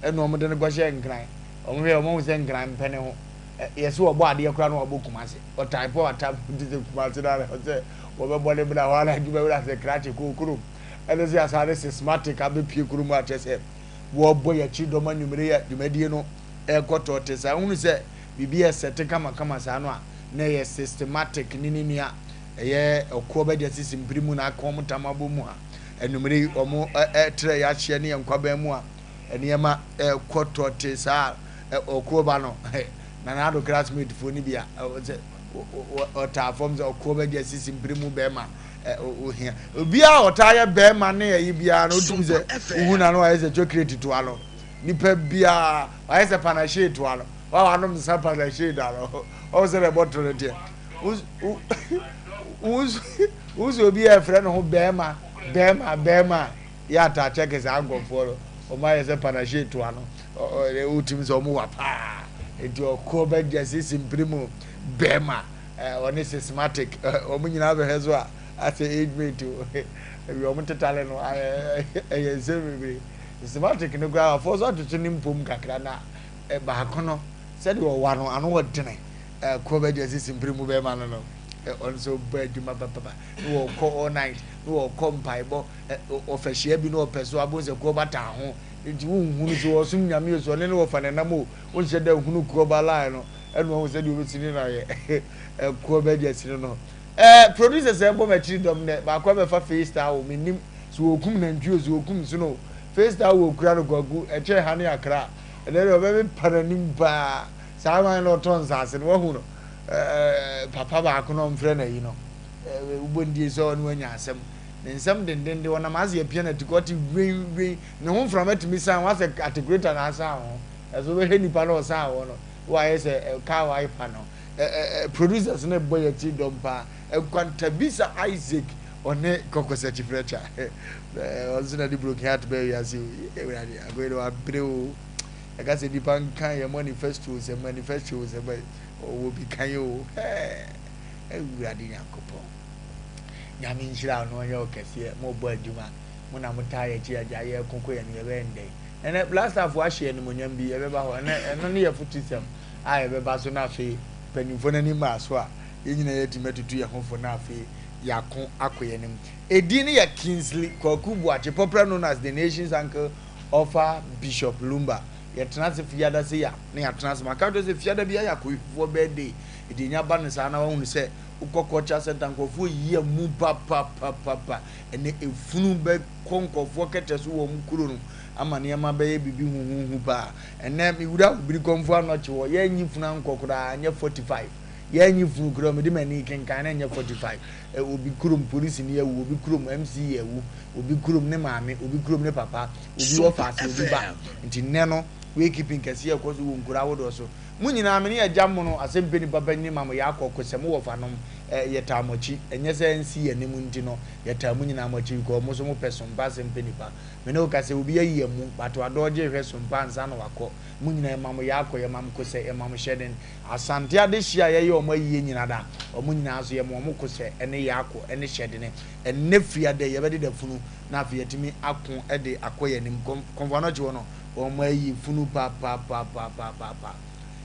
Ɛna wɔn de no kɔhyɛɛ Nkran. Wɔn hwɛɛ, wɔn ahu sɛ Nkran mpɛ ne ho. Ɛ, yɛse wɔbɔ adeɛ koraa na wɔabɔ Kumasi. Ɔtan pɔ atam nti sɛ Kumasi no ara sɛ wɔbɛbɔ ne bra hɔ ara adwuma wura sɛ krakye kɔɔ kurom. Ɛno nso yɛasan de systematic abɛpue kurom a kyerɛ sɛ wɔrebɔ yɛn akyi dɔm anwummere yi a dwumadie no rekɔ tɔɔte saa. Wohunu sɛ biribi yɛ sɛte kamakama saa no a, na ɛyɛ systematic ne ne nua ɛyɛ ɔkoɔ bɛgya sisi mpiri mu na aka wɔn tam abɔ mu a anwummere yi wɔn ɛtrɛ yɛn ahyeɛ ne yɛn nkwaban mu a nneɛma rekɔ tɔte saa a, ɔkoɔ ba no, Nana Addo classmate foɔ no bi a, sɛ ɔtaa fam sɛ ɔkoɔ bɛgye asisi mpere mu bɛrima, ohia. Obiara a ɔtaa yɛ bɛrima ne ayi biara no, wotumi sɛ wohu na no ayɛ sɛ chocolate toa no. Nipa biara wayɛ sɛ panachee toa no. Wa wanom nsa panachee da no. Ɔwɔ sɛ na ɛbɔ to no deɛ. Wo sɛ obi a ɛfrɛ ne ho bɛrima, bɛrima, bɛrima a, Yɛ ataa kyɛke saa nkorɔfoɔ no, wɔn ayɛ sɛ panahye toa no, wotumi sɛ wɔn wa paa, nti ɔkɔ bɛgya sisi mpiri mu bɛɛma, ɔne systematic, wɔn nyinaa bɛhwɛ so a, asɛ age mate o, ebi wɔn tetale no, ɛyɛ nsɛm bebree. Systematic no koraa, afɔ so atoto ne mpom kakra na baako no, sɛdeɛ ɔwa no, ano ɔdene, kɔ bɛgya sisi mpiri mu bɛɛma no no, ɔno nso bɔ adwuma papapa, na wɔkɔ all night, na wɔkɔ mpaebɔ, ɔfa hyia bi na ɔpɛ so abom sɛ kuoba taa ho nti wonhunu so ɔsom Nyame o so ɔne ne wɔfa nenam o wonhyɛ da nhunu kuoba line no ɛna wahu sɛdeɛ ɔbɛsi ne no ayɛ kuoba agya si no no ɛɛ producers ɛbɔ m'akyiri dɔm nɛ baako abɛfa face towel mennim so wɔkum nantwi o so wɔkum sono o face towel okura no kwaku ɛkyɛn ha ne akra ɛnɛ deɛ ɔbɛpepa n'anim paa saa man no ɔtɔ nsaase no wahu no ɛɛ papa baako no ɔmfrɛ no ayi no ɛɛ wobɔ ndie sɛ ɔne wanya asɛm Ne nsɛm dendenden, ɔnam ase apia no atikɔ, ɔte wen wen, ne ho mframa tumi san ho asɛ atekureta na asan ho. Ɛso wobɛhwɛ nipa na ɔsan hɔ no, wayɛ sɛ car wiper no. Producers no bɔ yɛn akyi dɔm paa. Nkwantabisa Isaac ɔne Kɔkɔsakyi Fletcher. Ɔno nso na de broken heart bɛɛ wiase o. Awurade, agoyi no wabrɛ o. Ɛka sɛ nipa nka yɛ manifesto sɛ manifesto sɛ ɔwɔ bi kan o. Awurade Nyankopɔn. Nyame nhyira wo na ɔnyɛ wo kɛseɛ mo bɔ adwuma mo na mo taa yɛkyi agya yɛ ko kɔ yɛn no yɛbɛyɛ no dɛn ɛnɛ blastafoɔ ahyɛ animonyam bi yɛbɛba hɔ ɛnɛ ɛno ne yɛ fotusɛm a yɛbɛba so na afei mpanyinfoɔ no anim maa so a yɛn nyinaa yɛatumi atutu yɛn ho fo na afei yɛako akɔ yɛn anim edin no yɛ Kingsley Kwaku Boakye popular known as the nation's uncle ɔfa Bishop Lumba yɛtena ase fiada se ya na yɛatena ase maka kyerɛ sɛ fiada bi ayɛ akɔhwifoɔ birthday ɛdi nya ba no saa na wahunu sɛ Wokɔ culture center nkurɔfoɔ yi amu papapapapa. Ɛnɛ efunu bɛkɔ nkurɔfoɔ kɛtɛ so wɔ wɔn kuro no ama nneɛma bɛyɛ biribi huhuhu paa. Ɛnɛ me wura obiri kɔmfoɔ anɔkye hɔ yɛnyi funu ankɔ koraa nyɛ 45. Yɛnyi funu koraa mede m'ani kenkan na nyɛ 45. Ɛ obi kurom polisi ni awu, obi kurom MC awu, obi kurom ne maame, obi kurom ne papa, obi wɔ faase, obi ba. Nti nnɛ no wakeeping kɛseɛ ɛkɔ so wɔ nkuro ahodoɔ so. Mo nyinaa, me ne agya mono asɛmpɛ nipa panyin ma mo yɛ akɔ ko sɛ mo wɔfa nom eh, yɛ taa mo akyi, ɛnyɛ sɛ ɛnsi yɛn anim nti no yɛ taa mo nyinaa mo akyi because mo nso mo pɛ sompa asɛmpɛ nipa. Me ne wo ka sɛ obi ayi amu but wadɔɔgye rehwɛ sompa ansa na wakɔ. Mo nyinaa yɛ ma mo yɛ akɔ, yɛ ma mo kosɛ, yɛ ma mo hyɛden. Asante adehyeɛ a yɛyɛ wɔn ayie nyina da, wɔn nyinaa nso yɛ ma wɔn kosɛ ɛne yɛ akɔ ɛne hyɛdene. Ɛnnɛ fiada yi yɛbɛdeda funu na afei yɛatumi ako de akɔ yɛn anim. Kɔmfo Anɔkye hɔ no Wɔayi funu papapapapaapa.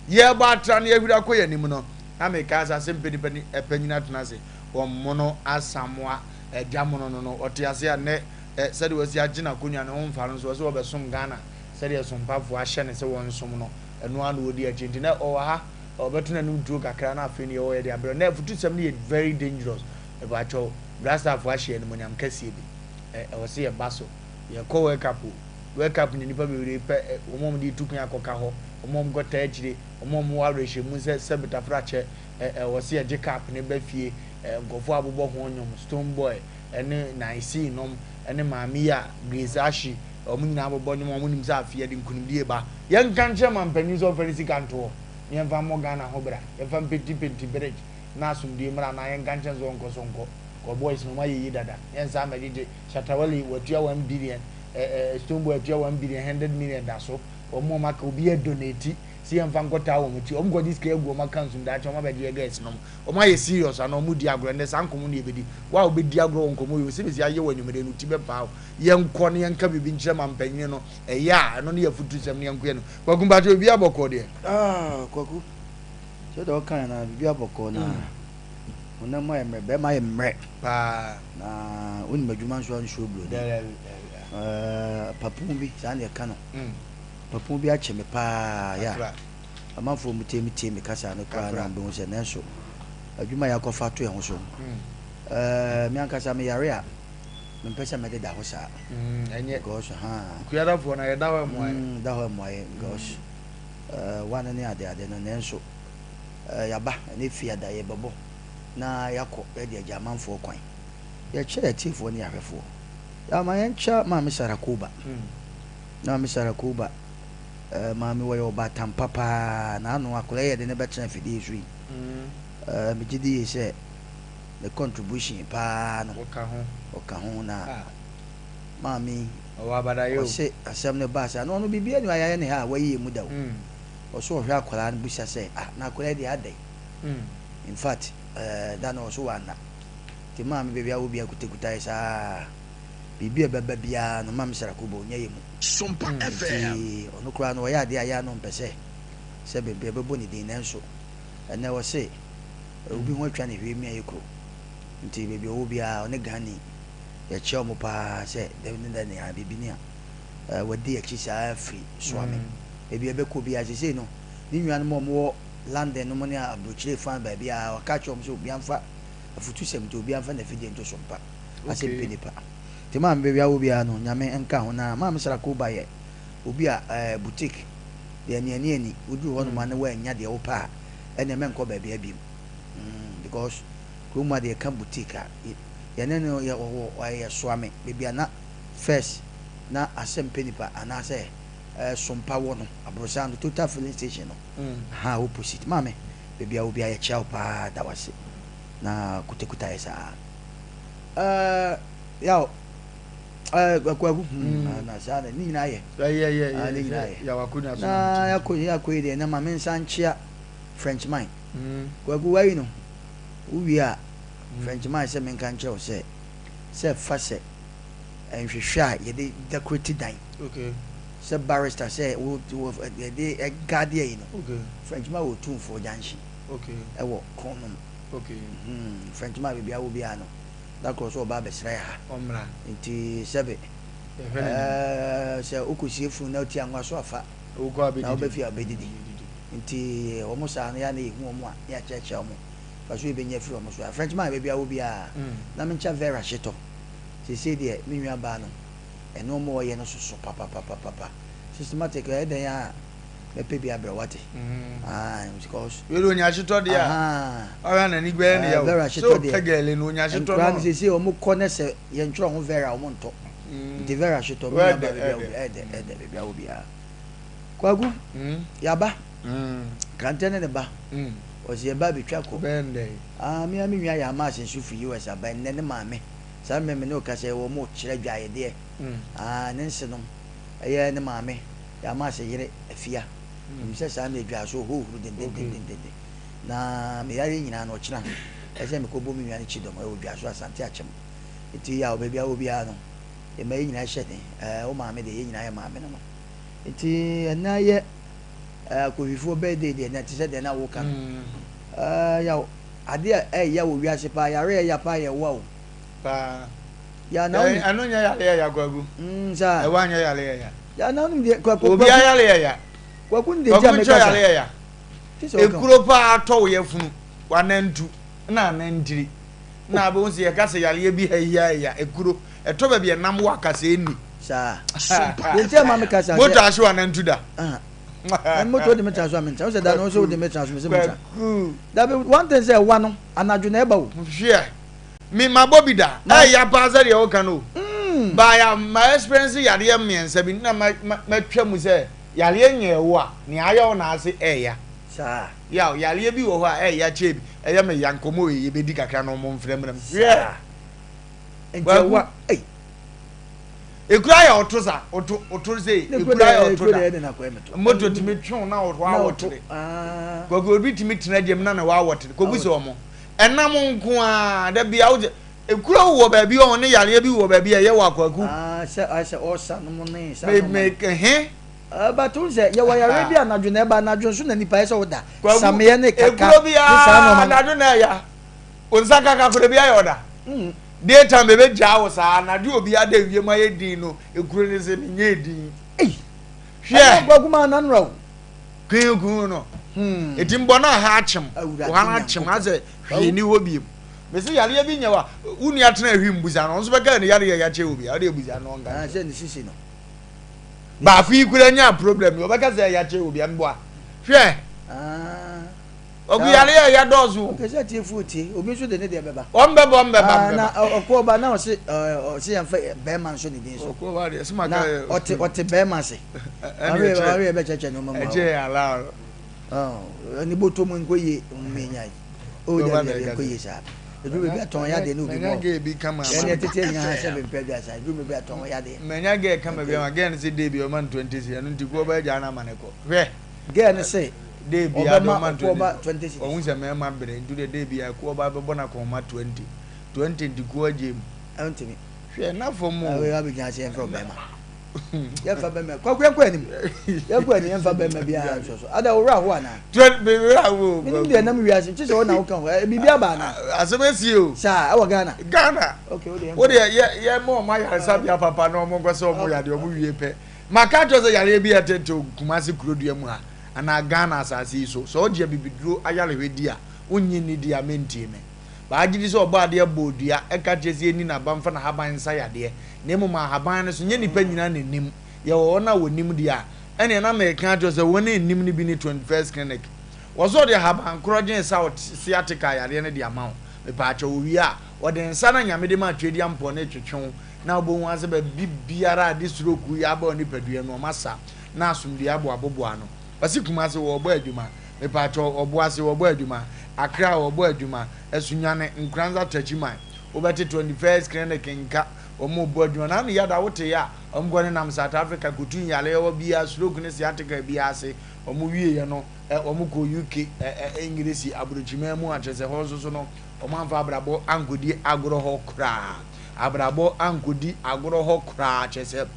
Yɛrebɔ atra na yɛahwiri akɔ yɛn anim no, na mekae sɛ asɛm pɛ nipa ni panyin atena ase. Wɔmmono Asamoah agya mono no no, ɔte ase a nnɛ sɛdeɛ wasi agye n'akonnwa no ho mfa no nso, ɔsɛ ɔbɛsom Ghana sɛdeɛ sompafoɔ ahyɛ no sɛ wɔnsom no, ɛno ara na ɔdi akyi. Nti nɛ ɔwɔ ha, ɔbɛto n'anom tuo kakra na afei no yɛwɔ yɛde abrɛ no. Nɛ afutusɛm no yɛ very dangerous. Mepakyɛw, Blastafoɔ ahyɛ animuonyam kɛseɛ bi. Ɛwɔ sɛ yɛba so. Yɛkɔ World Cup o. World Cup na nnipa bebree pɛ, wɔn a wɔde tu kwan akɔka hɔ, wɔn a wɔkɔtaa akyire, wɔn a wɔwɔ awerɛhyɛmu sɛ sɛ betafra kyɛ, ɛwɔ sɛ yɛgye cup no ba fie, nkurɔfoɔ a wɔbobɔ ho nnwom, Stone Boy ne Naisee nom ne maame yi a, Grace Ashley, wɔn nyinaa bobɔ nnwom a wɔnim sɛ afei yɛde nkunimdie ba. Yɛnka nkyerɛ manpanin sɛ ɔmfa ne sika nto hɔ na yɛmfa mmɔ Ghana ho bra, yɛmfa mpentipenti bridge na asomdwoe mmra anaa yɛnka nkyerɛ no sɛ ɔnkɔ so nkɔ, kɔ boys no wɔayɛ yie dada, yɛnsan mmɛgyegye Shatta Wale watua 1 billion. Ɛɛ Stonebwoy atua 1 billion 100 million da so. Wɔn a wɔaka obi donate sɛ yɛmfa nkɔtaa wɔn akyi. Wɔn kɔgye sika agu wɔn accounts mu daakye wɔn abɛgye yɛ girls nom. Wɔn ayɛ serious anaa wɔn di agorɔ? Ɛnnɛ saa nkɔmmɔ no yɛbɛdi. Wo a wobɛdi agorɔ wɔ nkɔmmɔ yi ho, sɛ bɛsi ayɛ wɔ anwummerɛ no, wo ti bɛpaa wo. Yɛnkɔ na yɛnka biribi nkyerɛ mampanyini no. Ɛyɛ a, ɛno ne yɛ afutusɛm na yɛnkɔ yɛn. Kwaku mpakyɛ biribi abɔkɔɔ deɛ? Ah, Kwaku, sɛdeɛ wokaeɛ no ara, biribi abɔkɔɔ na honam mu ayɛ mmerɛ, bɛrima ayɛ mmerɛ. Paa. Na wonim adwuma nso a nsuro buroni. Daabi, daabi. Eh, papu bi, saa na yɛka no. Papu bi akyɛ me paa, ya. Kafra. Amanfoɔ mu tie me tie me kasa no koraa na Kafra. wɔbɛhu sɛ nanso adwuma a yɛakɔfa ato yɛn ho so no, eh, me ankasa meyare a, mempɛ sɛ mɛdeda hɔ saa. Ɛnyɛ. Because, haa. Kuadafoɔ no, yɛda hɔ mmoa yɛn. Da hɔ mmoa yɛn because, eh, one ne ade ade no, nanso, eh, yɛaba, ɛne fiada yɛbɛbɔ na yɛakɔ yɛde agya amanfoɔ kwan. Yɛkyɛ yɛn atiefoɔ ne yɛn ahwɛfoɔ. Yɛama yɛnkyɛ Maame Sarah Koba. Maame Sarah Koba, eh, maame wɔyɛ ɔbaatan pa paa. N'ano akwadaa yi yɛde no bɛtena afidie so yi. Eh, megye di yie sɛ ne contribution paa no. Ɔka ho. Ɔka ho na maame yi. Ɔwɔ abadayɛ o. Ɔse asɛm no baa saa na ɔno biribiara ni hɔ a yɛayɛ ne ha a wayi yɛn mu da o. Ɔse ɔhwɛ akwadaa no bisa sɛ ah na akwadaa yi deɛ adɛn? In fact, eh, da no ɔse wanna. Nti maame baabi a wɔ biara kutakuta yɛ saa. Biribi a ɛbɛba biara no maame Sarah Kubo ɔnyɛ yɛ mu. Nti ɔno koraa no ɔyɛ adeɛ a yɛ a na ɔmpɛ sɛ sɛ baabi a ɛbɛbɔ ne din nanso ɛnɛ ɔse obi ho atwa ne hwee mia yɛ kuro. Nti baabi a ɔwɔ biara ɔne Ghanani yɛkyia wɔn paa sɛ dɛn ne dɛn a biribi ni a wadi akyi saa firi Suame. Baabi a ɛbɛkɔ biara seesei no ne nuanom a wɔwɔ London nom ne aburokyire fa baabi a waka akyerɛ wɔn sɛ obiara mfa afutusɛm nti obiara mfa n'afidie nto so mpa asɛm pɛ nipa nti maame baabi a wɔ biara no Nyame nka ho na maame Sarako ba yɛ obi a ɛɛ boutique deɛ ani ani ani woduru hɔ nom a na woannya deɛ wopɛ a ɛneɛ mɛnkɔ baabi a biom mm because kurom ha deɛ yɛka boutique a yɛne no yɛ wɔ yɛ soame baabi a na first na asɛm pɛ nipa anaasɛ ɛɛ sompa wɔ no aborosan no total filling station no ha opposite maame baabi a wɔ biara yɛkyia wo paa da wase na kutakuta yɛ saa ɛɛ yaw ɛɛ kwaku hmm na saa na ne nyinaa yɛ yɛ ne nyinaa yɛ yawakonya so na yakɔ yakɔ yi deɛ na ma me nsa nkyea French man kwaku wayi no wowie a French man sɛ menka nkyerɛ wo sɛ sɛ fa sɛ nhwehwɛ a yɛde decorate dan okay sɛ barrister sɛ wo wo yɛde ɛgade ayi no okay French man wɔ Tumfoɔ junction okay ɛwɔ Kronom okay hmm French man baabi a wɔ biara no da korɔ sɛ ɔba abɛsra yɛ ha ɔmmra nti sɛbe yɛhwɛ n'anim ɛɛ sɛ wokɔsie funu na wotia nwa so afa wokɔ na abɛdidi wobɛfie a wobɛdidi nti wɔn saa no yɛ a na yɛhu wɔn a na yɛakyerɛkyerɛ wɔn fa so yɛbɛnya afiri wɔn so a French man baabi a wɔ biara na menkyɛ Vera Hyetɔ seesei deɛ me nua baa no Nnoɔma a ɔyɛ no soso papapapapa. Systematic ɛyɛ dɛn a mɛpɛ bi abrɛ wate. Aah because. Wei de onya hyetɔ deɛ a ɔhwɛ a n'ani bɛyɛ ne yaw. Vera Sɛ hyetɔ deɛ. ɔpɛ gɛle no onya hyetɔ no. Nkwadaa no seesei wɔn kɔ ne sɛ yɛntwerɛ ho Vera wɔn ntɔ. Nti Vera hyetɔ me nua ba baabi a wɔ biara ɛdɛ ɛdɛ baabi a wɔ biara. Kwaku yaba Krantɛ ne ne ba ɔsi yɛba abɛtwa kɔ. Bɛyɛ ndɛn. Ah me a me nua yɛ ama asenso firi US aba ɛnnɛ ne maame. Saa mmerɛ me ne wo kasa yi wɔn rekyerɛ dwaedeɛ aa ne nsenom ɛyɛ ne maame Yamase yere Afia menim sɛ saa mmerɛ dwaa so ɔhɔ huru dendendendenden na me yareɛ nyinaa no ɔkyena ɛsɛ mekɔ bɔ me nua no kyidɔm ɛwɔ dwaa so Asante Akyem nti yaw baabi a wɔ biara no yɛma yɛ nyinaa hyɛ den ɛɛ wo maame deɛ yɛ nyinaa yɛ maame no no nti ɛnɛ yɛ ɛɛ akɔhwifoɔ birthday deɛ na ɛte sɛ deɛ na woka no ɛɛ yaw Adeɛ a ɛyɛ ya wɔ wiase paa, yareɛ a ɛyɛ ya paa yɛ ɛwa o. Paa. Ya na wonim. Ɛno nyɛ yareɛ ɛya Kwaku. Mm saa. Ɛwa nyɛ yareɛ ɛya. Ya na wonim deɛ Kwaku. Obiara yareɛ ɛya. Kwaku ne deɛ nti a meka sa. Kwaku nkyɛ yareɛ ɛya. Ekuro paa tɔ wo yafunu, wanantu, na anantiri. Na abɛhu sɛ yɛka sɛ yareɛ bi ha yi ɛya ekuro. Ɛtɔ baabi ɛnam wɔ akasa ɛnni. Saa. Deɛ nti a ma meka sa sɛ. Moto ahye wanantu da. Na moto wode me tra so a mentra. Wosɛ da no wosɛ wode me tra so mesɛ mentra. Dabi one thing sɛ ɛwa no anadwo na ɛba o. Hwɛ me ma bɔ bi da. Ɛyɛ paa sɛ deɛ woka no o. Ba ya ma experience yadeɛ mmiɛnsa bi na ma ma matwa mu sɛ yareɛ nyɛ wo a nea ayɛ wo na ase ɛɛya. Saa. Yaw yareɛ bi wɔ hɔ a ɛɛya kyɛ bi ɛyɛ me ya nkɔmɔ wei yɛbɛdi kakra na ɔmo mfrɛ mmerɛ mu. Hwɛ. Saa. Nti ɛwa ei. Ekura yɛ ɔto sa, ɔto ɔto sei. Ekura yɛ ɔto da. Moto tumi twew na ɔhɔ awɔtere. Kwaku obi tumi tena gyam na ne hɔ awɔtere. Kɔbu sɛ ɔmo. Ɛnam nko ara da bia wogye. Ekura wɔ baabi ɔho ne yareɛ bi wɔ baabi a ɛyɛ wɔ akwaku. Sɛ ayɛ sɛ ɔsa nom ne saa nɔɔma no. Me me he. But wohu sɛ yɛwɔ yareɛ bi anadwo na ɛba anadwo nso na nipa ayɛ sɛ woda. Sameɛ ne kaka ne saa nɔɔma no. Ekuro biara anadwo na ɛya. Wo nsa kaka koro bi ayɛ ɔda. Day time bebe gyaa wo saa anadwo obi ada wiem ayɛ din no ekuro ne se menyɛ din. Ei. Hwɛ. Ɛna kwaku maa nanora o. Kun kun no. Hmm. Eti mbɔ na ha akyem. Wo ha na akyem asɛ hwee ni hɔ biem. Mese yareɛ bi nyɛ wa. Wo nua tena ahwi mbusa no. Ɔnso bɛka ne yareɛ yakyɛ obi. Ɔde ebusa no ɔnka. Ah, sɛ ne sisi no. Baako yi kura nya problem. Ɔbɛka sɛ yakyɛ obi mboa. Hwɛ. Ah. Ɔgu yare a ɛyɛ dɔɔso o. Ɔpɛ sɛ atiefoɔ tie. Obi nso de ne deɛ bɛba. Wɔn bɛba, wɔn bɛba, Ah, wɔn na bɛba. ɔkɔ ɔba na ɔse ɔse yɛmfa bɛrima nso ne din so. Ɔkɔ ɔba deɛ, sɛ maka Na yɛ. ɔte ɔte bɛrima ase. Ɛne Ɔwe ɛkyɛ. ɔwe ɛbɛkyɛkyɛ nneɛma mu Ɛkyɛ awo. yɛ allow. Ɔɔ ne bɔtɔ mu nkɔ yie mmenya yi. O Ɔba dabi na dabi ɛka nkɔ sɛ. yie saa. Ɛduru baabi a tɔn yadeɛ ne obi Manya bɔ. girl bi kama ama Yɛn me. tete nyinaa sɛ bempɛ aduasa. Ɛduru baabi a tɔn yadeɛ. Manya girl kama Nkɔ bi ama yie. girl no sɛ day bi ɔma no 20 cedis ɛno nti kɔ ɔba agyaa no ama no kɔ. Hwɛ. Girl no se Day biara de ɔbɛma ɔma no ɔkɔ 20 ɔba 20 cedis. Ɔhu sɛ mmarima brɛ nti deɛ day biara kuo ɔba bɛbɔ no akɔnhoma 20. 20 nti kuo agye mu. Ɛntumi. Hwɛ na fam o. Wei abɛgyina ase yɛmfrɛ wo bɛrima. Yɛmfa bɛrima. Kwaku yɛnkɔ anim. Yɛnkɔ anim yɛmfa bɛrima biara nsɔ so. Ada wo werɛ aho anaa? 20 me werɛ aho o. Menim deɛ nam wiase kye sɛ wo na woka ho. Biribi aba anaa? Asɛm asi o. Saa ɛwɔ Ghana. Ghana. Okay wo deɛ yɛnkɔ. Wo deɛ yɛ yɛ ma ɔmo ayaresabea papa na ɔmo nkɔ sɛ ɔmo yadeɛ ɔmo wie pɛ. Maka akyerɛ wo sɛ yareɛ bi a ɛtetew Kumasi kurodua mu ha anaa Ghana asase yi so, sɛ ɔgye abibiduro ayarehwɛ di a, wonnye nni di a, mentie me. Baa gye di sɛ Ɔbɔadeɛ bɔɔ dua, ɛka kyerɛ sɛ yɛnni n'aba mfa n'ahaban nsa yadeɛ, na mmom ahaban no so, nyɛ nnipa nyinaa na ɛnim. Yɛwɔ wɔn a wɔnim deɛ a, ɛnneɛ na mereka akyerɛ wo sɛ wɔn a ɛnnim no bi ne 21st Clinic. Wɔ sɛ ɔde ahaban korɔgyen sa wo sciatica yareɛ no de ama wo. Mepaakyɛw, ɔwie a, ɔde nsa no a Nyame de maa Tweaduampɔn no retwetwe wo, na wobɛhu ara sɛ baabi biara a ade stroke yi aba onipadua mu, wɔasa na asomdwoeɛ aboaboboa ano. Ɔse Kumasi wɔɔbɔ adwuma, mepaakyɛw Ɔboase wɔɔbɔ adwuma, Accra wɔɔbɔ adwuma, Asunyane, Nkoranza Techiman, wobɛte 21st Clinic nka wɔn rebɔ adwuma. Na ano yada wote yɛ a, wɔn kɔ nenam South Africa kɔtu nyarewa biara, stroke ne sciatica biara ase, wɔn wieɛ no wɔn kɔɔ UK, ɛ ɛ Engiresi aburokyiman mu a kyerɛ sɛ hɔ nso so no wɔn amfa abrabɔ ankɔdi agorɔ hɔ koraa. Abrabɔ ankɔdi agorɔ hɔ koraa, kyerɛ sɛ,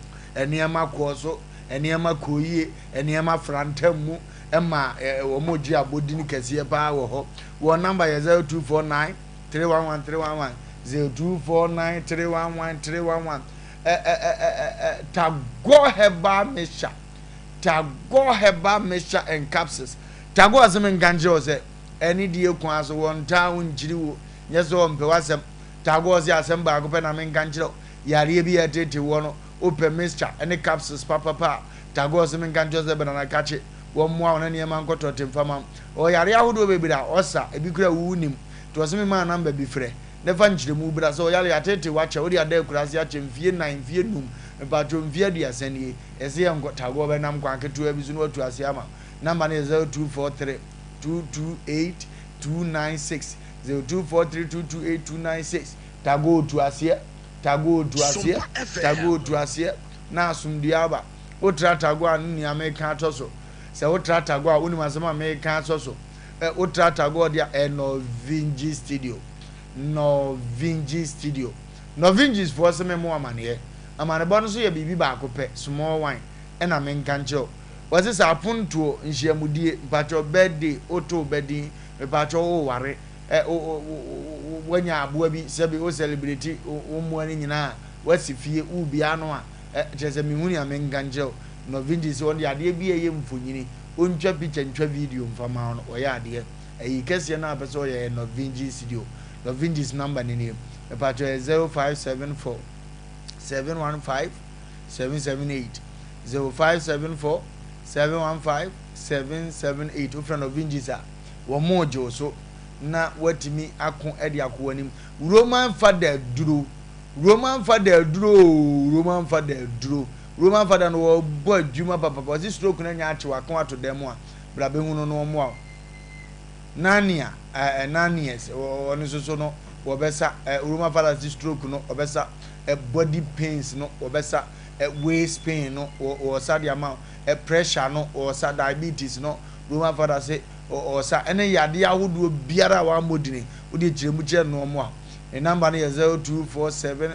nneɛma kɔɔ so, nneɛma kɔɔ yie, nneɛma fra ntam mu ma wɔgye abɔdin kɛseɛ paa wɔ hɔ. Wɔn namba yɛ 0249 311 311, 0249 311 311. Ɛ ɛ ɛ ɛ ɛ Tagore Herbal Mixture, Tagore Herbal Mixture and Capsules. Tagore sɛ menka nkyerɛ wo sɛ, ɛne die kwan so, wɔntaa wo nkyiri wo, nyɛ sɛ wɔmpɛ w'asɛm. Tagore se asɛm baako pɛ na menka nkyerɛ wo, yareɛ bi a ɛreteetee woɔ no, wopɛ mixture ne capsules papapa a, Tagore se menka nkyerɛ wo sɛ bra na kakye, wɔmmoa wo na nneɛma nkɔ tɔte mfa ma wo. Ɔwɔ yareɛ ahodoɔ bebree a ɔsa, ebi koraa wo wonnim. Nti ɔse memaa number bi frɛ na fa nkyerɛmu bra sɛ ɔyare ateetee wo akyɛ, wode ada akuraase akyɛ mfie nnan, mfie num, mepakyɛw mfie 30 nie, yɛse yɛnkɔ, Tagore bɛnam kwan ketewa bi so na watu aseɛ ama wo. Number no yɛ 0243 228 296. 0243228296 Tagore tu aseɛ Tagore tu aseɛ Tagore tu aseɛ na asomdue aba Wotra Tagore a ne nea meka atɔ so Sɛ wotra Tagore a wonim asɛm a meka asɔ so Ɛ wotra Tagore deɛ a ɛ Norvingi Studio Norvingi Studio Norvingis foɔ se me mo amaneɛ Amanebɔ no nso yɛ biribi baako pɛ Small wine ɛna menka nkyerɛ wo Wɔse sɛ apontoɔ, nhyiamudie, mpakyɛw birthday, woto wo ba din Mepakyɛw wo ware ɛ wo wo wo wanya aboa bi sɛbi wo celebrate wo mmoa no nyinaa wasi fie wo bia ano a ɛ kyerɛ sɛ mehu nea menka nkyerɛ wo Novinci sɛ ɔno deɛ adeɛ bi a ɛyɛ mfonyini ɔntwa picture ntwa video mfa ma wo no ɔyɛ adeɛ ayi kɛseɛ no a pɛ sɛ ɔyɛ yɛ Novinci studio Novinci's number no nie mepakyɛw ɛyɛ 0574 715 778 0574 715 778 wofrɛ Novincis a wɔregye wo so na woatumi ako de akɔ w'anim. Roman fada aduro, Roman fada aduro oo, Roman fada aduro. Roman fada no wɔbɔ adwuma papapa. Ɔse stroke no anya akye wako ato dan mu a, bra bɛhu no na ɔmmoa wo. Narnia, eh, Narnias, ɔno nso so no wɔbɛsa, eh, Roman fada se stroke no wɔbɛsa, eh, body pains no wɔbɛsa. Waist pain no wɔsa de ama wo, pressure no wɔsa, diabetes no Roman Father se ɔsa, ɛne yadeɛ ahodoɔ biara a wammɔ dini wode kyerɛ mu kyerɛ no ɔmo a. Ne number no yɛ 0247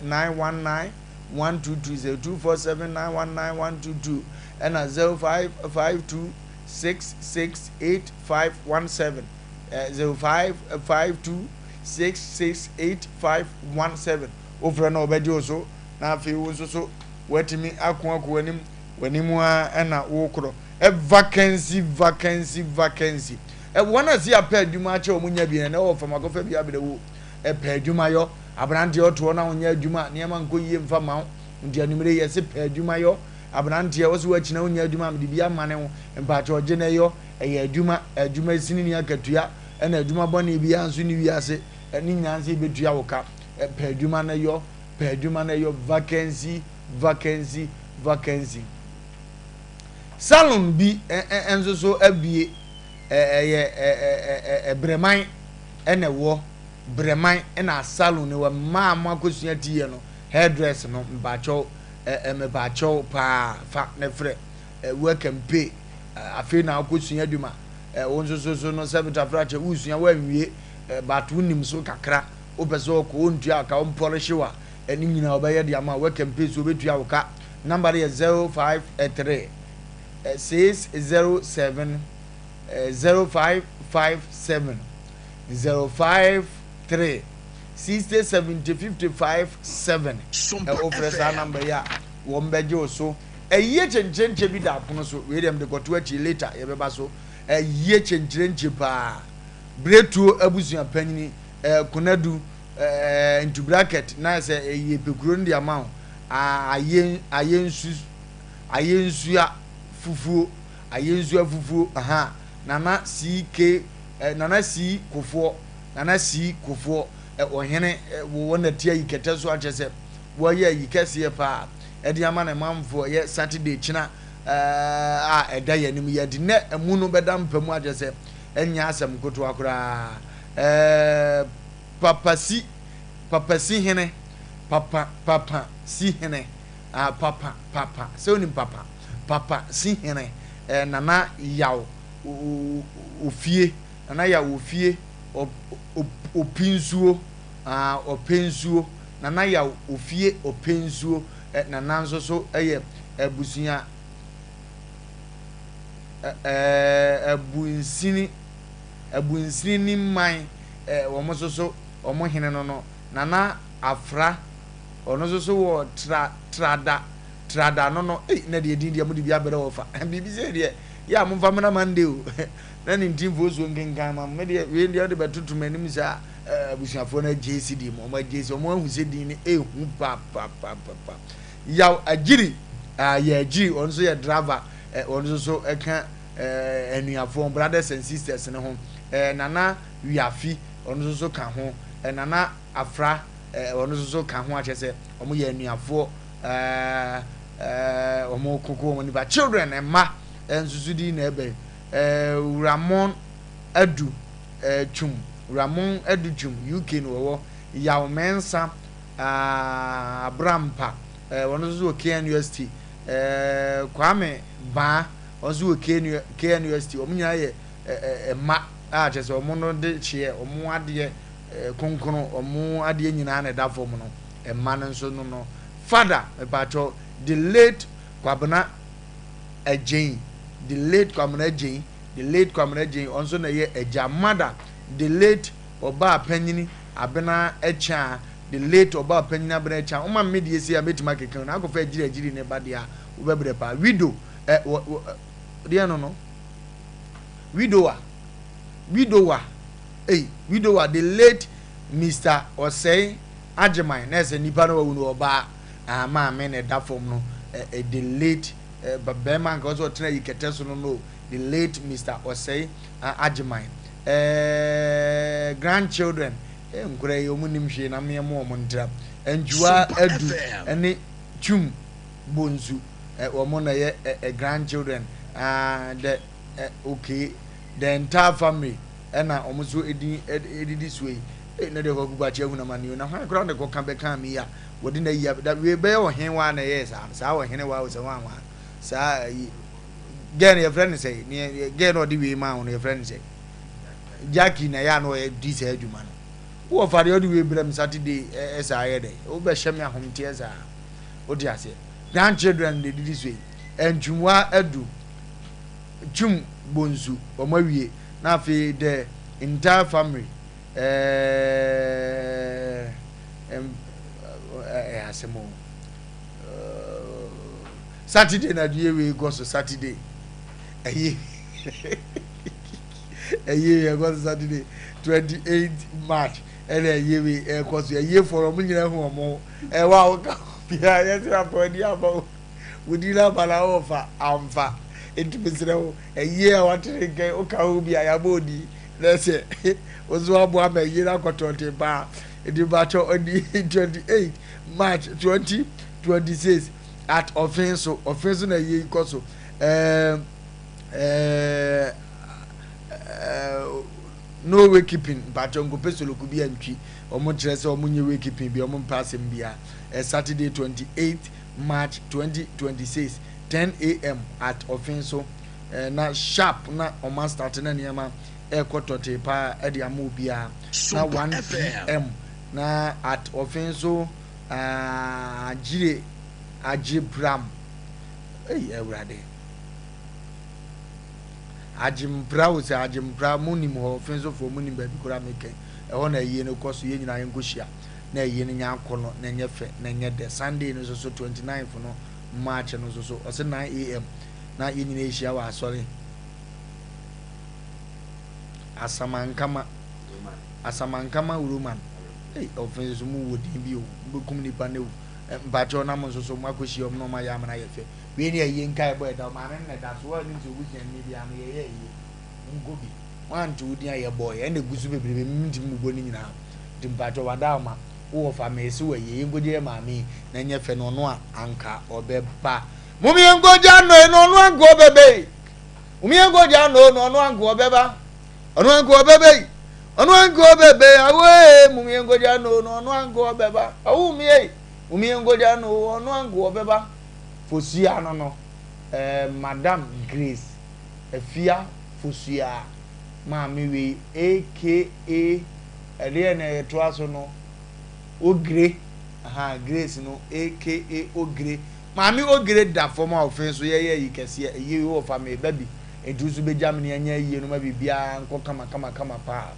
919 122, 0247 919 122, ɛna 0552 668517, 0552 668517. Wofrɛ no ɔbɛgye wo so, na afei wo nso so woatumi ako akɔ w'anim w'anim a ɛna wokorɔ. Vacancy, vacancy, vacancy. Wɔn a si apɛ adwuma akyɛ wɔn nya bi na ɛwɔ fam akɔfɛ bi abɛrɛ wo pɛ adwuma yɔ. Aberanteɛ ɔtoɔ na wonyɛ adwuma, nneɛma nkɔ yie mfa ma wo, nti anwummerɛ yɛ se pɛ adwuma yɔ. Aberanteɛ wɔ so wakyina wonya adwuma, mede bi ama ne ho mpaakyɛ ɔgye na ɛyɔ. Ɛyɛ adwuma, adwuma sini ne akatua, ɛna adwuma bɔne biara nso ne wiase ne nyinaa nso yɛbɛtua wo ka. Pɛ adwuma no yɔ, pɛ adwuma no yɔ. Vacancy, vacancy, vacancy. Salon bi nso so abie, ɛyɛ Brɛman ɛna ɛwɔ Brɛman ɛna salon no wɔ. Mmaa mo akɔsua ti yɛ no, hairdress no, mpakyɛw, mepaakyɛw paa, fa ne frɛ work and pay. Afei na akɔsua adwuma, wo nso so so no sɛ betafra kyɛ wosua woanwie, but wonim so kakra, wopɛ sɛ ɔkɔ wontua ka wompɔrehye wa ɛne nyinaa wɔbɛyɛ de ama. Work and pay so wobɛtua wo ka. Number no yɛ 053 607 0557, 053 60 70 55 7. Wofrɛ saa number yi a, wɔn bɛgye wo so. Ɛyie kyenkyenkye bi da apono so. Wei deɛ mede kɔto akyi, later yɛbɛba so. Ɛyie kyenkyenkye paa. Beretuo abusua panyini Konadu into bracket na sɛ ɛyɛ pekuro no de ama wo. Ayɛ ayɛ nsu, ayɛ nsua fufuo, ayɛ nsua fufuo aha. Nana CK, Nana C Kofoɔ, Nana C Kofoɔ, ɔhene wɔ nati ayi kɛtɛ so akyɛ sɛ wɔyɛ ayi kɛseɛ paa ɛde ama ne manfoɔ. Ɛyɛ Saturday kyena a ɛda yɛn anim yɛ de nnɛ ɛmu no bɛda mpa mu akyɛ sɛ ɛnyɛ asɛm nkotoa koraa. Papa si, papa si hene, papa papa si hene, papa papa sɛ onim papa papa si hene. Nana Yaw Ofie, Nana Yaw Ofie Opi nsuo, ɔpɛ nsuo. Nana Yaw Ofie ɔpɛ nsuo. Nana nso so yɛ abusua abunsini, abunsini ni man. Wɔn nso so wɔn hene no Nana Afra, ɔno nso so wɔ tra trada trada no. Ei, na deɛ din deɛ mo de bi abɛrɛ wɔ fa biribi sɛ deɛ yɛ a momfa mena Monday o na ne ntimfoɔ suo nkenkan ma me deɛ. Wei deɛ wode bɛtoto m'anim saa. Abusuafoɔ no agye si deɛ mu wɔn agye si, wɔn ahu sɛ din no ehu papapapapa. Yaw Agyiri, yɛ Agyiri, ɔno nso yɛ driver, ɔno nso so ɛka anuafoɔ brothers and sisters ne ho. Nana Wiafi, ɔno nso so ka ho. Nana Afra, ɔno nso so ka ho akyɛ sɛ wɔn yɛ anuafoɔ. Wɔn koko wɔn nipa children mma nso so din na ɛbɛn Ramon Adu Twum, Ramon Adu Twum, UK no wɔwɔ. Yaw Mensah Abrampa, ɔno nso wɔ KNUST. Kwame Baa, ɔno nso wɔ KNUST. Wɔn nyinaa yɛ mma a kyerɛ sɛ wɔn no de kyeɛ wɔn adeɛ kronkron, wɔn adeɛ nyinaa na ɛda fam no. Mma no nso no father mepatwɔ, the late Kwabena Agyein, the late Kwabena Agyein, the late Kwabena Agyein, ɔno nso na ɛyɛ agya. Mother, the late ɔbaa panyini Abena Akyaa, the late ɔbaa panyini Abena Akyaa. Ɔma mme deɛ esi a mɛtumi akeka na akɔfa agyiri agyiri ne ba deɛ a wobɛbrɛ paa. Widow ɛ wɔ wɔ deɛ no widower, widower, ei, widower, the late Mr. Osei Agyeman, na ɛsɛ nipa no wawu no, ɔbaa maame na ɛda fam no. The late bɛrima nka ɔsɛ ɔtena yi kɛtɛ so no, the late Mr. Osei Agyeman. Grandchildren, nkora yi wɔn nim hwee na mmea mu wɔn ntra Ntwua Adu ɛne Twum Bonsu, wɔn na yɛ grandchildren. The okay, the entire family ɛna wɔn nso edin edidi so yi. Na deɛ kɔkɔ akyi ehun amani o na hwan koraa na kɔka bɛka mi a. Wɔde no ayi da wei bɛyɛ ɔhen waa na ɛyɛɛ saa no saa ɔhene waa o sɛ wan waa saa ayi gɛɛ no yɛfrɛ no sɛ ne gɛɛ no ɔde wei maa wo no yɛfrɛ no sɛ Jackie na ɛyɛ a na ɔyɛ di saa adwuma no wowɔ fa deɛ ɔde wei brɛ me Saturday ɛsaa yɛ dɛ wobɛhyɛ me ahomteɛ saa wote aseɛ grandchildren de didi so yi ntwumwa adu twum bonsu wɔn awie na afei the entire family Ɛɛɛɛɛ ɛyɛ asɛm o. Saturday na adeɛ wei kɔ so Saturday. Ɛyi ɛyi wei ɛkɔ so Saturday 28 March ɛna ɛyi wei ɛkɔ so. Ɛyi fɔlɔ ɔmo nyinaa hu ɔmo ɛwɔ a wɔka biara yɛsɛ afɔ ani aba o. Wodi na aba na wɔfa amfa. Nti mesrɛ wo ɛyi a watere nkɛn woka ho bi a yɛabɔ odi. Na sɛ wo nso aboa ma ayie no akɔ tɔnten paa nti mpakyɛ ɔdi 28 March 2026 at ɔfen so ɔfen so na ayie yi kɔ so ɛɛ ɛɛ ɛɛ no way keeping mpakyɛ nkɔpɛ soloku bi antwi wɔn kyerɛ sɛ wɔn nyɛ way keeping bi wɔn mpɛ asɛm bia ɛ Saturday 28 March 2026 10 am at ɔfen so. Eh, na sharp na ɔma start na nneɛma ɛrekɔ tɔtee paa ɛde ama obiara. Na 1 pm na at ɔfe nso ah, agyire agyebram. Ei, awurade. Agyempra o sɛ agyempra mo nim hɔ ɔfe nso foɔ mo nim baabi koraa mekɛ. Ɛhɔ na ayie no kɔ so yɛn nyinaa yɛnkɔ hyia na ayie no nyɛ akɔnɔ na ɛnyɛ fɛ na ɛnyɛ dɛ. Sunday no nso so 29th no March no nso so ɔsɛ 9 am. na yɛn nyinaa ahyia wɔ asɔre. Asamankama. Asamankama Roman. Ei, ɔfɛ nso mu wɔ din bi o. Mobɛkum nipa no o. Mpakyɛw na mo nso so moakɔhyia ɔmo na ɔmo ayɛ amena yɛ fɛ. Wei ne ayie nkae bɔ ɛda. Maame no na ɛda so. Wɔn sɛ obusuani biara no yɛyɛ ayie. Monkɔ bi. Wɔante wo din a yɛbɔɔ yɛ. Ɛna egu so bebrebe. Mentumi mubɔ ne nyinaa. Nti mpakyɛw wada ama. Wowɔ fa meese wɔ ayie. Yɛnkɔgye yɛ maame yi na ɛnyɛ fɛ na ɔno a anka ɔbɛba. Mom yɛnkɔgya no na ɔno anka ɔbɛba yi. Mom yɛnkɔgya no na ɔno anka ɔbɛba. Ɔno anka ɔbɛba yi. Ɔno anka ɔbɛba yi. Awoe, mom yɛnkɔgya no na ɔno anka ɔbɛba. Awo mi ei. Mom yɛnkɔgya no ɔno anka ɔbɛba. Fosua no no, eh, Madam Grace Afia Fosua maame wei aka ɛdeɛ na ɛtoa so no Ogre, aha Grace no aka Ogre. Maame Ogre da fam a ɔfe nso yɛyɛ ayi kɛseɛ, ayie wei wɔfa me ba bi, nti wo nso bɛgya me na yɛnyɛ ayie no ma biribiara nkɔ kama kama kama paa.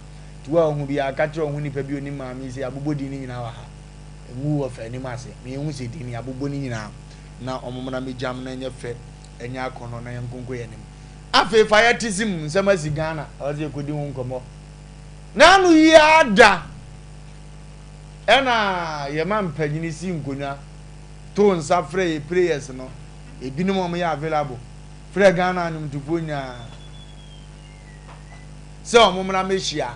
Nti wo a wohu biara ka kyerɛ wo ho nipa bi a ɔnim maame yi sɛ yɛabobɔ din no nyinaa wɔ ha. Ngu wɔfa anim ase ma yɛnhu sɛ din no yɛabobɔ ne nyinaa na wɔn mmra mmɛgya me na ɛnyɛ fɛ, ɛnyɛ akɔnnɔ na yɛnko nkɔ yɛn anim. Afei fa yɛte sim nsɛm asi Ghana, ɛwɔ sɛ yɛkɔdi ho nkɔmmɔ. N'ano yi ara da ɛna yɛma mpanyini si nkonnwa. too nsa frɛ yɛ prayers no ebinom a wɔyɛ available frɛ Ghana anwomtofoɔ nyinaa sɛ wɔn mmra mmɛhyia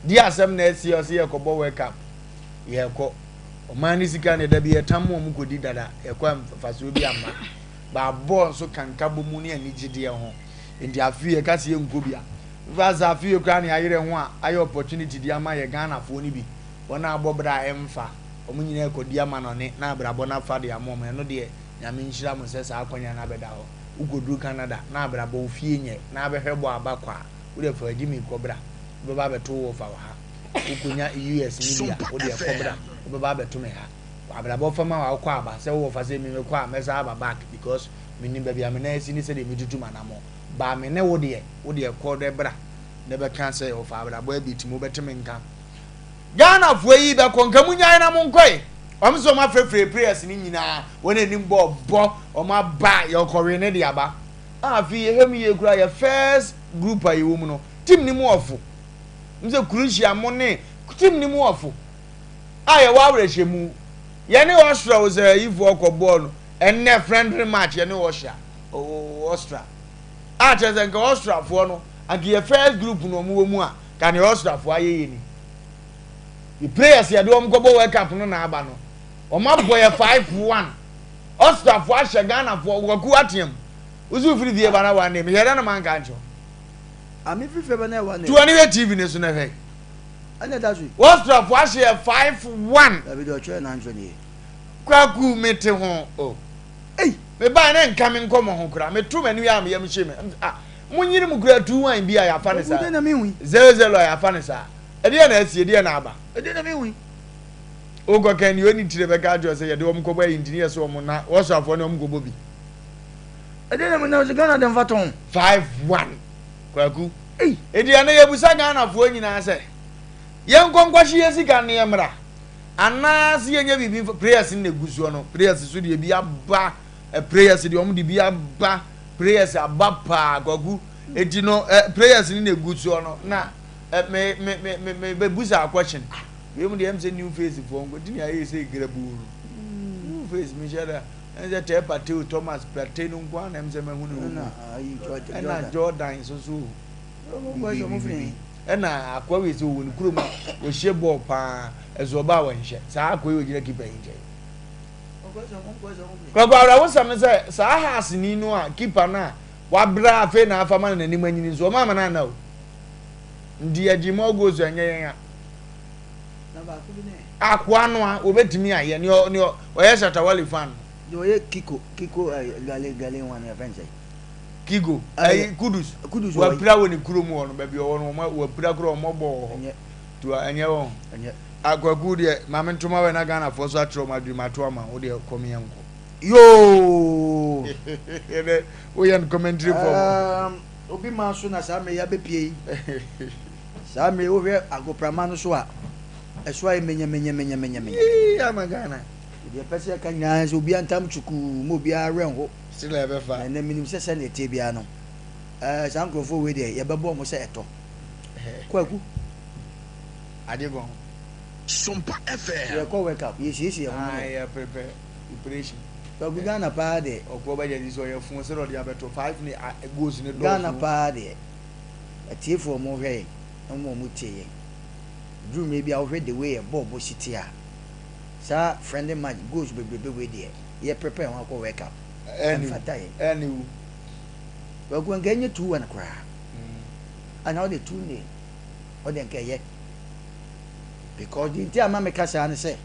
di asɛm na ɛsi ɔsɛ yɛkɔbɔ World Cup yɛkɔ ɔman ne sika ne da bi yɛtam wɔn kɔdi dada yɛkɔ mfasoɔ bi amma baabɔɔ nso kanka bɔ mu ne anigyedeɛ ho nti afei yɛka sɛ yɛnkɔ bi a mfa sɛ afei koraa ne ayerɛ ho a ayɛ opportunity de ama yɛ Ghanafoɔ no bi wɔn a abɔ bra a ɛmfa Wɔn nyinaa rekɔdi amanɔne na abrabɔ no afa de ama wɔn, ɛno deɛ Nyame nhyira mo sɛ saa akwanya no abɛda hɔ. Wokɔduru Canada na abrabɔ wo fie nyɛ na abɛhwɛ bɔ aba kɔ a, wodeɛ fa gyimi kɔ bra, wobɛba abɛto wo wɔfa wɔ ha. Wokɔnya US no bi a, wodeɛ kɔ bra, wobɛba abɛto me ha. Abrabɔ fa ma wo a wokɔ aba, sɛ wo wɔfa sɛ me mekɔ a mɛsan aba back because menim baabi a me nan asi ne sɛdeɛ metutu m'anamɔn. But me ne wo deɛ, wodeɛ kɔ dɛ bra na bɛka sɛ wɔfa abrabɔ abiti mu, wobɛte me nka. Ghana foɔ yi bɛkɔ nka mo nyae na mo nkɔe wɔn sɛ wɔn afrɛfrɛ prayers no nyinaa wɔn anim bɔ bɔ wɔn aba yɛ ɔkɔwe ne de aba a afei yɛhwɛ mu yie koraa yɛ first group a yɛwɔ mu no team ne mu ɔfo m sɛ Croatia mo ne team ne mu ɔfo a yɛwɔ awerɛhyɛ mu yɛne Austria wɔ sɛ ayifoɔ kɔ bɔɔl no ɛnnɛ friendly match yɛne Austria Austria a kyerɛ sɛ nka Austriafoɔ no anka yɛ first group no wɔn wɔ mu a Ka nea Austriafoɔ ayɛ yɛ ni. Yɛ players yɛde wɔn kɔbɔ World Cup no na aba no. Wɔn abɔ yɛ 5-1. Austriafoɔ ahyɛ Ghanafoɔ waku ateam. Wosi firi fie ba na one day mehwɛ dɛ na manka nkyerɛ wo. Ah, me firi fie ba na one day. Tu w'ani hwɛ TV ne so na hwɛ. Ɛna ɛda so yi. Austriafoɔ ahyɛ yɛ 5-1. Dabi deɛ ɔtwerɛ na antwerɛ ne yie. Kwaku mete ho o. Ei! Mebae na nka me nkɔmmɔ ho koraa. Meto m'ani a me yam hye me. Ah, monyere mu koraa 2-1 bi a yɛafa no Kwaku saa. dɛn na mehu yi? 0-0 a yɛafa no saa. Ɛdeɛn na asi? Ɛdeɛn na aba? Ɛdeɛn na mehu yi? Wokɔka nea ɔnni tire bɛka akyerɛ wo sɛ yɛde wɔn kɔbɔ ayi nti ne yɛsɛ wɔn na wɔsoafoɔ ne wɔn kɔbɔ bi. Ɛdeɛn na menam sɛ Ghana de mfa tɔn? 5-1 Kwaku. Ei! Enti ɛnnɛ yɛbusa Ghanafoɔ nyinaa sɛ yɛnkɔ nkɔhye yɛn sika ne yɛmmra anaa sɛ yɛnyɛ biribi mfa prayers no na ɛgu soɔ no prayers so deɛ bi aba eh, prayers deɛ wɔn de bi aba prayers aba paa Kwaku. Enti no eh, prayers no na ɛgu soɔ no na eh, me me me me me bɛbusa question. Wei mu deɛ ɛm sɛ new face foɔ nko nti na ayɛ sɛ grabuu no. New face mehyɛ da ɛm sɛ Tɛɛ Partey o Thomas Partey no nko ara na ɛm sɛ mahu no wɔ mu. Ɛna Jordan nso so bibibibi ɛna akoa wei sɛ ɔwɔ ne kurom a ɔhyɛ bɔɔl paa ɛso ɔba a wɔnhyɛ saa akoa yi ɔgyina keeper yi nkyɛn. Kwaku awerɛhosɛm ne sɛ saa haaseni no a keeper no a wabra afei na afa ma no n'anim anyini nso ɔma ama no ana o. Nti yɛgye more goals ɛnyɛ yɛn a. Akoa no a obetumi ayɛ nea nea ɔyɛ Shatta Wale fan no. Deɛ ɔyɛ Kiko Kiko ɛɛ gale gale one yɛ fɛn sɛ. Kigo ɛyi Kudus. Kudus wapira wɔ ne kurom hɔ no baabi ɔwɔ no wɔn wapira koro wɔn bɔ wɔ hɔ. To ɛnyɛ wɔn. Ɛnyɛ. Akwaku deɛ maame ntoma wɛ na Ghana foɔ so akyerɛ wɔn adwene ma to ama wo deɛ kɔm yɛn kɔ. Yoo. Ɛnɛ woyɛ no commentary fɔ. Um, obi maa so na saa mmerɛ yi abɛpie yi. Saa mmerɛ yi wohwɛ agoprama no so a, ɛso ayɛ menyɛmenyɛmenyɛmenyɛmenyɛ. Yii ama Ghana. Deɛ ɛpɛ sɛ yɛka nyinaa sɛ obiara ntam kyukuu ma obiara werɛ nho. Still ɛbɛfa. Na ɛnɛ menim sɛ sɛdeɛ ɛteɛ biara no, ɛɛ saa nkurɔfoɔ wei deɛ yɛbɛbɔ wɔn sɛ ɛtɔ. Kwaku. Ade gɔn. Sompa FM. Yɛkɔ World Cup, yɛsiesie yɛn ho no. Ah, yɛ prepare preparation. Kwaku Ghana paa deɛ. Ɔkɔ bɛgye di sɛ ɔyɛ fon sɛ ɔde abɛto five ne goals ne dɔɔso. Ghana paa deɛ. Atiefo a wɔhwɛ yɛn na wɔn a wɔtie yɛn, duru mmerɛ bi a wohwɛ the way yɛ bɔɔl bɔ si te a, saa friendly match goals bebrebe wei deɛ yɛ prepare ho akɔ World Cup, ɛmfata yɛn. Ɛne wu. Kwaku nka ɛnyɛ 2-1 koraa. Anaa wode 2-0 wode nka ɛyɛ. Because deɛ nti a ma meka saa ne sɛ,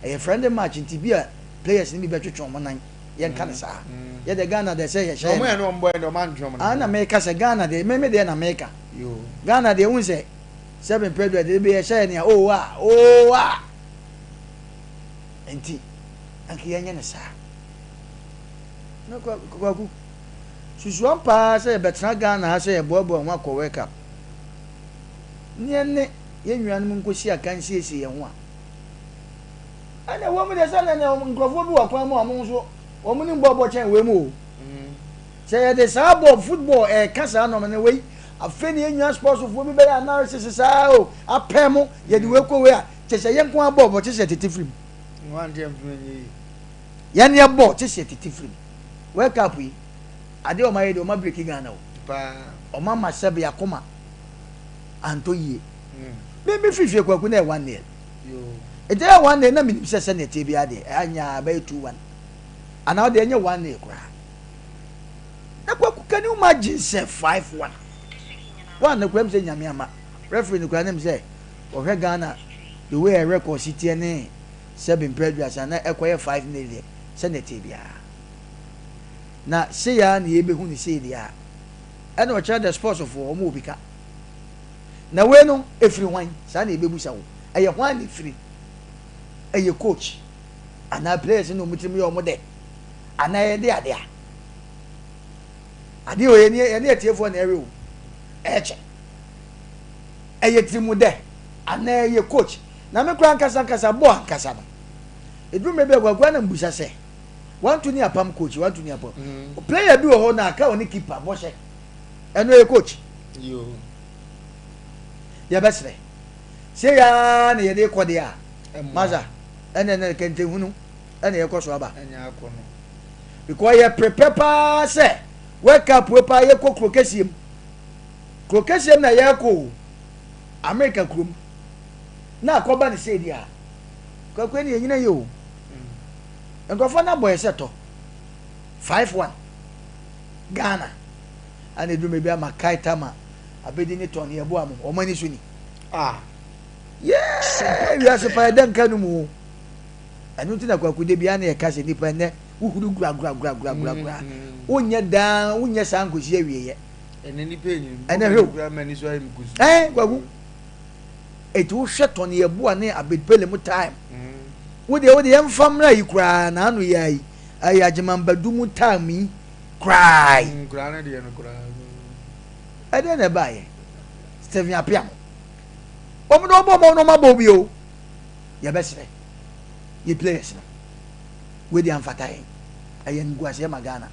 ɛyɛ friendly match nti bi a players no bi bɛtwetwe wɔn nan. Yɛnka no saa. Yɛ deɛ Ghana deɛ sɛ yɛhyɛ yɛn. Ɔmo yɛ no ɔmo bɔ yɛn deɛ ɔmo antwe ɔmo nan. Na meka sɛ Ghana deɛ me me deɛ na meka. Ghana deɛ wohu sɛ sɛbe mpɛ deɛ deɛ bi yɛhyɛ yɛn nea oo a oo a. Nti anka yɛnyɛ no saa. Na kwaku susuam paa sɛ yɛbɛtena Ghana ha sɛ yɛboaboa ho akɔ World Cup. Ne yɛne yɛn nuanom nkɔsi akan nsiesie yɛn ho a. Ɛna ɛwɔ mu deɛ sɛ na nkurɔfoɔ bi wɔ kwan mu a wɔn nso wɔn nim bɔɔl bɔ kyɛn wei mu o. Sɛ yɛde saa bɔɔl football ɛɛka saa nɔɔma no wei afei na yɛnya sportsfoɔ bi bɛyɛ analysis saa o apɛ mo yɛde wei kɔ wei a kyɛ sɛ yɛn nko ara bɔɔl bɔ kyɛ sɛ tete firim. Yɛn yɛ bɔɔl kyɛ sɛ tete firim. World Cup yi adeɛ wɔn ayɛ deɛ wɔn abiriki Ghana o. Wɔn ama sɛbe akoma antɔ yie. Me me firi fie kwaku na ɛyɛ one nil. Nti ɛyɛ one nil na menim sɛ sɛnea ɛteɛ biara deɛ ɛnyɛ a ɛbɛyɛ 2-1 anaa ɔdeɛ ɛnyɛ one nil koraa. Na kwaku can you imagine sɛ 5-1 one no koraa m sɛ nyame ama referee no koraa nem sɛ ɔhwɛ Ghana the way a record si teɛ ne sɛbe mpɛ aduasa na ɛkɔyɛ 5 nil deɛ sɛnea ɛteɛ biara na sei ara na yɛbɛhu ne sei deɛ a ɛna ɔkyerɛ the sports foɔ wɔn wɔ bi ka. Na wei no ɛfiri hwan? Saa na yɛbɛbusa wo. Ɛyɛ hwan na ɛfiri? Ɛyɛ coach anaa players no na wɔn tirim yɛ wɔn dɛ anaa ɛyɛ de adeɛ a? Adeɛ o yɛne yɛne atiefoɔ na ɛwe o. Ɛkyɛ. Ɛyɛ tirimu dɛ anaa ɛyɛ coach? Na me koraa ankasa ankasa bɔɔl ankasa no. Ɛduru mmerɛ bi a Kwaku na mbusa sɛ wanto ne apam coach wanto ne apam. Player bi wɔ hɔ na aka ɔne keeper bɔhyɛ. Ɛno ɛyɛ coach. Yɛbɛsrɛ. Sei ara na yɛde kɔ deɛ a, masa, ɛnɛ nɛ kɛntɛnhunu ɛna yɛkɔ so aba. Because yɛ prepare paa sɛ World Cup wei paa yɛkɔ kuro kɛseɛ mu. Kuro kɛseɛ mu na yɛkɔ o. America kurom. Na akɔba ne sei deɛ a, kwaku ɛne yɛnyina yɛ o. Nkurɔfoɔ no abɔ yɛ sɛ tɔ. 5-1. Ghana. Ana edu baabi a makae Tama abedi ne tɔn yɛboa mo wɔn ani so ni. Ah. Yeah, wiase pa ɛdɛ nka no mu o. Ɛno nti na Kwaku da biara na yɛka sɛ nipa ɛnɛ wohuru guraguraguraguragura. Wonyɛ daa, wonyɛ saa nkosi awieɛ. Ɛnɛ nipa enyini. Ɛnɛ hwɛ o. Ɛɛ Kwaku. Eti wohwɛ Tony Yeboah ne Abed Pele mu time. Wo deɛ wo deɛ yɛmfa mmra yi koraa na ano yɛ ayi. Ayi Agyeman Badu mu time yi koraa yi. Koraa ne deɛ no koraa. Ɛdeɛ na ɛbaayɛ. Stephen Appiah mo. Wɔn de wɔbɔ wɔn na wɔn abɔ obi o. Yɛbɛsrɛ yɛ players no. Wei deɛ amfata yɛn. Ɛyɛ nguaseɛ ma Ghana.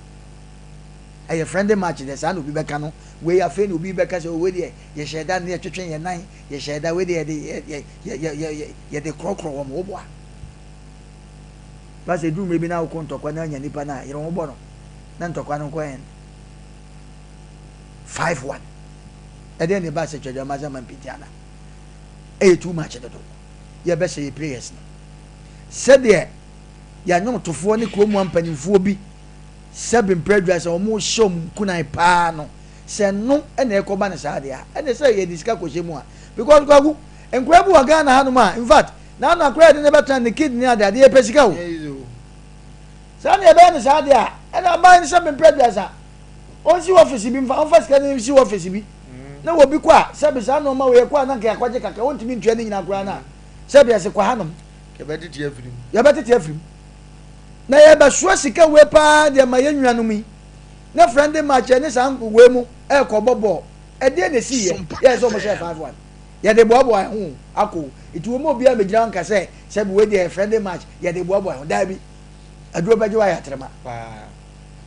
Ɛyɛ friendly match deɛ saa na obi bɛka no. Wei afei na obi bɛka sɛ oh wei deɛ yɛhyɛɛ da ne yɛtwetwe yɛn nan yɛhyɛɛ da wei deɛ yɛde yɛ yɛ yɛ yɛ yɛ yɛde korɔkorɔ wɔn woboa. Ba sɛ duru mmerɛ bi na wokɔ ntɔkwa na anya nipa no a yere ho bɔ no na ntɔkwa no nkɔ ɛn 5-1. Ɛdeɛn na ɛbaa sɛ Twɛdwama sɛ mampiti ana? Ɛyɛ too much dodo. Yɛbɛhyɛ yɛ prayers no. Sɛdeɛ yɛn anwomtofoɔ ne kurom ha mpanimfoɔ bi sɛbe mprɛ aduasa wɔn rehyɛ wɔn nkunan paa no, sɛ ɛno na ɛkɔba no saa deɛ a, ɛne sɛ yɛde sika kɔhyɛ mu a. Because Kwaku, nkwadaa bi wɔ Ghana hanom a, in fact, n'ano akwadaa yɛde ne bɛtena ne kidney ade ade yɛpɛ sika o. Saa na yɛbɛyɛ no saa deɛ a, ɛna aban no sɛbe mprɛ aduasa ɔnsi ɔfisi bi mfa ɔmfa sika no nsi ɔfisi bi na obi kɔ a sɛbi saa nneɛma wei ɛkɔ a na nka yɛakɔgye kakra wɔntumi ntua ne nyinaa koraa no a sɛbi ɛsɛ kɔ hanom yɛbɛtete afiri mu yɛbɛtete afiri mu na yɛbɛsoa sika wei paa deɛ ma yɛn nuanom yi na friendly match ɛne saa wei mu ɛrekɔbɔ bɔɔl ɛdeɛ na esi yɛ yɛ sɛ wɔn hyɛ 5-1 yɛde boaboa yɛn ho akɔ nti wɔn mu obiara megyina nka sɛ sɛbi wei deɛ friendly match yɛde boaboa yɛn ho daabi aduro bɛgye wa yɛ atrema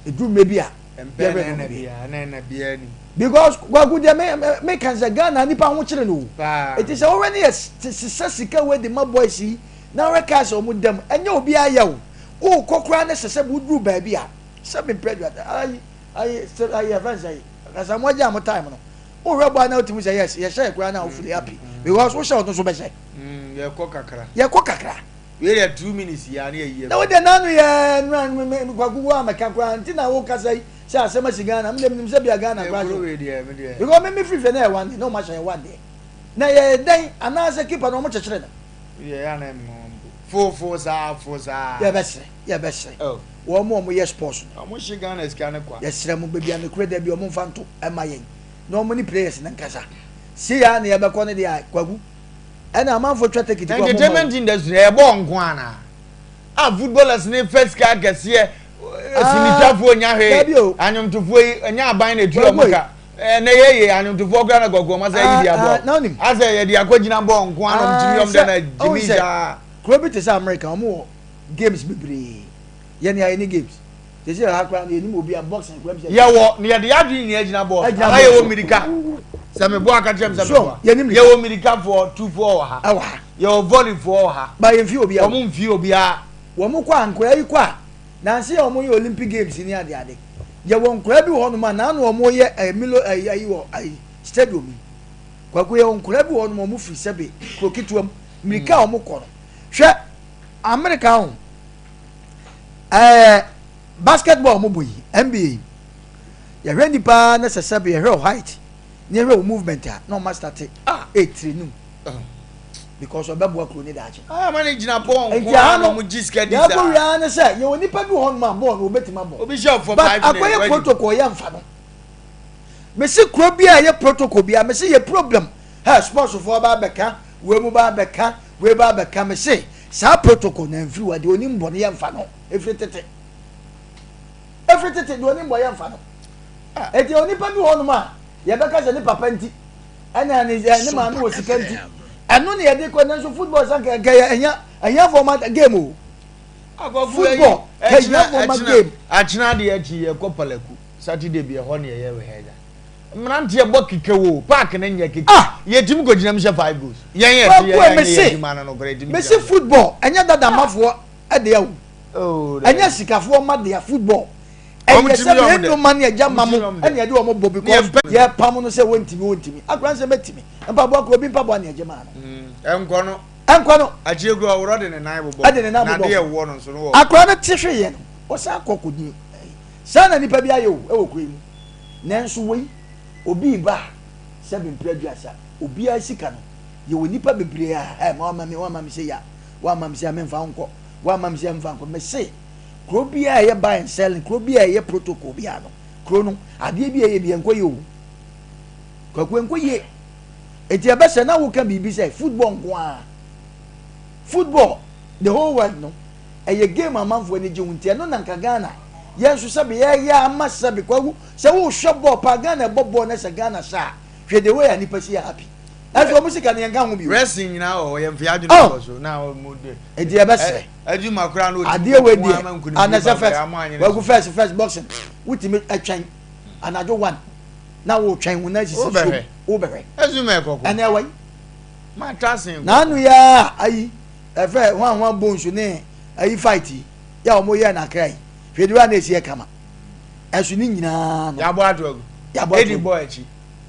ɛduru mmerɛ bi a yɛbɛ no bi because kwaku deɛ me me kan sɛ Ghana nipa ho kyerɛ no o eti sɛ wɔwɛ ne yɛ sisa sika wei de ma boys yi na wɔwɛ kaa sɛ wɔn dam ɛnyɛ obi ayɛ o wokɔ koraa ne sɛ sɛ woduru baabi a sɛ me mpɛ dua ayi ayi sɛ ayi ɛfɛn sɛ ayi kasa mo agya mo time no wohwɛ bɔ a na wotumi sɛ yes yɛhyɛ koraa na wofili happy because wohyɛ ɔno so bɛhyɛ yɛkɔ kakra yɛkɔ kakra. Wei deɛ 2 minutes yi a ne yɛyi. Na wo deɛ n'ano yɛ nura me me kwaku wo a mɛka koraa nti na wo kasa yi sɛ asɛm asi Ghana me deɛ menim sɛ bia Ghana koraa so wei deɛ me deɛ because me me firi fie na yɛ one deɛ na ɔmo ahyɛ yɛ one deɛ na yɛ dɛn anaasɛ keeper na ɔmo kyekyere no. Deɛ yɛ anan mu mpo fo fo saa fo saa. Yɛbɛsrɛ yɛbɛsrɛ oh. Wɔn mo ɔmo yɛ sports no. Ɔmo hye Ghana sika ne kwa. Yɛsrɛ mo baabi a nokorɛ da bi ɔmo nfa nto ɛma yɛn na ɔmo ne players no nkasa sei a na yɛbɛkɔ no deɛ a kwaku. Ɛna amanfoɔ twa tekiti kɔ a, momma o. Entertainment industry ɛyɛ bɔɔl nko ana? A footballers ne fɛ sika akɛseɛ, sinitwafoɔ nya hwee, anwomtofoɔ yi ɛnyɛ aban na etua wɔn ka. Ɛnɛ yɛ yɛ anwomtofoɔ koraa na kɔkɔɔ wɔn asɛ yi di aboɔ. Asɛ yɛde akɔgyina bɔɔl nko ana wɔn tumi wɔn dɛ na gyimi saa. Kuro bi te sɛ America wɔn wɔ games bebree. Yɛn yɛ ni games. Sese ha koraa no yɛnim obi a boxing koraa bi sɛ. Yɛwɔ na yɛde adwene nyinaa gyina bɔɔl so. Anaa yɛwɔ mmirika. Sɛ meboa aka kyerɛ me sɛ meboa. Yɛwɔ mmirikafoɔ tufoɔ wɔ ha. Ɛwɔ ha. Yɛwɔ volleyfoɔ wɔ ha. Ba yɛmfi obiara. Wɔn mfi obiara. Wɔn kɔ a nkwadaa yi kɔ a nansi a wɔn yɛ Olympic games ni ade ade. Yɛwɔ nkwadaa bi wɔ hɔnom a naanu wɔn yɛ ɛɛ milo ɛyi ɛyi wɔ ɛyi stadium yi. Kwaku yɛwɔ nkwadaa bi wɔ hɔnom a wɔn firi sɛbe kuro ketewa mu mmirika a wɔn kɔ no. Hwɛ Amerika ho. Ɛɛ basketball mo bɔ yi, NBA yi, yɛhwɛ nipa na sɛ sɛbe yɛhwɛ o height na yɛhwɛ o movement a na ɔma starte ah etire num because ɔbɛboa kuro ne daakye. Ah, ma ne gyina bɔɔl nko ara na ɔmo gye sika di saa. Yɛakɔ wia ne sɛ yɛwɔ nipa bi wɔ hɔnom a bɔɔl no obetumi abɔ. Obi hyɛ for but 5 minutes. Akɔyɛ protocol yɛ nfa no. Mesi kuro bi a yɛ protocol bi a mesi yɛ problem. Hɛ sports foɔ ba abɛka, wei mu ba abɛka, wei ba abɛka mese saa protocol na mfiri wa deɛ onim bɔ no yɛmfa no efiri tete efiri tete deɛ onim bɔ yɛmfa no eti onipa bi wɔ hɔnom a yɛbɛka sɛ ne papa nti ɛna ne ne maame wɔ sika nti ɛno na yɛde kɔ nanso football san kɛ kɛ ɛnya ɛhiafoɔ ma game o football kɛ ɛhiafoɔ ma game. Akyena adeɛ akyi yɛkɔ palaku Saturday bi ɛhɔ ne yɛyɛ rehearsal. Mmeranteɛ bɔ kekɛ wo park no nyɛ kekɛ. Ah! Yɛtumi kɔ gyina mu hyɛ 5 goals. Yɛn yɛ ti yɛn yɛ yɛ adwuma no no koraa yɛtumi gyina mu. Mese football ɛnyɛ dada mafoɔ ɛdeɛ o. Oh, ɛnyɛ sikafoɔ ma dea football. Ɛyɛ sɛ yɛn nnoma ne agya ma mo ɛna yɛde wɔn bɔ because yɛpam no sɛ wɔntumi wɔntumi. Akora nsɛ mɛtumi. Mpaboa kora obi mpaboa ne agye maa no. Ɛnkɔ no. Ɛnkɔ no. Akyire kura ɔworɔ de ne nan bobɔ. Ɛde ne nan bobɔ. Na adeɛ ɛwɔ no nso no wɔ. Akora no te hwe yɛ no. Ɔsan kɔ kɔdi. Saa na nipa bi ayɛ o ɛwɔ kuro yi mu. Nanso wei, obi reba a, sɛbe mprɛ aduasa, obiara sika no, yɛwɔ nnipa bebree a, ɛ, ma wama me, wama me sei a, wamma me sei a, memfa wo nkɔ, Woamma me sika mfa nkɔ. Mese kuro biara a ɛyɛ buy and selling, kuro biara a ɛyɛ protocol biara no, kuro no adeɛ bi a ɛyɛ bi ɛnkɔ yie o. Kwaku ɛnkɔ yie. Eti ɛbɛsɛ na woka biribi sɛ football nko ara. Football the whole world no ɛyɛ game amanfoɔ ani gye ho nti ɛno na nka Ghana yɛn nso sɛbe yɛyɛ ama sɛbe kwaku sɛ wohwɛ bɔɔl paa Ghana ɛbɔ bɔɔl na sɛ Ghana hyɛ a hwɛ the way a nipa si yɛ happy. Ɛnso wɔn sika no yɛn ka ho bio. Wrestling nyinaa wɔ hɔ yɛn fi adwene oh. kɔ so na wɔn de. Eti yɛ bɛ srɛ. Adwuma koraa na oti kɔ ko ama nkunimdie ba bɛyɛ ama anyere. Wagu first first boxing wotumi ɛtwɛn anadwo one na wotwɛn wo nan sisi so wobɛhwɛ. Ezuma ɛkɔkɔ. Ɛnna ɛwɔ yi. Ma ta sen kɔkɔ. N'ano yɛ ayi ɛfɛ hwan hwan bones ne ayi fight yi yɛ a wɔn yɛ n'akra yi hwɛ de wa na esi yɛ kama ɛso ne nyinaa no. Yabɔ ato agu. Yabɔ ato agu. Edi bɔ akyi.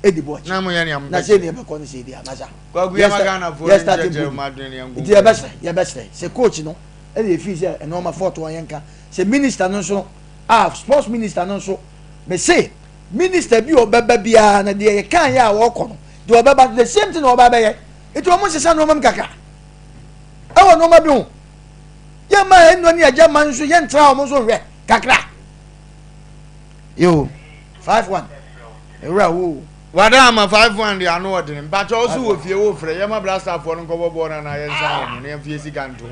edi bɔ akyi na mo yɛ nea mo na sɛ nea ɛbɛkɔ no sɛ edi anasa kwaku yɛ ma Ghana fo yɛ starting pool nti yɛbɛsrɛ yɛbɛsrɛ sɛ coach no ɛna efi sɛ ɛnɔɔma fɔɔto wɔn yɛn ka sɛ minister no nso a sports minister no nso mɛ se minister bi ɔbɛba biara na deɛ yɛ kan yɛ a wɔkɔ no deɛ ɔbɛba the same thing na ɔba bɛyɛ nti wɔn nsesa nneɛma mu kakra ɛwɔ nneɛma bi ho yɛ ma ɛnua ne agya ma nso yɛn tra wɔn nso hwɛ kakra. Yo, 51. Ewura wo. Wada ama 51 de ano ɔdene. Mpakyɛ wo so wɔ fie wo frɛ. Yɛma blasterfoɔ no nkɔbɔ bɔɔl no anaa yɛnsan wɔn na yɛmfa yɛ sika nto.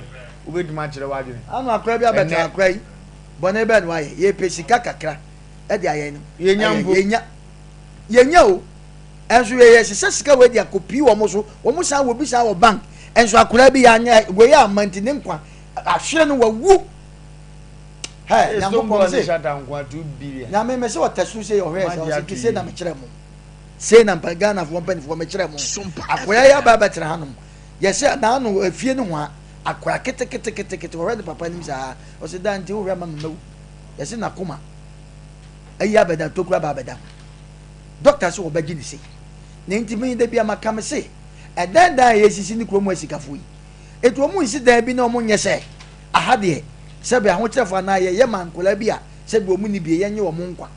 Wobɛtumi akyerɛ w'adwene. Ano akora bi abɛtena akora yi. Bɔne bɛn na wayɛ? Yɛpɛ sika kakra de ayɛ no. Yɛnya mpo. Yɛnya. Yɛnya o. Ɛnso yɛyɛ sesa sika wei de akɔpii wɔn so. Wɔn san wɔ bi san wɔ bank. Ɛnso akora bi yɛanyɛ wei amma nti ne nkwa ahwere no wawu. Hey, Nyankopɔn se, Nyame me se ɔtɛ soro sei ɔhwɛɛ sɛ ɔse ti sei na mekyerɛ mo. Sei na mpa Ghanafoɔ mpanimfoɔ mekyerɛ mo. Akoya yi aba abɛtena hanom. Yɛsɛ n'ano efie no ho a akoya keteketekete ɔhwɛ ne papa anim saa. Ɔse da nti wohwɛ ma memawu. Yɛse n'akoma ayi abɛda tokura aba abɛda ho. Dɔkta se wɔbɛgye ne sei. Na nti me da bi a maka me se ɛdan dan a yɛsisi ne kurom asikafoɔ yi. Eti wɔn nsi dan bi na wɔn nyɛ sɛ Aha deɛ, sɛbe ahokyerɛfoɔ anaa yɛyɛ ma nkwadaa bi a sɛbe wɔn nni bie, yɛnnye wɔn nkwa.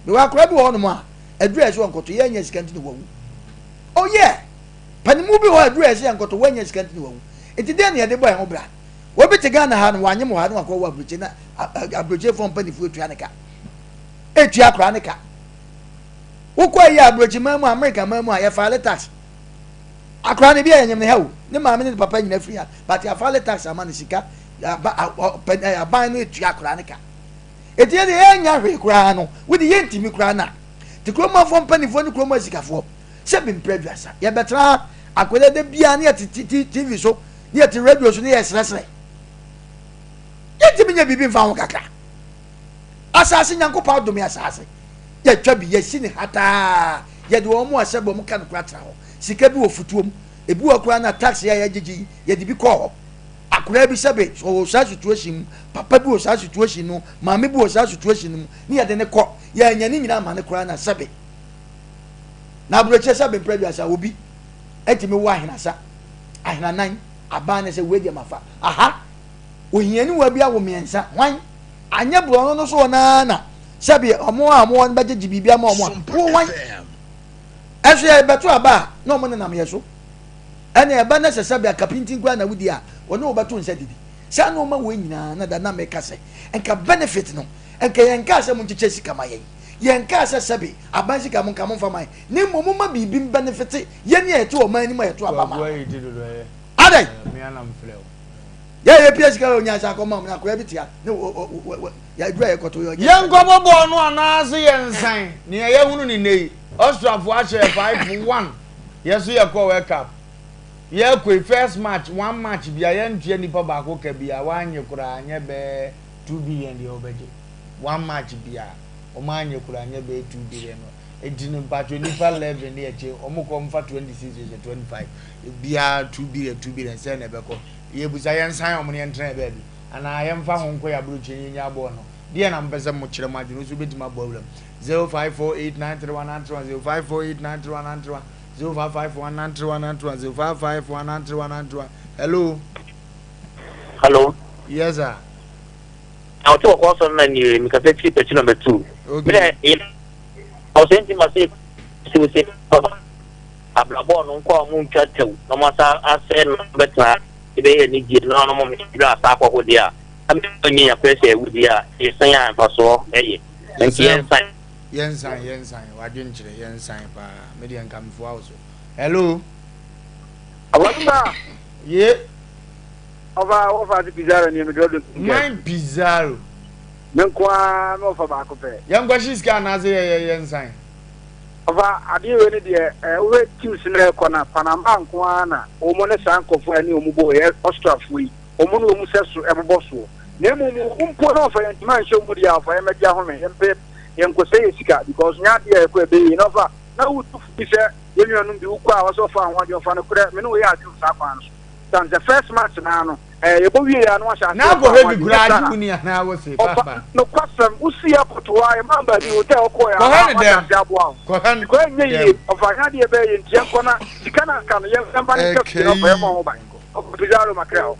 Mewɔ akwadaa bi wɔ hɔnom a, aduru a ɛsɛ wɔnkɔto, yɛannya sika nti na wawu. Oh yeah! Panimu bi wɔ hɔ a aduru a ɛsɛ yɛnkɔto, wannya sika nti na wawu. Nti deɛn na yɛde bɔ yɛn ho bra? Obi te Ghana ha no, wanyem wɔ ha na wakɔwɔ aburokyire na aburokyirefoɔ mpanimfoɔ atua ne ka. Etua akwadaa ne ka. Wokɔ ayi aburokyiman mu, Amerika man mu a, yɛfaale tax. Akwadaa no ebi a yɛnyem no ha o, ne maame ne ne papa nyina firi ha, but yɛafale tax ama no sika, aban no etua akwadaa no ka. Eti yɛ deɛ yɛnya hwee koraa no, wode yɛntumi koraa na. Te kurom afoɔ mpanimfoɔ ne kurom asikafoɔ, sɛ bi mpere aduasa, yɛbɛtena ha akwadaa da biara ne yɛte TV so, ne yɛte radio so ne yɛsrɛsrɛ. Yɛntumi nyɛ biribi mfa ho kakra. Asase, Nyankopɔn adome asase. Yɛtwa bi, yɛsi ne hataa. Yɛde wɔn a sɛbe wɔn ka nokorɛ atena hɔ. Sika bi wɔ futuo mu. Ebi wɔ koraa na tax yi a yɛgyegye yi, yɛde bi kɔɔ hɔ. Akoraa bi sɛbe ɔwɔ saa situation mu, papa bi wɔ saa situation no, maame bi wɔ saa situation no mu, ne yɛde no kɔ. Yɛanya ne nyinaa ama no koraa na sɛbe. Na aburokyire sɛbe mpere aduasa, obi atumi wɔ ahenasa, ahenanan, aban no sɛ wei deɛ mafa. Aha, ohianiwa bi awo mmiɛnsa, hwan? Anyɛ borɔno no so hɔ no ara na sɛbe wɔn a wɔwɔ no bɛgyegye biribi ama wɔn a, wo hwan? Ɛnso yɛbɛto aba a, na wɔn nenam yɛ so. Ɛna ɛba na sɛ sɛbe akapintin koraa na wodi a, wɔne wo bɛto nsa didi. Saa nneɛma wei nyinaa na da na meka sɛ, nka benefit no, nka yɛnkaa sɛ monkyekyɛ sika ma yɛn. Yɛnkaa sɛ sɛbe aban sika monka momfa ma yɛn. Na mmom momma biribi mbenefite yɛn a yɛte ɔman no mu a yɛto aba ma no. Adɛn? Yɛ yɛ pia sika yɛ onyansa akɔma ɔmo na akɔya bi tia ne yɛ aduru a yɛkɔto yɛ ɔnyɛ. Yɛnkɔbɔ bɔɔl no anaase yɛnsan? Nea yɛahunu no nnɛ yi, Austriafoɔ ahyɛ yɛ 5-1, yɛn nso yɛkɔɔ World Cup. Yɛrekɔ yi, first match, one match biara yɛntua nipa baako ka biara, wanyɛ koraa anyɛ bɛyɛ 2 billion deɛ wɔbɛgye. One match biara, wɔn anyɛ koraa anyɛ bɛyɛ 2 billion. Enti no mpakyɛw nipa 11 ne yɛkye, wɔn kɔ mfa 26 yɛhyɛ 25, biara 2 billion, 2 billion, sɛn na ɛbɛkɔ? Yɛbisa yɛnsan wɔn na yɛntena yɛn baabi anaa yɛmfa ho nkɔ yɛn aburokyire na yɛnnya bɔɔl no? Deɛn na mopɛ sɛ mokyerɛ mo adwene? Wo nso wobɛtumi abɔ awura mu. 0548931931, 0548931931, 0551931931, 0551931931. Hello. Hello. Yes sir. Na ɔte wɔkɔ sɔrɔ na nie mikasa firi pɛkyi nɔmba tu. Okay. Mena ɔsɛ nti ma se se se abrabɔ no nkɔ a ɔmo ntwa tɛw na ɔmo asa asɛ no bɛtena ɛbɛyɛ anigye na ɔmo dwa asa akɔho deɛ a. Nyɛ pɛ sɛ wodi a yɛsan a mfasoɔ ɛyɛ nti yɛnsan. Yɛnsan yɛnsan wadwenkyerɛ yɛnsan paa me deɛ nka mefoa wo so hello. Awɔduma. Ye. Ɔfa wɔfa ase Pizarro ni mede ɔdɔ nkɛ. Man Pizarro. Me nko ara na ɔfa baako pɛ. Yɛnkɔ hye sika anaasɛ yɛ yɛnsan. Ɔfa adeɛ wei no deɛ ɛɛ wohwɛ teams no ɛkɔ na Panama nko ara na wɔn ne saa nkurɔfoɔ a ɛne wɔn bɔ yɛ Austriafoɔ yi. Wɔn ne wɔn sɛso bobɔ soɔ. Na mmom wɔn mpo na wɔmfa yɛn ntoma nhyɛ wɔn deɛ a, wɔfa yɛn mmɛgye ahome, yɛmpɛ, yɛnkɔsɛe yɛn sika, because nyɛ adeɛ a yɛkɔ ɛbɛyɛ yie. Na ɔfa, na wotu fo bi sɛ yɛn nuanom bi wokɔ a wɔsɛ wɔfa ho adeɛ, ɔfa nokorɛ, me ne wo yɛ adwene wɔ saa kwan no so. Sane sɛ first match no ara no, ɛɛ yɛbɔ wie a na wahyɛ aseɛ Na ɔfa ho akɔhwɛ bi adeɛ, nyɛ koraa saa gye na wo ni anaa wo se ɔfa, paapa. nokwasɛm, wosi airport hɔ a yɛmaa baabi hotel wokɔɛ a Kɔhwɛ na ne wahyɛ dɛm, aseɛ aboa wo. kɔhwɛ no Because ɛnyɛ yie, dɛm. ɔfa nyɛ adeɛ ɛbɛyɛ yie nti yɛnkɔ na sika no aka no yɛmfa no nka fie na ɔfa yɛmmɔ ho ban. Pizarro makra hɔ.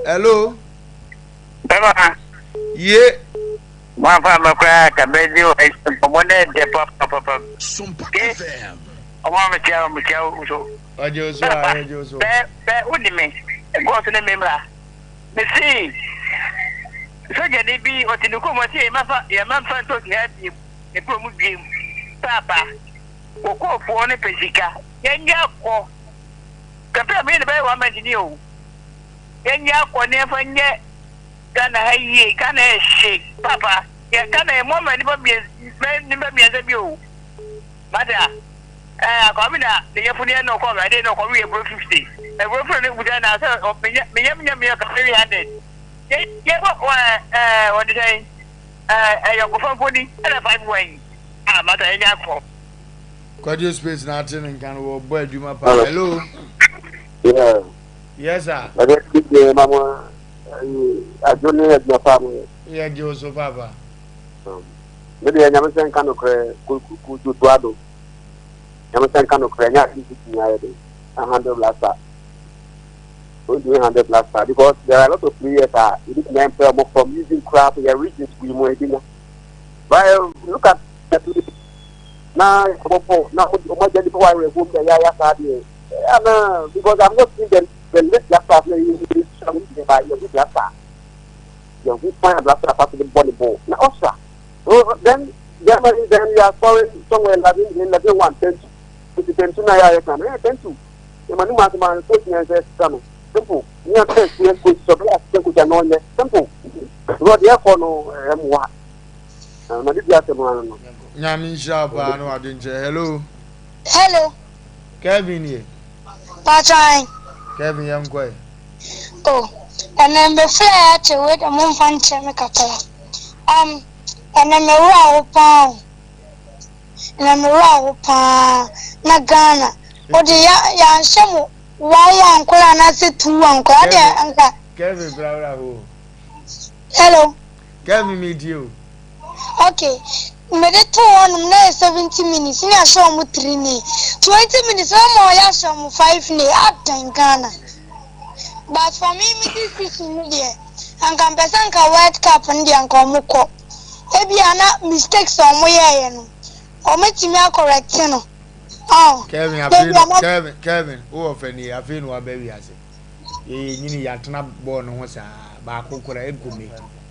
Hello. Bɛma. Ye. Wɔamfa amma koraa ka bɛgye nkɔmmɔ no ɛdɛ papapapa. Sompa FM. Ɔmo a mekyia wɔn mekyia wo so. Ɔgye wo so a yɛgye wo so. Bɛ bɛ wodi me nkɔɔ so ne me mmra. Mesi sogyani bi ɔte ne kurom ɔse yɛmma fa yɛmma mfa ntosi ha biem ne kurom biem paapa kokofoɔ no pɛ sika yɛnyɛ kɔ. Kɛpɛ a meyɛ no bɛyɛ one month ni o. Yɛnyɛ akɔ ne yɛmfa nyɛ Ghana ha yie. Ghana yɛ hye papa. Yɛ Ghana yɛ mɔma nipa mmiɛnsa nipa mmiɛnsa bi o. Mada ɛɛ akwa mi na ne yɛfo ne yɛ na ɔkɔ ɔbɛde na ɔkɔ wi eburo 50. Eburo furo ne buta na sɛ meyɛ meyɛ meyɛ meyɛ ka 300. Yɛ yɛ kɔ ɛɛ ɛɛ wɔde sɛn ɛɛ ɛyɛ kɔfɔ mfoni ɛna 5 wɔn. Ah mada yɛnyɛ akɔ. Kwadwo space na ate ne nka no wɔ bɔ adwuma paa. Hello. Yeah. Yes sir. Ɛdɛ ti deɛ ma mo adwo ne adwuma paa mo yɛ. Yɛ gye wo so papa. Me deɛ nyame sɛ nka nokorɛ kutu to ado. Nyame sɛ nka nokorɛ nyɛ ade bi tumi ayɛ de. A hundred blaster. Ontumi hundred blaster because there are a lot of players a ebi tumi ayɛ mpɛ from using koraa for your regions bi mu ebi nya. But look at na yɛbɔbɔ na wɔn agya nipa wɔ awerɛhoɔ mu na yɛayɛ saa deɛ ana because I'm not seeing the the late black stars na yɛ yɛ sua wɔn deɛ ba yɛ hu black star yɛ hu kwan a black star fa so de bɔ ne bɔɔl na ɔsra then Germany then you are scoring somewhere 11 1 10 2 nti 10 2 na yɛ ayɛ kan ɛyɛ 10 2 yɛ ma ne mu asoma coach na ɛsɛ sisa no simple ní ɛsɛ experience coach sɔ bɛyɛ assistant coach ano ɔnyɛ simple because deɛ ɛkɔ no ɛmoa. Na mede di asɛm ano no. Nyame nhyira wo paa ne w'adwenkyerɛ. Hello. Hello. Kevin ye. Pacho ahen. Kevin yɛn kɔ ɛ. Oh, ɛnɛ mbɛfrɛ yɛ akyɛ wei de mo nfa nkyerɛ me kakra. Um, ɛnɛ me werɛ aho paa o. Ɛnɛ me werɛ aho paa na Ghana. O de ya yɛanhyɛ mo 1-1 koraa anaasɛ 2-1 koraa deɛ nka. Kevin kura werɛ aho o. Hello. Kevin mi tie o. Ok, mede too hɔnom na ɛyɛ 70 minutes ne ahyɛ ɔmo 3 ne 20 minutes na ma ɔyɛ ahyɛ ɔmo 5 ne adɛn Ghana. But for me me decision no deɛ anka mpɛ sɛ anka World Cup no deɛ anka ɔmo kɔ. Ebia na mistakes a ɔmo yɛɛyɛ no ɔmo atumi akɔrɛkte no. Oh, Kevin afei no Kevin Kevin wowɔ fɛ ni afei na waba wiase. Yɛyɛ nyini yɛatena bɔɔl no ho saa baako koraa ɛkɔ me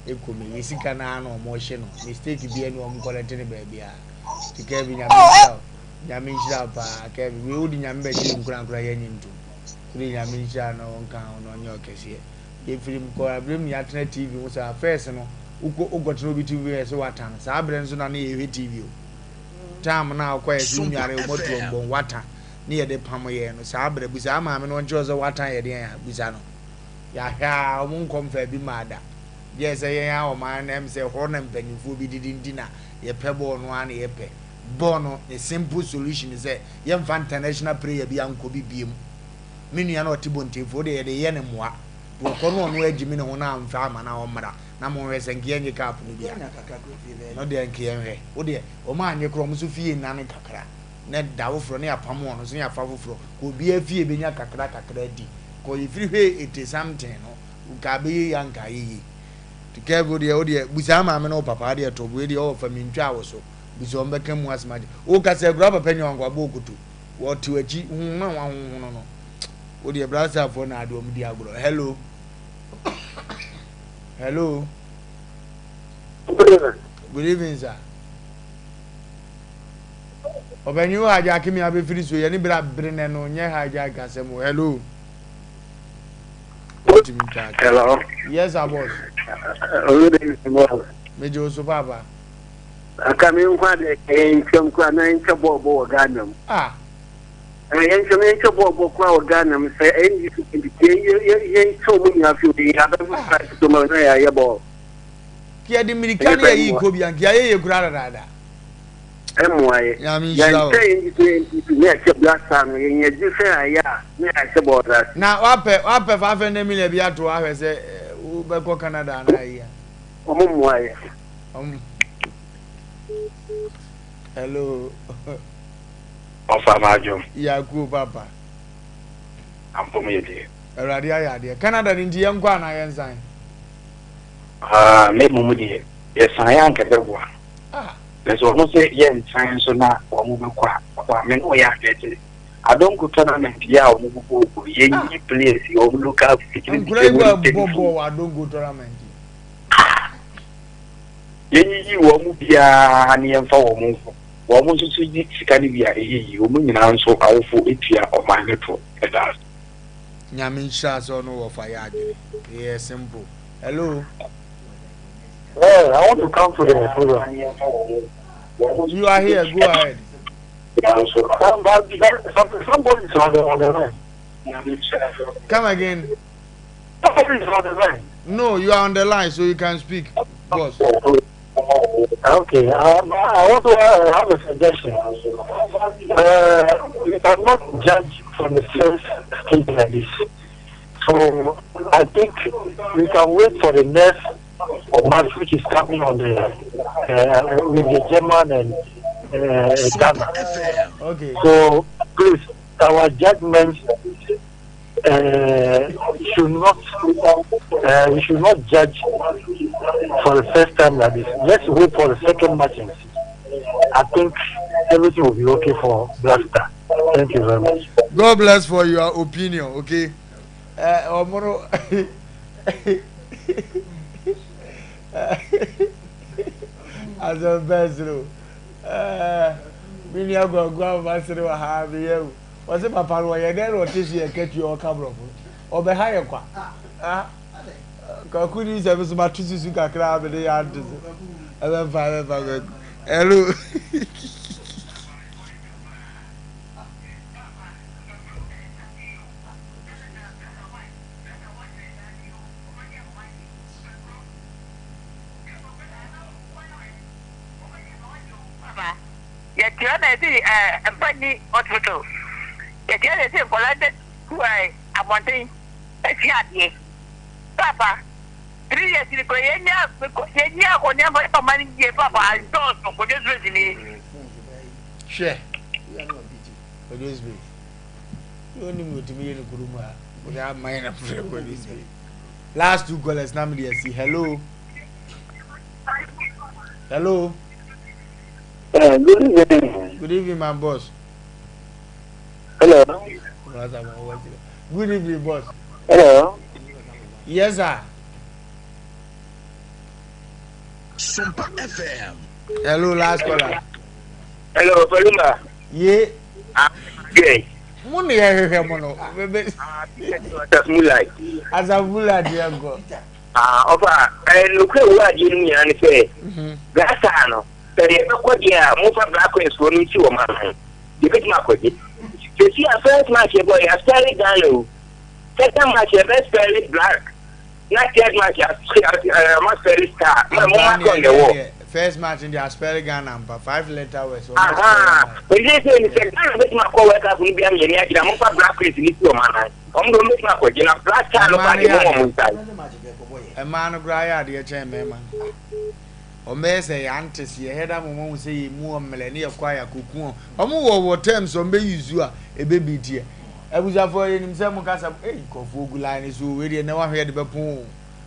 ɛkɔ me yɛ sika no ara na ɔmo hye no mistake bia ni ɔmo kɔlɛte no baabi a ti Kevin nyame Oh, eh. nhyira wo nyame nhyira wo paa Kevin wei wode nyame bɛhyɛ nkuran koraa yɛnye ntom wode nyame nhyira na ɔnka ho na ɔnyɛ ɔkɛseɛ yɛfiri mu kɔ aberɛ mu yɛatena TV ho saa first no wokɔ wokɔtena obi TV yɛ sɛ wata no saa berɛ nso na ne yɛhwɛ TV o time no a wokɔ yɛ sɛ wonware wo mɔtuo mbɔn wata ne yɛde pam yɛn no saa berɛ busaa maame no ɔnkyerɛ sɛ watan yɛ deɛn a busa no yɛahwɛ a ɔmo nkɔ mfaa bi maa da gyɛɛ sɛ yɛn a ɔman no ɛm sɛ hɔ na mpanyinfoɔ bi didi nti na yɛpɛ bɔɔl no ara na yɛpɛ bɔɔl no ne simple solution sɛ yɛmfa international prayer bi ankɔ bi biem me nua na ɔte bontenfoɔ deɛ yɛde yɛ ne mmoa wɔkɔ no ɔno agyimi ne ho na amfa ama na ɔmmra na monhwɛ sɛ nkeɛ nye cup no bi a no deɛ nkeɛ nhwɛ wo deɛ ɔmo anye korɔ ɔmo so fie nane kakra na da foforɔ na yɛapam wɔn nso na yɛafa foforɔ kɔ obiara fie bɛnya kakra kakra adi kɔ yɛfiri hwee ete something no nka abɛyɛ yie anka ayɛ yie nti kɛgo deɛ wo deɛ busaa maame ne wo papa deɛ to wei deɛ ɔwɔ fa mentwaa wo so busa wɔn bɛka mu asɛm agye wo kasa akura papa ni wanko abɔ okoto wɔte w'akyi huhuna wahohono no wo deɛ brasafoɔ na ade wɔn di agorɔ hello. Hello. Good evening. Good evening, sir. Ɔbɛnyin wo hijack mi abɛfiri so yɛne bere abere nɛ no nyɛ hijack asɛm o. Hello. Hello. Yes, sir, boss. Good evening, boss. Megye wo so paapa. Aka me nkwa de yɛntwam kora na yɛntwa bɔɔl bɔ wɔ Ghana mu. Ah. Yɛntwam yɛntwa bɔɔl bɔ kora wɔ Ghana mu sɛ NDC yɛntwa ɔmo nyinaa fi obi abɛfo strike so ma na yɛayɛ bɔɔl. Yɛde mmirika ne yɛyi kɔ bi anka yɛayɛ yɛ kura dadaada. Ɛmmoa yɛ. Yɛnkyɛ yɛn gye sɛ NPP ne yɛahyɛ Black Star no yɛnya gye sɛ ayɛ a ne yɛahyɛ bɔɔl ase. Na wapɛ wapɛ 500 million bi ato hɔ ahwɛ sɛ wobɛkɔ Canada anaa ayi a. Ɔmo mmoa yɛ. Ɔmo. Hello. Ɔfa m'adwo. Yakuo papa. Ampom yɛ deɛ. Awurade ayɛ adeɛ. Canada no nti yɛnkɔ anaa yɛnsan? Ah, me mmom deɛ yɛsan yɛ anka ɛbɛboa. Ah. Na sɛ wɔn sɛ yɛnsan nso na wɔn bɛkɔ a, ɔba me ne wɔyɛ adwene sɛ adonko tournament yi a wɔn bobɔ bɔ yɛnyi ah. players yi wɔn local fitiri Nkura yi bɔ bɔ bɔ wɔ adonko tournament yi. Ah. Yɛnyiyi wɔn mu biara ne yɛmfa wɔn nko. Wɔn nso so gye sika no bi a ɛyɛ yi, wɔn nyinaa nso awofo tua ɔman no to ɛda ase. Nyame nhyira sɛ ɔno wɔfa yɛ adwene. Ɛyɛ simple. Hello. Well, I want to come to the program. You are here. Go ahead. Somebody is on the line. Come again. Somebody is on the line. No, you are on the line, so you can speak, boss. Okay, I want to have a suggestion. We cannot judge from the first stage like this. So I think we can wait for the next match, which is coming on the with the German and Ghana. Okay. So please, our judgment should not we should not judge for the first time like this. Let's wait for the second match and see. I think everything will be okay for Black Star. Thank you very much. God bless for your opinion, okay? Ọmụrụ asɛm me nua guagu ama sere wɔ ha meyɛ o ɔse papa no ɔyɛ dɛn na ɔte so yɛ katua ɔka borɔfo ɔbɛha yɛ kwa kwaku ni sɛ me so mato susu kakra a mede yɛ ante so ɛbɛmfa ɛbɛmfa kwaku hello. Yɛtua na yɛsi ɛɛ mpa nni hospital. Yɛtua na yɛsi nkwadaa da sukuu ɛɛ abɔnten esua adeɛ. Papa, three years ni kura yɛnya yɛnya akɔneaba yɛ ɔman no yie papa dɔɔso kɔdwe space ni. Hwɛ kɔdwe space. Yɛ onim na otumi yɛ ne kurom ha. Wɔde ama yɛn na frɛ kɔdwe space. Last two callers na mede asi. Hello. Hello. Good evening. Good evening, my boss. Hello. Good evening, boss. Hello. Yes, sir. Sumpa FM. Hello, last caller. Hello, Paluma. Ye. Ah, yeah. Mo ne yɛ hwehwɛ mo no. Asafulai. Asafulai deɛ nkɔ. Ah, ɔfa nokura wo adeɛ no nyinaa ne sɛ gasa no sɛ yɛbɛkɔ deɛ a momfa Black Queens foɔ no nsi wɔn ano yɛbɛtumi akɔgye sɛsi a first match yɛbɔ yɛaspɛle Ghana o second match yɛbɛspɛle Black na third match yɛaspɛle Star ma moma kɔ ndɛ wɔ first match de aspɛle Ghana mpa five letter words aha ɛsɛ sɛ ni sɛ Ghana bɛtumi akɔ World Cup no bi ama yɛni agyina momfa Black Queens no si wɔn anan wɔn de wɔn bɛtumi akɔgye na Black Star no ba deɛ moma wɔn nsae mmaa no koraa yɛ adeɛ kyɛn mmarima no Wɔn bɛyɛ sɛ yɛ antes yɛ hɛda ma wɔn ahu sɛ yɛ mu ɔmlɛ ne yɛ kɔ a yɛ akɔku wɔn. Wɔn wɔ wɔ terms wɔn bɛ use a ebe bi teɛ. Abusuafoɔ yɛ nim sɛ mo kasa ei nkurɔfoɔ gu line no so wei deɛ nɛ wahwɛ yɛ de bɛpo o.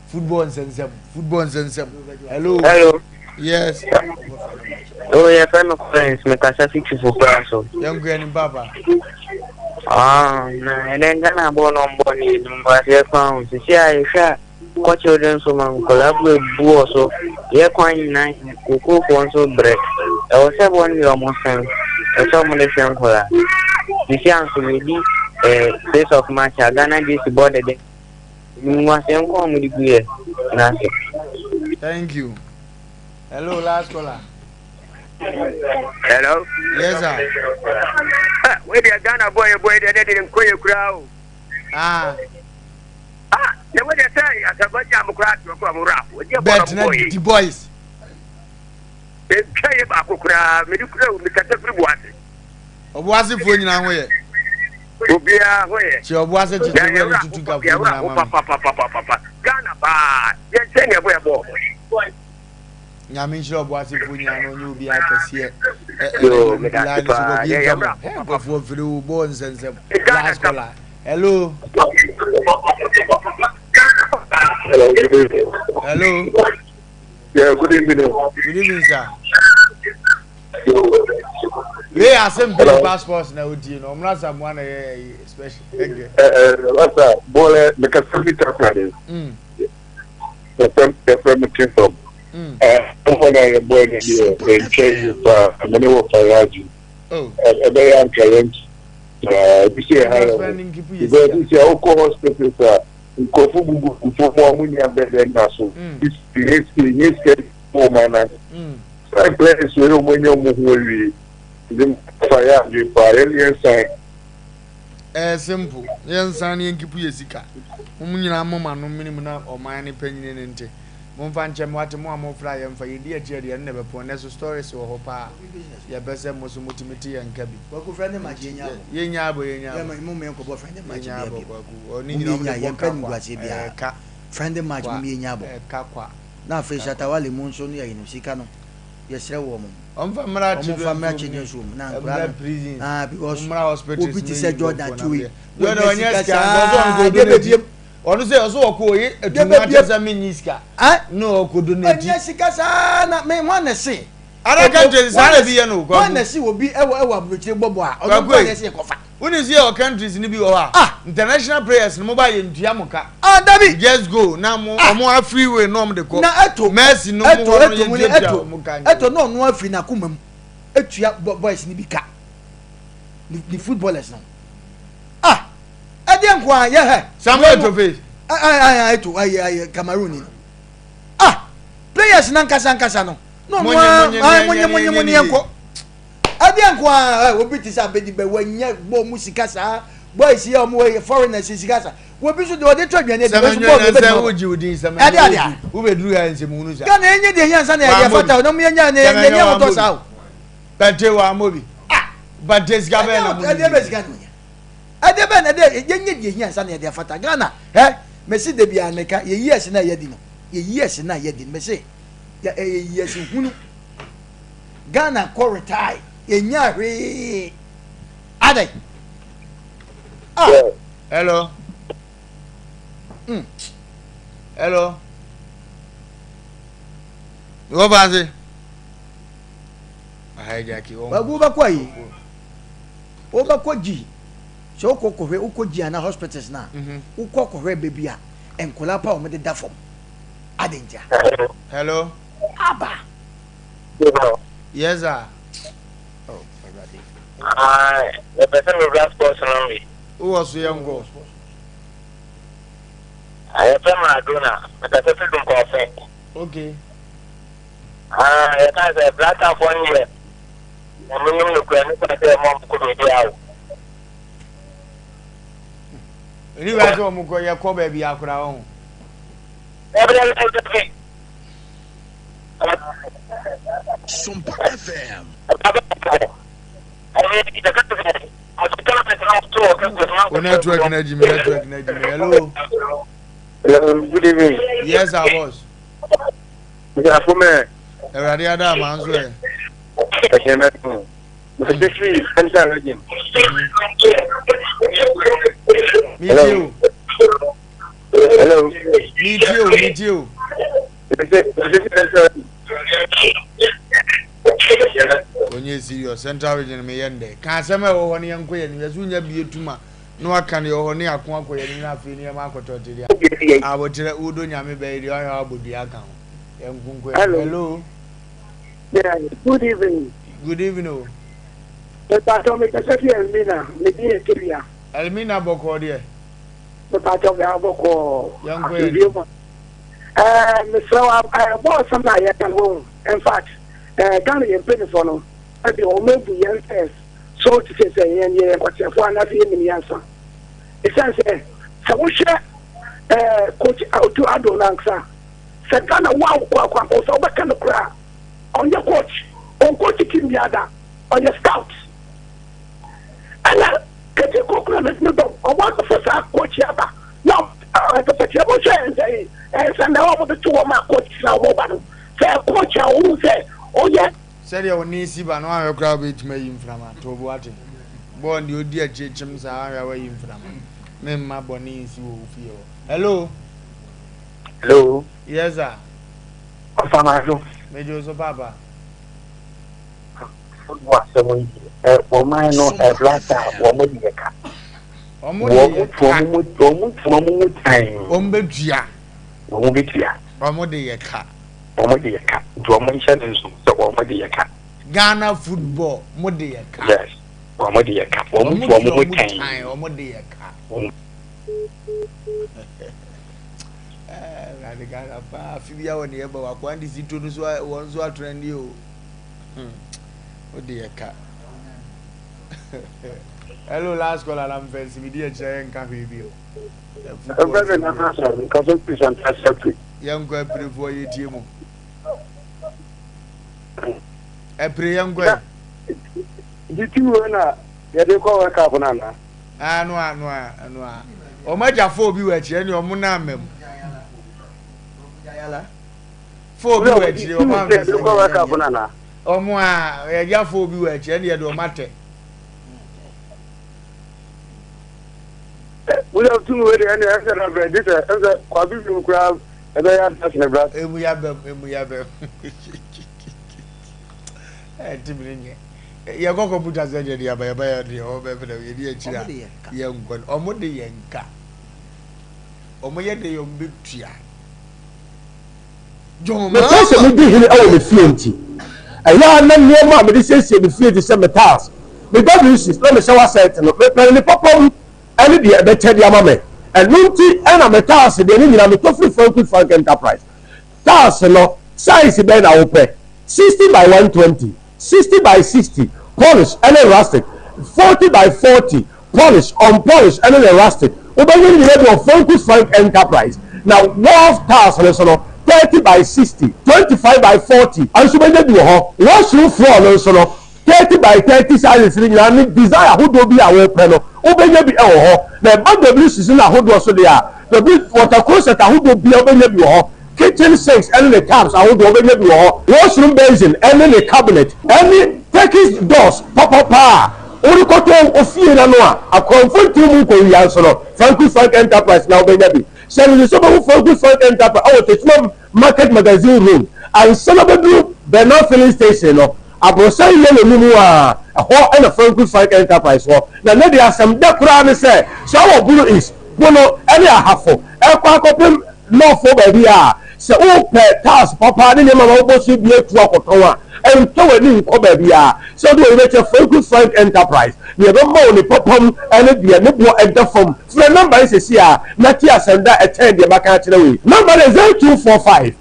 Football nsɛnsɛm football nsɛnsɛm. Hello. Hello. Yes. Oh, yɛ fɛ mi Collins mi kasa fi Twifo kura so. Yɛn kura ni papa. Ah, na ɛnɛ Ghana bɔɔl na ɔmbɔ ne yɛ nim aseɛ kwan o sisi a yɛhwɛ a. Kɔ children's home a nkwadaa bu abu wɔ so. Yɛ kwan nyinaa yɛ kookoofoɔ nso brɛ. Ɛwɔ sɛ wɔn deɛ wɔn sɛn. Ɛwɔ sɛ wɔn de hwɛ nkwadaa. Sisi a nso yɛdi eh, 6 of March a Ghana JC bɔ dɛdɛ. Animguaseɛ nko a wɔde gu yɛ n'ase. Thank you. Hello, last caller. Hello. Yes, sir. Ah, wei deɛ Ghana bɔ yɛ bɔ yɛ deɛ ne deɛ nkɔ yɛ koraa o. Ah. Ah, na wei deɛ sɛ asabagya mo koraa toɔ koraa mo wura aho. Ɛdeɛ bɔ na mo bɔ yɛ. The boys. Etwa yɛ baako koraa, mede kura o, mekasa firi Boase. Ɔboasefoɔ nyinaa ho yɛ. Obiara ho yɛ. Kyɛ ɔboase kyekye wura ne tutu kafoɔ nyinaa ma me. Papapapapapa. Ghana paa, yɛn sɛ nea ɛbɔ yɛ bɔɔl. Nyame nhyira ɔboasefoɔ nyinaa na ɔnyɛ obiara kɛseɛ. Ɛɛ mpilaa ne so kɔkɔ yɛ ntwa mo. Nkurɔfoɔ firi wo bɔɔl nsɛnsɛm. Last caller. Hello. Hello. Good evening. Hello. Yeah, good evening. Good evening, sir. Wei asɛm pii passports na wotie no ɔmra samoa na yɛ ɛyi special ɛgɛ. Ɛɛ lasa bɔɔlɛ mekasa fi takoradi. Yɛfrɛ yɛfrɛ me Tinfam. Ɛɛ ɔfɔ na yɛ bɔɔl ne deɛ ɛnkyɛ yie paa mene wɔ Faraji. Ɛbɛyɛ anka yɛn ebi sɛ ɛha yɛ ho because ebi sɛ wokɔ hospitals a nkurɔfo gugu fam a wɔn nni abɛdɛ nna so. Nyɛ sika nyɛ sika wɔ ɔman no ase. Saa players wei wɔn anya wɔn ho awie nti fa yɛ adwene paa yɛn yɛn san. Ɛyɛ simple yɛn san ne yɛn kipu yɛ sika mo nyinaa mo ma no mene mu na ɔman ne panyini ne nte mo nfa nkyɛ mo ate mo a mo fra yɛn fa yɛ di akyi ɛdeɛ ɛno na ɛbɛpɔn nɛ so stories wɔ hɔ paa yɛ pɛ sɛ mo so mo tumi te yɛn nka bi Kwaku friendly match yɛn nya abɔ yɛn nya abɔ yɛn nya abɔ mo mɛ nkɔbɔ friendly match yɛn nya bia abɔ bio kwaku ɔne mo nyina mɛ ɔmo nya de yɛn bɔ pɛ ka kwa nimguaseɛ biara ɛɛ ka friendly match mo kwa mɛ nya abɔ ɛka kwa. Na afei Shatta Wale mu nso ne ayi no sika no yɛsrɛ wɔn Ɔmfa mmra wɔn mfa mmra children's children's home home na ne nkwadaa mmra no prisons ah because mmra hospitals obi te mmɛyi sɛ Jordan nkurɔfoɔ Tuwi nam deɛ. Jordan wɔnyɛ ɔnyɛ sika sika nka ɔsɛ ɔno saa kɔ deɛ donate bɛbiem ɔno sɛ ɔsɛ ɔkɔ ɔyɛ deɛ atumu akyɛ bɛbiem sɛ menyi sika ah na ɔkɔ donate. ɔnyɛ sika saa na me wɔn na se Other obi countries saa wɔn na na ebi yɛ no wɔn kwaku. na se obi ɛwɔ ɛwɔ aburokyire bɔbɔ a ɔno Kwaku nko a ei na ɛsɛ yɛkɔfa. Wonim sɛ yɛwɔ countries no bi wɔ hɔ a Ah international prayers no mo ba yɛ ntua mo ka. Ah dabi. You just go na mo Ah. ɔmo a free way na ɔmo de kɔ. Na ɛto Mercy no mo ɛto hɔ no ɛto mu ne yɛntuatua ɛto ɔmo ka nyɛ ɛto o. na ɔno afiri n'akoma mu etua boys no bi ka ne ne footballers no ah ɛdeɛ nko a yɛ hɛ. Samuel Eto'o face. Ɛ ɛ ɛ ɛto ɛyɛ ɛyɛ Cameroon ni no ah players nankasa nkasa no na ɔno Monye a monye ah ne monye yɛnyɛ ne monye yɛnyɛ monye ne yɛn yie. kɔ. Ɛdeɛ nko ara ɛ obi te sɛ abedi bɛ wanya bɔ mu sika saa boys yi a wɔn wɔ foreigners yi sika saa obi nso deɛ ɔde tɔ aduane adi nso bɔɔl Sɛmɛnyɛ bɛtumi sɛ abɔ wogye wo din ɛde sɛmɛnyɛ adeɛ a wobɛduru ha nsɛm hunu saa. Ghana yɛnyɛ deɛ hia nsa na yɛde Wammɔ ɛfata bi. o na mo yɛnya na Sɛmɛnyɛ yɛnyɛ wammɔ ahotɔ bi. saa o Pɛnte wammɔ bi. ah Pɛnte sika ɛdeɛ bɛn na mo ɛdeɛ bɛ sika na onya ɛdeɛ bɛ na ɛdeɛ yɛnyɛ deɛ hia nsa na yɛde ɛfata Ghana ɛ mɛsi de bia mɛka yɛ years na yɛdi no yɛ years na yɛdi no mɛsi yɛ ɛyɛ years hunu. Ghana kɔ retire yɛnyaa hwee adɛn ah. Hello. Hello. Wọ́n bá ase. Ahijaki wɔn. Wagu wobɛkɔ ayi wobɛkɔ gyi sɛ wokɔ kɔhwɛ wokɔ gyi ana hospitals na mhm. wokɔ kɔhwɛ baabi a nkɔla pa wɔn de da fam adɛn ntia. Hello. Aba. Yes sir. Oh, Awurade. Ah, mepɛ sɛ mewura sports no bi. Wowɔ so yɛ nkɔ. Yɛfrɛ Maradona, mepɛ sɛ fi Dunkɔfe. Okay. Ah, yɛka sɛ Blacktafoɔ no yɛ na menim no kura ne kura sɛ ɛmɔ mkɔ baabi a o. Ɛni wia sɛ ɔmo kɔ yɛkɔ baabi akora ɔho. Dabi dabi dabi. Sompa FM. O network na Jimmy, network na Jimmy. Hello. Hello, good evening. Yes, our boss. Mr. Afome. Awurade ada ama nso ɛ. Ɛhyɛn bɛ tó. Mr. Sefiri, Central Region. Mi tie o. Hello. Mi tie o, mi tie o. Onye serious Central Region me yɛ ndɛ. Ka asɛm a ɛwɔ hɔ no yɛnkɔ yɛn anim. Yɛsɛ wonya bie tum a. Na waka deɛ ɔwɔ hɔ ne ako akɔ yɛn anim na afei nneɛma akɔtɔ te deɛ. Aboterɛ wodɔ Nyame bɛyɛ deɛ wahwɛ wabɔ dua aka ho. Yɛn nko nko Hello. Hello. Yeah, good evening. Good evening o. Mepatɔ mekasa fi Elmina, me din yɛ Tewia. Elmina bɔkɔɔ deɛ. Mepatɔ bɛ abɔkɔɔ. Yɛn kɔ yɛn. Mu. Ɛɛ mesrɛ wa ɛɛ bɔɔl sɛm na yɛka no wɔn. In fact, ɛɛ Ghana yɛn mpanyinfoɔ no ɛbi wɔn ebu yɛn first. So te sɛ sɛ yɛn yɛyɛ nkwaseafoɔ anaasɛ yɛnnim nyansa. Ɛsiane sɛ sɛ wohwɛ ɛɛ coach Otto Addo no ankasa sɛ Ghana wo a wokɔ akwankɔ sɛ wobɛka no koraa ɔnyɛ coach, ɔnkɔɔkye team biara da, ɔyɛ scout. Ɛna Kati Koko na ne dɔm ɔmo akɔfa saa coach aba na ɛpɛpɛkyerɛ mo hwɛ nsɛ nsɛnda a wɔde to wɔn a coach na wɔn ba no sɛ coach a wɔn sɛ ɔyɛ Sɛdeɛ wo nne si ba no woanhwɛ koraa wobɛtumi ayi mframa to bo ate bɔɔl deɛ ɔdi akyire kyem saa woanhwɛ a woayi mframa memma bɔne nsi wɔ wo fie hɔ hello Hello. Yes sir. Ɔfamaso. Megye wo so paapa. Football asɛm yi deɛ ɛ ɔman no ɛ blaster wɔn de yɛ ka. Wɔn de yɛ ka. Wɔn mu wɔn tu wɔn mu tan. Wɔn bɛ tua. Wɔn bɛ tua. Wɔn de yɛ ka. Wɔn de yɛ ka nti wɔn nhyɛ ne nso sɛ wɔn de yɛ ka. Ghana football mo de yɛ ka. Yes wɔn de yɛ ka wɔn tu wɔn mu tan. Wɔn de yɛ ka. Awurade Ghana paa afi bi awɔ ne yɛ ba wakɔ andi si to no so wɔn nso atrɛndi o. O de yɛ ka. Hello last call alam fɛnsi mi di akyerɛ yɛn nka hwee bi o. Ɛfɛ mi nana sɛ nkasa fi santase fi. Yɛn nkɔ apirefoɔ yɛ tie mu. Apire yɛn nkɔ yi. Di ti wo na yɛde kɔ World Cup no ana? Ano ano ano a. Wɔn agya fo obi wɔ akyire ɛne wɔn nan mɛm. Fo obi wɔ akyire wɔn amfɛ sɛ. Wɔn a yɛgya fo obi wɔ akyire ɛne yɛde wɔn atɛ. Wúlò tún wé de ɛne ɛsɛ na bɛ gye sɛ ɛsɛ kwabi bi mu koraa ɛbɛyɛ adase ne bra. Emu ya bɛm emu ya bɛm. Ɛti mi nyɛ. Yɛkɔ kɔmputa sɛ deɛ deɛ aba yɛba yɛ deɛ ɔbɛfrɛ yɛdi akyire a yɛnkɔ no ɔmo de yɛn ka ɔmo yɛ de yɛn bɛtua. Mekae sɛ medi hene wɔ me fie nti, ɛyɛ a na nneɛma a mede siesie me fie te sɛ me tiles, me WCs, na me shower set no, mepɛ no ne papa mu ne deɛ ɛbɛkyɛ de ama me. Ɛno nti na me tiles deɛ ne nyinaa metɔ firi Frank Frank Enterprise. Tiles no, size bɛn na wopɛ? 60 by 120, 60 by 60, polish ne rustic, 40 by 40, polish, unpolish ne ne rustic. Wobɛnya ne nyinaa bi wɔ Franco Frank Enterprise. Na wharf tiles no nso no, 30 by 60, 25 by 40 nso wobɛnya bi wɔ hɔ. Washroom floor no nso no, 30 by 30 sizes no nyinaa ne design ahodoɔ bi a wopɛ no, wobɛnya bi wɔ hɔ. Na ɛba WCs no ahodoɔ so deɛ a, W water closet ahodoɔ biara wobɛnya bi wɔ hɔ. Kitchen sinks ne ne taps ahodoɔ wobɛnya bi wɔ hɔ. Washroom basin ne ne cabinet ne Turkish doors papapa a worekɔtɔ wo fie no ano a akorɔmfo ntew mu nkowia nso no, Franco Frank Enterprise na wobɛnya bi. Hyɛ no nso sɛ wobɛhu Franco Frank Enterprise wɔ Techiman Market Magazine Road ansa na wobɛduru Bernard Filling Station no, aborosan yellow no mu a, ɛhɔ na Franco Frank Enterprise wɔ. Na nnɛ deɛ asɛm dɛ koraa ne sɛ, sɛ wowɔ Bono East, Bono ne Ahafo rekɔ akɔpem North baabi a, sɛ wopɛ tiles papa ne nneɛma ma wobɔ so bi atu akɔtɔn a, ntɔ w'ani nkɔ baabiara. Sɛ wode w'ani bɛkyerɛ Franco Frank Enterprise, nea ɛbɛma wo ne papa mu ne deɛ ne boɔ da fam. Frɛ nɔmba yi seesei ara na tie asɛm da a ɛkyɛn deɛ maka akyerɛ wo yi. Nɔmba no yɛ 0245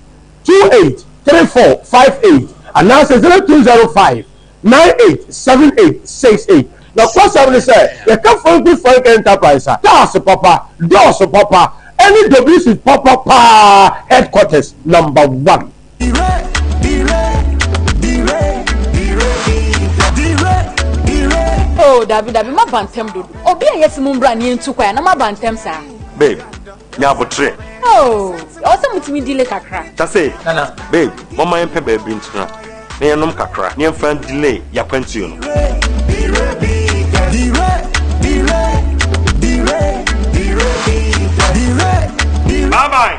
28 34 58 anaasɛ 0205 98 78 68. Nokwasɛm ne sɛ, yɛka Franco Frank Enterprise a, cars papa, doors papa, ɛne WC papa paa headquarters number one. Oh dabi dabi maba ntɛm dodo. Obi a yɛse mo mbra na yɛntu kwan a na maba ntɛm saa. Babe, nya abotrɛ. Oh, ɛwɔ sɛ motumi delay kakra. Tase, babe, momma yɛmpɛ baabi ntena na yɛnnom kakra na yɛmfa ndelay y'akwantuo no. Bye bye.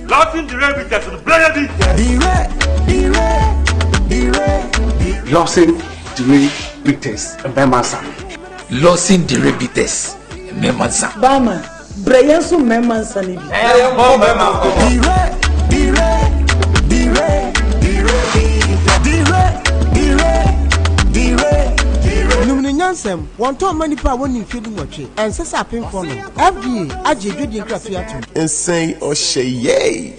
Lawson Dire Bitters no brɛ yɛ bi. Lawson Dire Bitters mmarima nsa. Lawson Dire Bitters. Mmarima nsa. Barman, brɛ yɛn nso mmarima nsa no bi. Yɛmmɔ mmarima nkɔmmɔ. Nom no nyansam, wɔntɔn mma nnipa a wɔnni mfeɛ dunwɔtwe, ɛnsɛ sɛ apemfoɔ nom. FDA agye adwadie nkratoɔ yi atom. Nsɛn ɔhyɛ yɛi.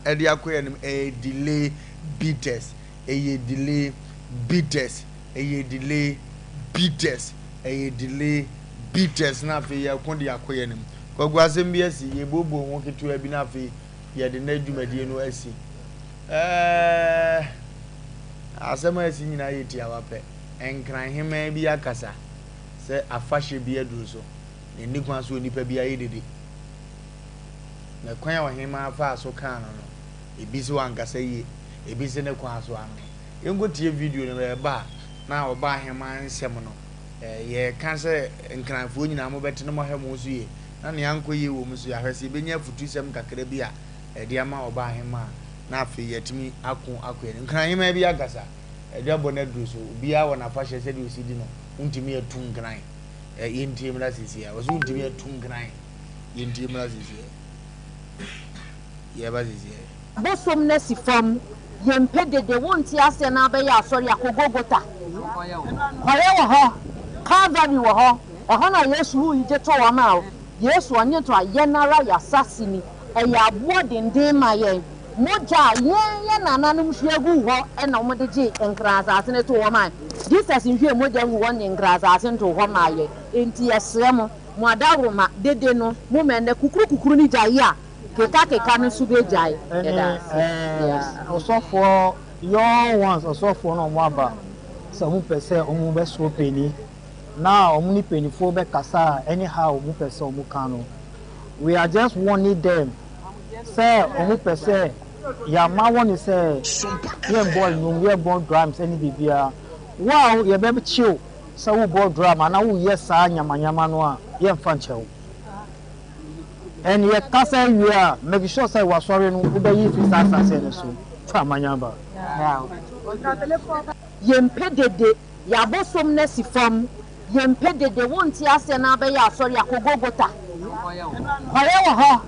Ɛde akɔ yɛn anim ɛyɛ delay bitters ɛyɛ delay bitters ɛyɛ delay bitters ɛyɛ delay bitters na afei yɛko de akɔ yɛn anim. Kwaku asɛm bi asi yɛbuobuo ho ketewa bi na afei yɛde na dwumadie no asi. Ɛɛ asɛm a asi nyinaa yɛ tiawa pɛ. Nkran hemaa bi akasa sɛ afahyɛ bi aduru so na ɛnni kwan so onipa bi ayɛ dede. Na kwan a ɔhemmaa faa so kaa no no, ebi se wankasa yie, ebi se ne kwan so ano. Yɛnkɔtie video no, ɛba a, na ɔbaa hemaa nsɛm no, yɛreka sɛ Nkranfoɔ nyinaa mobɛte na moahwɛ mo ho so yie, na nea ankɔ yie wɔ mu nso yɛahwɛ sɛ yɛbɛnya afutusɛm kakra bi a ɛde ama ɔbaa hemaa, na afei yɛatumi ako akɔ anim. Nkran hemaa bi akasa, adwabɔ no aduru so, obiara wɔ n'afahyɛ sɛdeɛ ɔsi di no, wontumi atu Nkran. Yɛntie mmra seesei a, wɔse wontumi atu Nkran. Yɛntie mmra sesiɛ. Yɛreba sesiɛ. Bosom no asi fam, yɛmpɛ dede, wonte aseɛ na abɛyɛ asɔre a, kɔ Golgotha. Kɔyɛ wɔ hɔ, Calvary wɔ hɔ, ɛhɔ na Yesu wui gye too hɔ maa wo. Yesu ɔnye to a, yɛn ara y'asase ni, ɛyɛ aboɔ denden ma yɛn. Mogya a yɛn yɛn nananom hwie guu hɔ na wɔde gyee Nkran asase no too hɔ maa yɛn. Jesus nhwiee mogya nguu hɔ nye Nkran asase ntoo hɔ maa yɛn. Enti yɛsrɛ mo, Mo adaworoma dede no mo ma ɛnɛ kukuru kukuru no gyae a keka keka no nso bɛ gyae. Ɛne Yɛda ase. ɛɛ Yeah. ɔsɔfoɔ young ones ɔsɔfoɔ no ɔmo aba sɛ ɔmo pɛ sɛ ɔmo bɛ soro panin na ɔmo ne paninfoɔ bɛ kasa a anyhow ɔmo pɛ sɛ ɔmo ka no we are just warning them sɛ ɔmo pɛ sɛ yama wɔne sɛ yɛn bɔ nnwom yɛn bɔ drums ɛne biribiara wo a yɛbɛ kyew Sɛ wobɔ drum anaa woyɛ saa nyamanyama no a, yɛmfa nkyɛ wo. And yɛkasa wie a, make sure sɛ w'asɔre no wobɛyi firi saa asaseɛ no so. Fa manyaba. Yɛmpɛ dede, yɛabosom no asi fam. Yɛmpɛ dede, wonte aseɛ na abɛyɛ asɔre a, kɔ Golgotha. Kɔyɛ wɔ hɔ,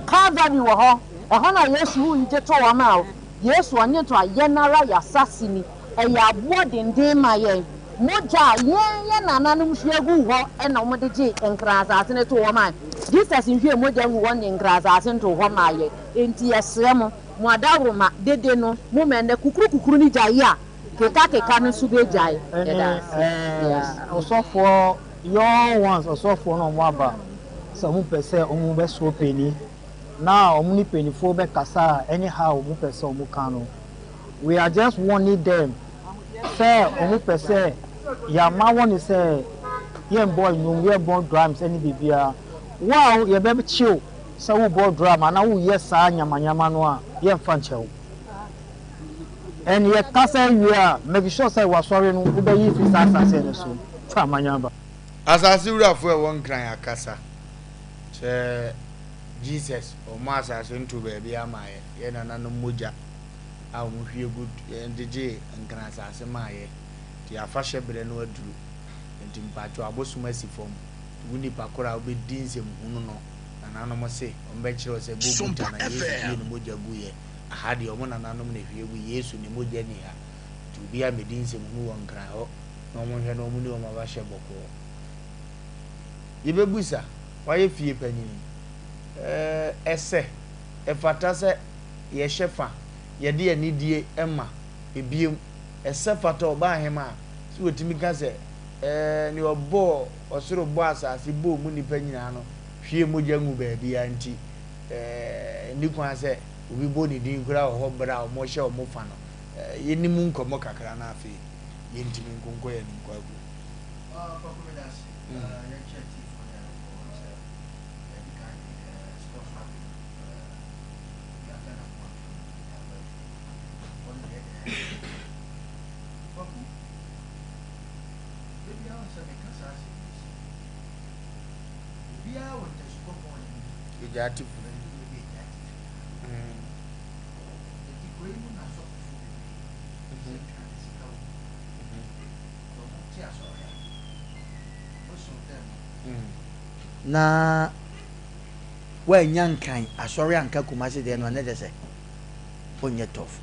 Calvary wɔ hɔ, ɛhɔ na Yesu wui gye too hɔ maa wo. Yesu ɔnye to a, yɛn ara y'asase ni. Ɛyɛ aboɔ denden ma yɛn. Mogya a yɛn yɛn nananom hwie guu hɔ na wɔde gyee Nkran asase no too hɔ maa yɛn. Jesus nhwiee mogya nguu hɔ nye Nkran asase ntoo hɔ maa yɛn. Enti yɛsrɛ mo, mo adaworoma dede no, momma ɛnnɛ kukuru kukuru no gyae a, keka keka no nso bɛgyae. Ɛne Yɛda ase. ɛɛ Yeah. ɔsɔfoɔ young ones ɔsɔfoɔ no ɔmo aba sɛ ɔmo pɛ sɛ ɔmo bɛ soro panin na ɔmo ne paninfoɔ bɛ kasa a anyhow ɔmo pɛ sɛ ɔmo ka no we are just warning them sɛ ɔmo pɛ sɛ yɛama wɔne sɛ yɛnbɔ nnwom yɛnbɔ drums ɛne biribiara wo a yɛbɛkye wo sɛ wobɔ drum anaa woyɛ saa nyamanyama no a yɛmfa nkyɛ wo and yɛkasa wie a make sure sɛ w'asɔre no wobɛyi firi saa asaseɛ no so fa manyaba. Asase wurafo a ɛwɔ Nkran akasa sɛ Jesus ɔmmɔ asase nto baabi ama yɛ, yɛ nananom mogya a wɔhwie gu de gyee Nkran asase maa yɛ. Nti afahyɛ berɛ no aduru. Nti mpakyɛw abosom asi fam. Nti wo nipa koro a wobɛdi nsɛm hunu no, nananom se wɔbɛkyerɛ wo sɛ Golgota na Yesu hwie ne mogya guiɛ. Aha deɛ wɔn nananom na ɛhwie gui, Yesu ne mogya nni ha. Nti obiara mmɛdi nsɛm hunu wɔ Nkran hɔ na wɔnhwɛ na wɔnni wɔn afahyɛ bɔkɔɔ. Yɛbɛbusa, woayɛ fie panin? Ɛɛ, ɛsɛ, ɛfata sɛ yɛhyɛ fa, yɛde anidie ma. Ebiem, ɛsɛ fata ɔbaahemaa sɛ ɔtumi ka sɛ, Ɛɛ, nea ɔbɔɔ ɔsoro bɔɔ asase bɔɔ mu nnipa nyinaa no hwiee mogya nguu baabiara nti, ɛɛ, ɛnni kwan sɛ obi bɔ ne din koraa wɔ hɔ bere a wɔrehyɛ wɔn fa no. Ɛɛ, yɛnni mu nkɔmmɔ kakra na afei yɛntumi nkonkɔ yɛn anim. Kwaku. Ah, Kwaku meda ase. Mm. Uh, yɛnkyɛ atiefo ne ahwɛfoɔ ɔno sɛ yɛde kan de uh, sports radio uh, obi aka na ho ato aba fie. Wɔn deɛ ɛyɛ Kwaku, da biara wo sɛ meka saa asɛm yi sɛ obiara wɔ ntasu kɔkɔɔ ne ne Egya ate fu. Ɛdu baabi egya ate fu. Eti kuro yi mu na asɔfofoɔ bebree sɛ twa ne sika wɔ mu. Na woannya Nkran asɔre anka Kumasi deɛ no a, na kyerɛ sɛ wonyɛ tough.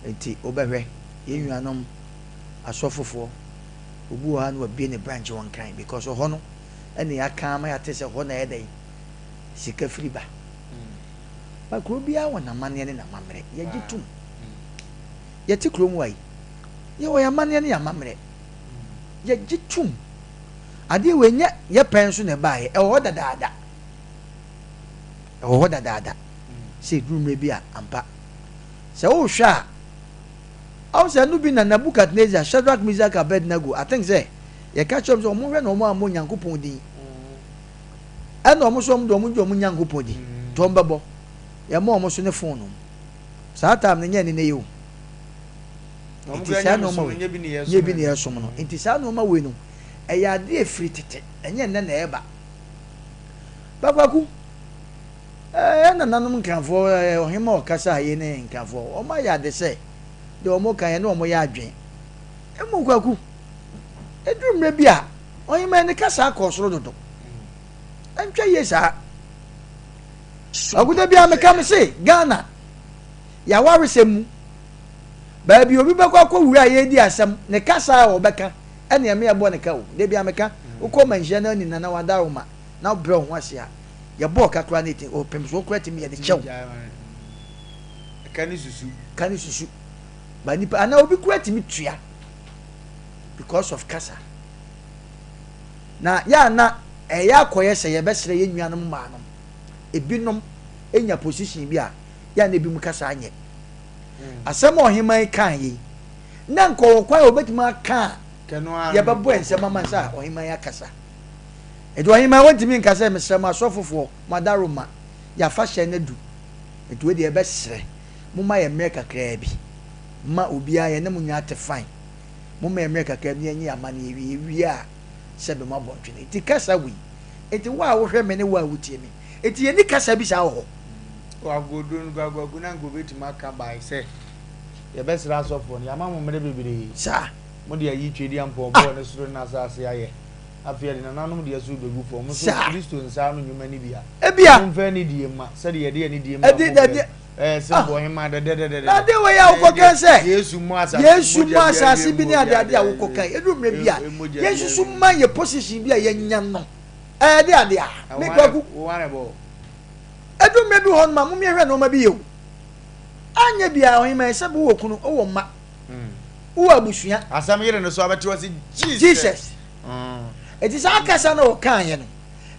Nti wobɛhwɛ yɛn nuanom asɔfofoɔ, obi wɔ hɔ a na wabue ne branch wɔ Nkran because hɔ no ɛna yɛaka ama yɛate sɛ hɔ na ɛyɛ dɛn sika firi ba. Ba kuro biara wɔ n'amanneɛ ne n'amammerɛ, yɛgye tom. Yɛte kurom wa yi, yɛwɔ yɛn amanneɛ ne yɛn amammerɛ, yɛgye tom. Adeɛ wei nyɛ yɛ pɛn so na ɛbaeɛ, ɛwɔ hɔ dadaada. Ɛwɔ hɔ dadaada. Sɛ ɛduru mmerɛ bi a, ampa. Sɛ wohwɛ a, ahu sɛ ɛno bi na Nebuchadnezzar, Shadrach, Meshach, Abednego, I think sɛ yɛka kyerɛ wɔn sɛ wɔn hwɛ na wɔn ammɔ Nyankopɔn din. Ɛna wɔn nso wɔn de wɔn gye wɔn Nyankopɔn di, nti wɔn bɛbɔ. Yɛma wɔn so ne phone no. Saa time no nyɛ ne nɛ yi o. Nti saa nneɛma wei nyɛ bi na yɛsom no. Nti saa nneɛma wei no ɛyɛ adeɛ ɛfiri tete, ɛnyɛ nnɛ na ɛreba. Bakwaku, ɛɛ nananom Nkranfoɔ, ɛɛ ɔhema ɔkasa yi ne Nkranfoɔ, wɔn ayɛ ade sɛ deɛ wɔn ka yɛ ne wɔn yɛ adwene. Emu Kwaku, ɛduru mmerɛ bi a, ɔhema ne kasa akɔ soro dodo. Ɛntwa yie saa. Kwaku da biara meka me se Ghana yɛawaresɛm mu baabi obi bɛkɔ akɔwura a yɛredi asɛm ne kasa a ɔbɛka ɛne ɛme ɛbɔ ne ka o. Da biara meka wokɔ manhyia na ani nana wadaroma na wobrɛ wo ho ase a yɛbɔ ɔka koraa na ɛtumi ɔpem so koraa tumi yɛde kyɛw. Ka ne susu. Ka ne susu. Ba nipa anaa obi koraa tumi tua because of kasa. Na yɛ a na ɛyɛ akɔyɛ sɛ yɛbɛsrɛ yɛn nuanom mmaa nom. Ebinom nya position bi a, yɛ a na ebinom kasa anyɛ. Asɛm a ɔheman yi kaa yi, na nka ɔwɔ kwan a obetumi aka a yɛbɛbɔ nsɛm ama sɛ a ɔheman yi akasa. Enti ɔheman wɔntumi nka sɛ mesrɛ mo asɔfofoɔ, mo adaroma, yɛafahyɛ no adu. Enti wei deɛ yɛbɛsrɛ, momma yɛn mmerɛ kakraa bi ma obiara yɛne mo nyinaa te fine. Momma yɛn mmerɛ kakra bi na yɛnyɛ yɛn amanneɛ wie. Yɛwie a, sɛbe moabɔ ntwene. Enti kasa wei, enti wo a wohwɛ me ne wo a wotie me, enti yɛnni kasa bi saa wɔ hɔ? Wɔ agooduro no koraa, Kwaku na anka obetumi aka bae sɛ, Yɛbɛsrɛ asɔfoɔ no, yɛama mo mmerɛ bebree. Saa. Mode ayi Tweaduampɔn bɔɔ ne soro ne n'asase ayɛ. Afei yɛde nananom deɛ so rebɛgu fam. Nso Saa. Kristo nsa ano nnwuma no bi a. Ebia. Momfa anidie mma, sɛdeɛ yɛde anidie ma mo Ɛde, berɛ ɛde, Ɛɛ sɛ Ah. bɔ hemaa dɛdɛdɛdɛdɛ. Na ade wei a wokɔka sɛ Yesu mmɔ asase Yesu mogya mmɔ biara asase bi ne wie ade ade a mogya wokɔka yi, ɛduru mmerɛ bi a, e- mogya biara yɛnsusu wie. mma yɛ position bi a yɛanya no. Ɛyɛ de ade a, Na me wo Kwaku, wo hwan na ɛbɔ wo? ɛduru mmerɛ bi wɔ hɔ nom a, mom yɛhwɛ nnoɔma bi yɛ o. Anyɛ biara ɔhemaa yi, sɛbe wowɔ kunu, wowɔ mma, wowɔ abusua. Asɛm yere no so abɛte hɔ sɛ Jesus. Jesus. Enti saa kasa no a ɔkaeɛ no,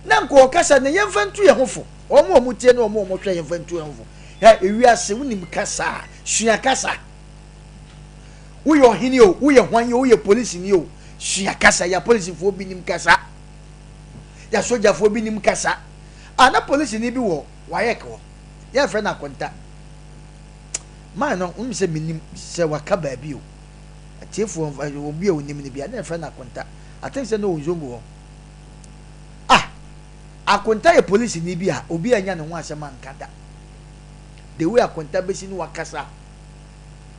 na nka ɔkasa no yɛmfa ntu yɛn ho fo. Wɔn a wɔtie ne wɔn a wɔhwɛ yɛmfa ntu yɛn ho fo. Hɛ, ewiase wonim kasa a, sua kasa. Woyɛ ɔhene o, woyɛ hwan o, woyɛ polisini o, sua kasa. Yɛ apolisifoɔ bi nim kasa. Yɛ asogyafoɔ bi nim kasa. A na polisini bi wɔ WAEC hɔ. Yɛfrɛ no Akonta. Man no, wonim sɛ menim sɛ waka baabi o. Atiefoɔ, obi a onim no bi a, na yɛfrɛ no Akonta. I think sɛ na ɔwɔ Nzongo hɔ. Ah! Akonta yɛ polisini bi a obi annya ne ho asɛm anka da. The way Akonta besi ne wakasa,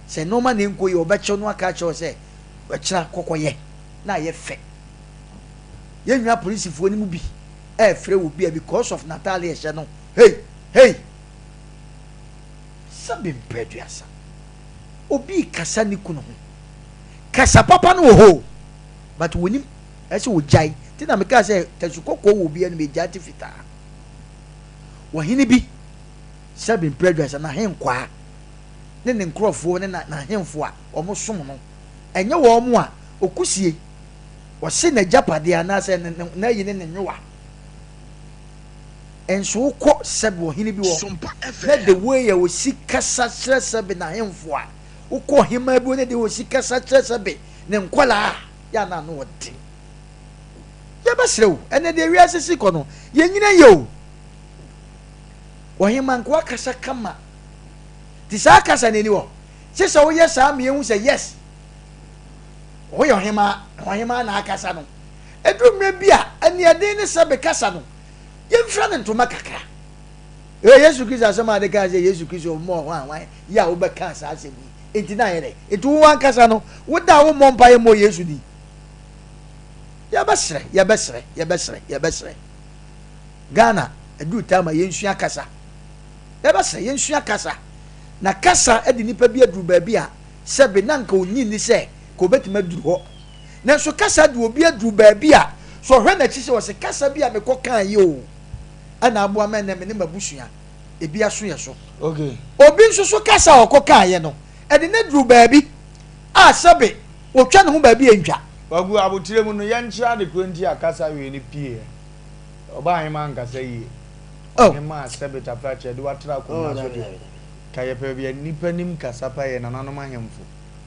sɛ nneɛma na ɛnkɔ yie a, ɔbɛkyerɛw na waka akyerɛ wo sɛ ɔkyena kɔkɔyɛ na ayɛ fɛ. Yɛn nua polisifoɔ no mu bi ɛrefrɛ wɔ bi a because of n'ataade a ɛhyɛ no, hey! Hey! Sɛbe mprɛ aduasa, obi rekasa ne kunu ho. Kasa papa no wɔ hɔ o, but wɔnim. Ɛsɛ sɛ wɔgyae. Nti na mekaa sɛ tasu kɔkɔɔ wɔ obi anom, egyaa te fitaa. Ɔhene bi, sɛbe mprɛ aduasa, n'ahenkwaa ne ne nkurɔfoɔ ne n'ahemfo a wɔsom no, ɛnyɛ wɔn a ɔkusie, ɔse n'agyapadeɛ anaasɛ n'ayi ne ne nwowa. Nso wokɔ sɛbe ɔhene bi hɔ na the way a ɔsi kasa kyerɛ sɛbe n'ahemfo a, wokɔ ɔhemaa bi hɔ na the way ɔsi kasa kyerɛ sɛbe ne nkwadaa a, yɛ a na ano ɔden. Yɛbɛsrɛ wo, ɛnɛ deɛ wiase si kɔ no, yɛnyina yɛ o. Ɔhema nka wakasa kama. Ti saa kasa no ani hɔ. Sɛ sɛ woyɛ saa ma yɛhu sɛ yes, woyɛ ɔhema, ɔhema na akasa no. Ɛduru mmerɛ bi a, aniɛden ne sɛbe kasa no, yɛmfira no ntoma kakra. Ee, Yesu Kristo asɛm a ade kaa sɛ Yesu Kristo ɔmmɔɔ hwan hwan yi a wobɛka saa asɛm yi. Enti na ayɛ dɛ. Enti wo ankasa no, wo da a wommɔ mpaeɛ mmɔ Yesu din. Yɛbɛsrɛ, yɛbɛsrɛ, yɛbɛsrɛ, yɛbɛsrɛ. Ghana, ɛduru time a yɛnsua kasa. Yɛbɛsrɛ, yɛnsua kasa. Na kasa de nipa bi aduru baabi a sɛbe na nka onnye nni sɛ nka obetumi aduru hɔ. Nanso kasa de obi aduru baabi a sɛ ɔhwɛ n'akyi sɛ ɔse kasa bi a mekɔ kaa yi o ɛna aboa ma ɛnnɛ me ne m'abusua ebi aso yɛ so. Okay. Obi nso so kasa a ɔkɔ kaeɛ no ɛde no aduru baabi a sɛbe otwa ne ho baabi a entwa. Kwaku, abotire mu no, yɛnkyerɛ ade korɔ nti a kasa wei no pieeɛ. Ɔbaahemaa ankasa yie. Oh. Ɔhemaa sɛbe tafrakyɛ de watra akonnwa Oh, so dabi, deɛ. dabi, dabi. Ka yɛpɛ baabi a nnipa nim kasa pa yɛ nananom ahemfo.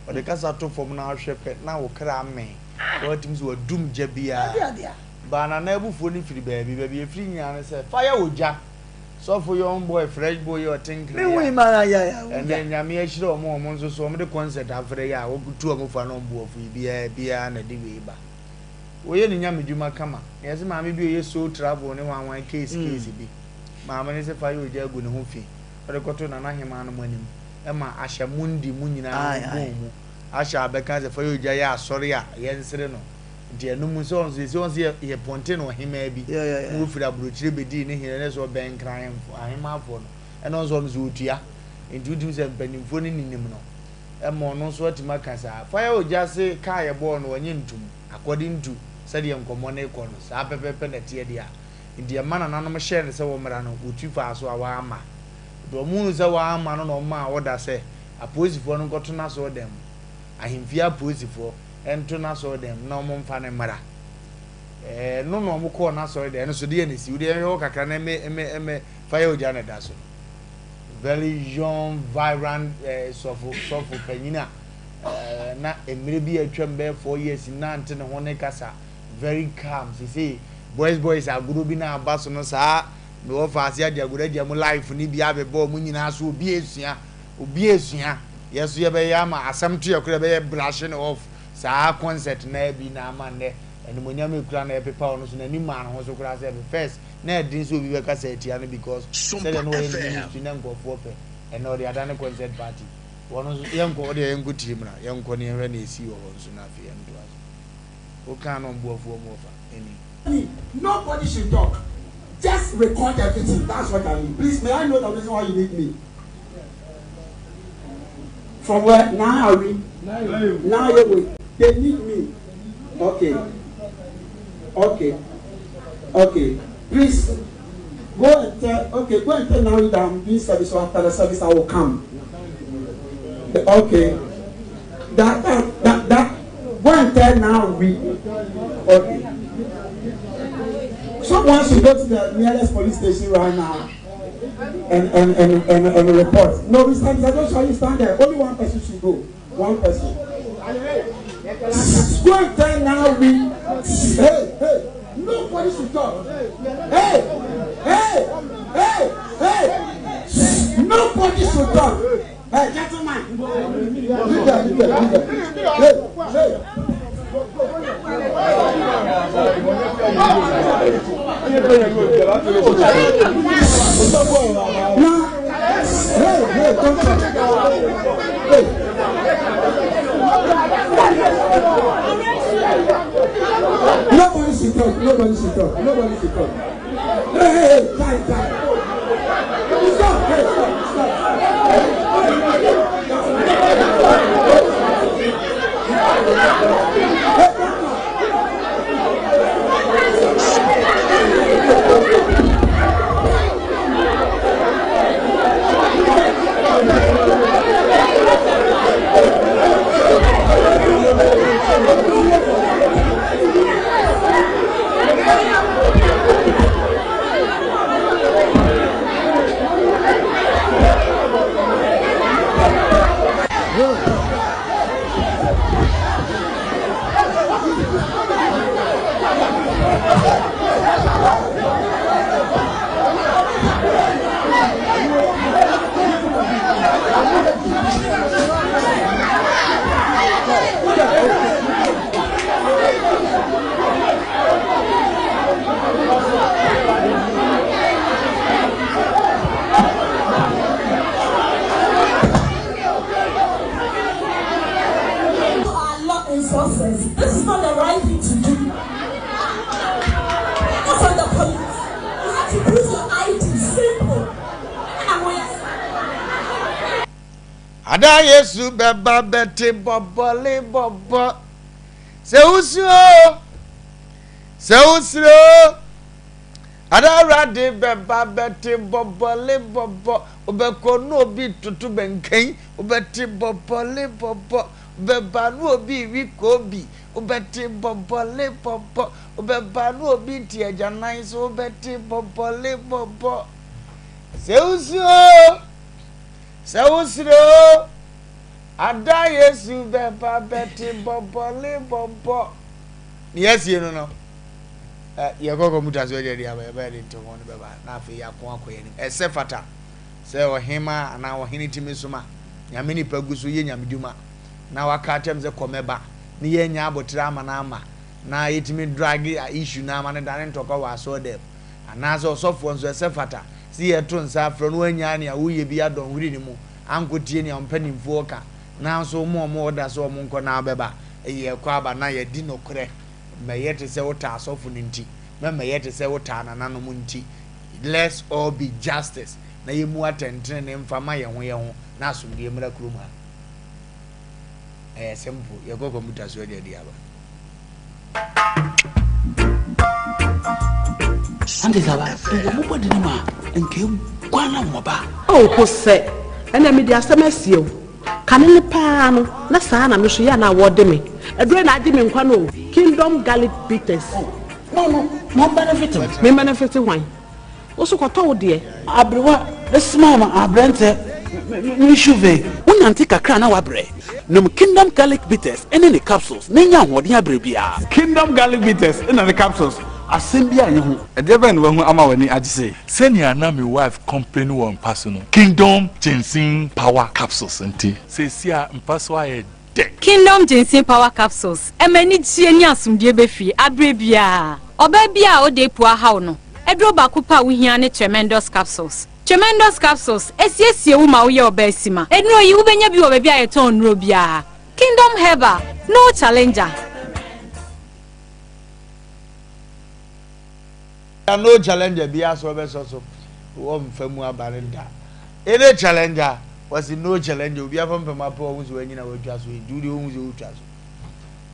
Ɔde kasa to fam na ahwɛ pɛ na wo kra amee. Watumi sɛ wadum gya biara. Baa nana abufuo no firi baabi. Baabi a ɛfiri nyinaa ne sɛ fire ogya. Sɔfo young boy fresh boy yi a ɔte Me Nkran yi hui a ma ya ya ɛnɛ ogya. Nyame ahyira wɔn wɔn nso so wɔn de concert afrɛ yi a wɔtu wɔn fo a na wɔn bo afu yi biara biara na ɛde wei ba. Wɔyɛ ne Nyame dwuma kama. Na yɛse maame bi a ɔyɛ soul travel ne hwan hwan case case bi. Maame no se fire ogya agu ne ho fi. Ɔde kɔto Nana Hemaa nom anim ma ahyɛ mundi mu nyinaa ho bɔɔ mu. Ahyɛ abɛka sɛ fire ogya yɛ asɔre a yɛnsere no. Nti ɛno mu sɛ ɔnso sɛ ɔnso yɛ yɛ pɔnte no ɔhemaa bi ma ofiri aburokyire bɛdii ne hene ne sɛ ɔbɛn Nkran ahemfo ahemaafoɔ no ɛna ɔnso ɔno nso ɔtua. Nti wotumi sɛ mpanimfoɔ no ninim no ɛma ɔno nso atumi aka saa. Fire ogya se kaa yɛbɔɔ no ɔnye ntum according to sɛdeɛ nkɔmmɔ no rekɔ no saa pɛpɛpɛ na ɛteɛ deɛ a. Nti ɛma nananom hyɛɛ no sɛ wɔmmra no, wɔtu faa so a wamma. Nti wɔhunuu sɛ wamma no na wɔmaa order sɛ apolisifoɔ no nkɔto n'asɔredan mu, ahemfie apolisifoɔ nto n'asɔredan mu na wɔmfa no mmra. Ɛno na wɔkɔɔ n'asɔredan, ɛno so deɛ na ɛsi, wodeɛ yɛnhwɛ hɔ kakra na ɛmɛ ɛmɛ ɛmɛ fire ogya na ɛda so no. Very young, vibrant eh, sɔfo sɔfo panyin a eh, na mmerɛ bi a atwam bɛyɛ 4 years nante ne ho ne kasa. Very calm sesei boys boys agorɔ bi na aba so no saa me wɔ faase agye agorɔ agya mu life no bi abɛbɔ ɔmo nyinaa so obi esua obi esua yɛ so yɛbɛyɛ ama asɛm to yɛ kora yɛbɛyɛ brushing off saa concert na bi na ama nnɛ animonyam ekura na ɛpepa ɔno so n'anim maa ne ho so koraa sɛ first na ɛden sɛ obi bɛka sɛ atia no because sɛdeɛ na ɔyɛ ne ministry na nkurɔfoɔ pɛ ɛnɛ ɔde adane concert party wɔn nso yɛnkɔ ɔde yɛnkɔ tie mu na yɛnkɔ ne yɛhwɛ na esi wɔ hɔ nso na afei yɛntoa so. Nobody should talk. Just record everything. That's what I need. Please, may I know the reason why you need me? From where? Now are we? Now we. They need me. Okay. Okay. Okay. Please go and tell. Okay, go and tell now that I'm doing service. So after the service, I will come. Okay. That that that that. Go and tell now we. Okay. Someone should go to the nearest police station right now and and and and, and report. No, Mr. Joshua, you stand there. Only one person should go. One person. Go and tell now we. Hey, hey. Nobody should talk. Hey, hey, hey, hey. Nobody should talk. Hey, gentlemen. Leave there, leave there, leave there. Hey, hey. Now, hey, hey, don't talk. Hey. Nobody should talk. Nobody should talk. Nobody should talk. Hey, hey, hey, time, time. Stop, hey, stop, stop. Ada Yesu bɛba bɛte bɔbɔle bɔbɔ. Sɛ wosu o, sɛ wosere o, ada Awurade bɛba bɛte bɔbɔle bɔbɔ. Wobɛkɔ na obi toto bɛnkan, wobɛte bɔbɔle bɔbɔ. Wobɛba na obi rewe koobi, wobɛte bɔbɔle bɔbɔ. Wobɛba na obi te agyanan so, wobɛte bɔbɔle bɔbɔ. Sɛ wosu o, sɛ wosere o, ada Yesu bɛba bɛte bɔbɔle bɔbɔ. Ne yɛasie no no, yɛkɔ kɔmputa so ɛdeɛ deɛ aba yɛbɛyɛ de nte ho no bɛba na afei yɛako akɔ yɛn anim. Ɛsɛ fata sɛ ɔhema anaa ɔhene tumi soma nyame nipa gu so yɛ nyamedwuma na waka akyɛm sɛ kɔ mɛba ne yɛanya abotere ama no ama na yɛtumi drage issue no ama no dane ntɔkwa wɔ asɔre dɛm. Anaasɛ ɔsɔfoɔ nso, ɛsɛ fata sɛ yɛto nsa frɛ no wannyaa nea woreyɛ bi adɔnhwere no mu ankɔtie nea wo mpanimfoɔ reka, nanso woma wɔn ɔda sɛ wɔnkɔ na wobɛba. Ɛyɛ ɛkɔ aba na yɛadi nokorɛ. Mmɛyɛ te sɛ wotaa asɔfo no nti, mɛmmɛyɛ te sɛ wotaa nananom nti. Let's all be justice na yɛmmu atɛntenenee mfa ma yɛn ho yɛn ho na asomdwoeɛ mmra kurom ha. Ɛyɛ simple. Yɛkɔ kɔmputa so ɛde adi aba. Ante saba, wɔ mo bɔde no mu a, nka eguan na wɔba. Oh, Hosɛ, ɛnna mede asɛm asie wo. Kane no paa no, na saa na me nso yɛ a na wɔde me. Aduro na agye me nkwa no o. Kingdom Garlic Bitters. Oh, no, no, mo benefit me. Me benefit hwan? Wo so kɔtɔ wo deɛ. Aberewa ne smile ma aberɛntɛ me shuve. Wonante kakra na woabrɛ? Nom Kingdom Garlic Bitters ne ne capsules na nya ahoɔden abrɛ biara. Kingdom Garlic Bitters na ne capsules, asɛm biara nni ho. Ɛdeɛ bɛn na wahu ama w'ani agye sei? Sɛnea na me wife complain wɔ mpa so no, Kingdom Ginseng Power Capsules nti, seesei a mpa so ayɛ dɛ. Kingdom Ginseng Power Capsules ɛma anigyeɛ ne asomdwoeɛ ba fie aberɛ biara. Ɔbaa biara a ɔda apu ahaw no, aduro baako pɛ a wohia ne Tremendous Capsules. Tremendous Capsules ɛsiesie wo ma woyɛ ɔbaa sima. Nnuro yi wobɛnya bi wɔ baabi a yɛtɔn nnuro biara. Kingdom Herbal, no challenger. No challenger biara so ɔbɛsɔ so wɔmfa mu aba no da. Any challenger wɔsi no challenger obi apampam apɛ wɔn so wɔanyina wɔatwa so nti wodeɛ wohu sɛ wotwa so.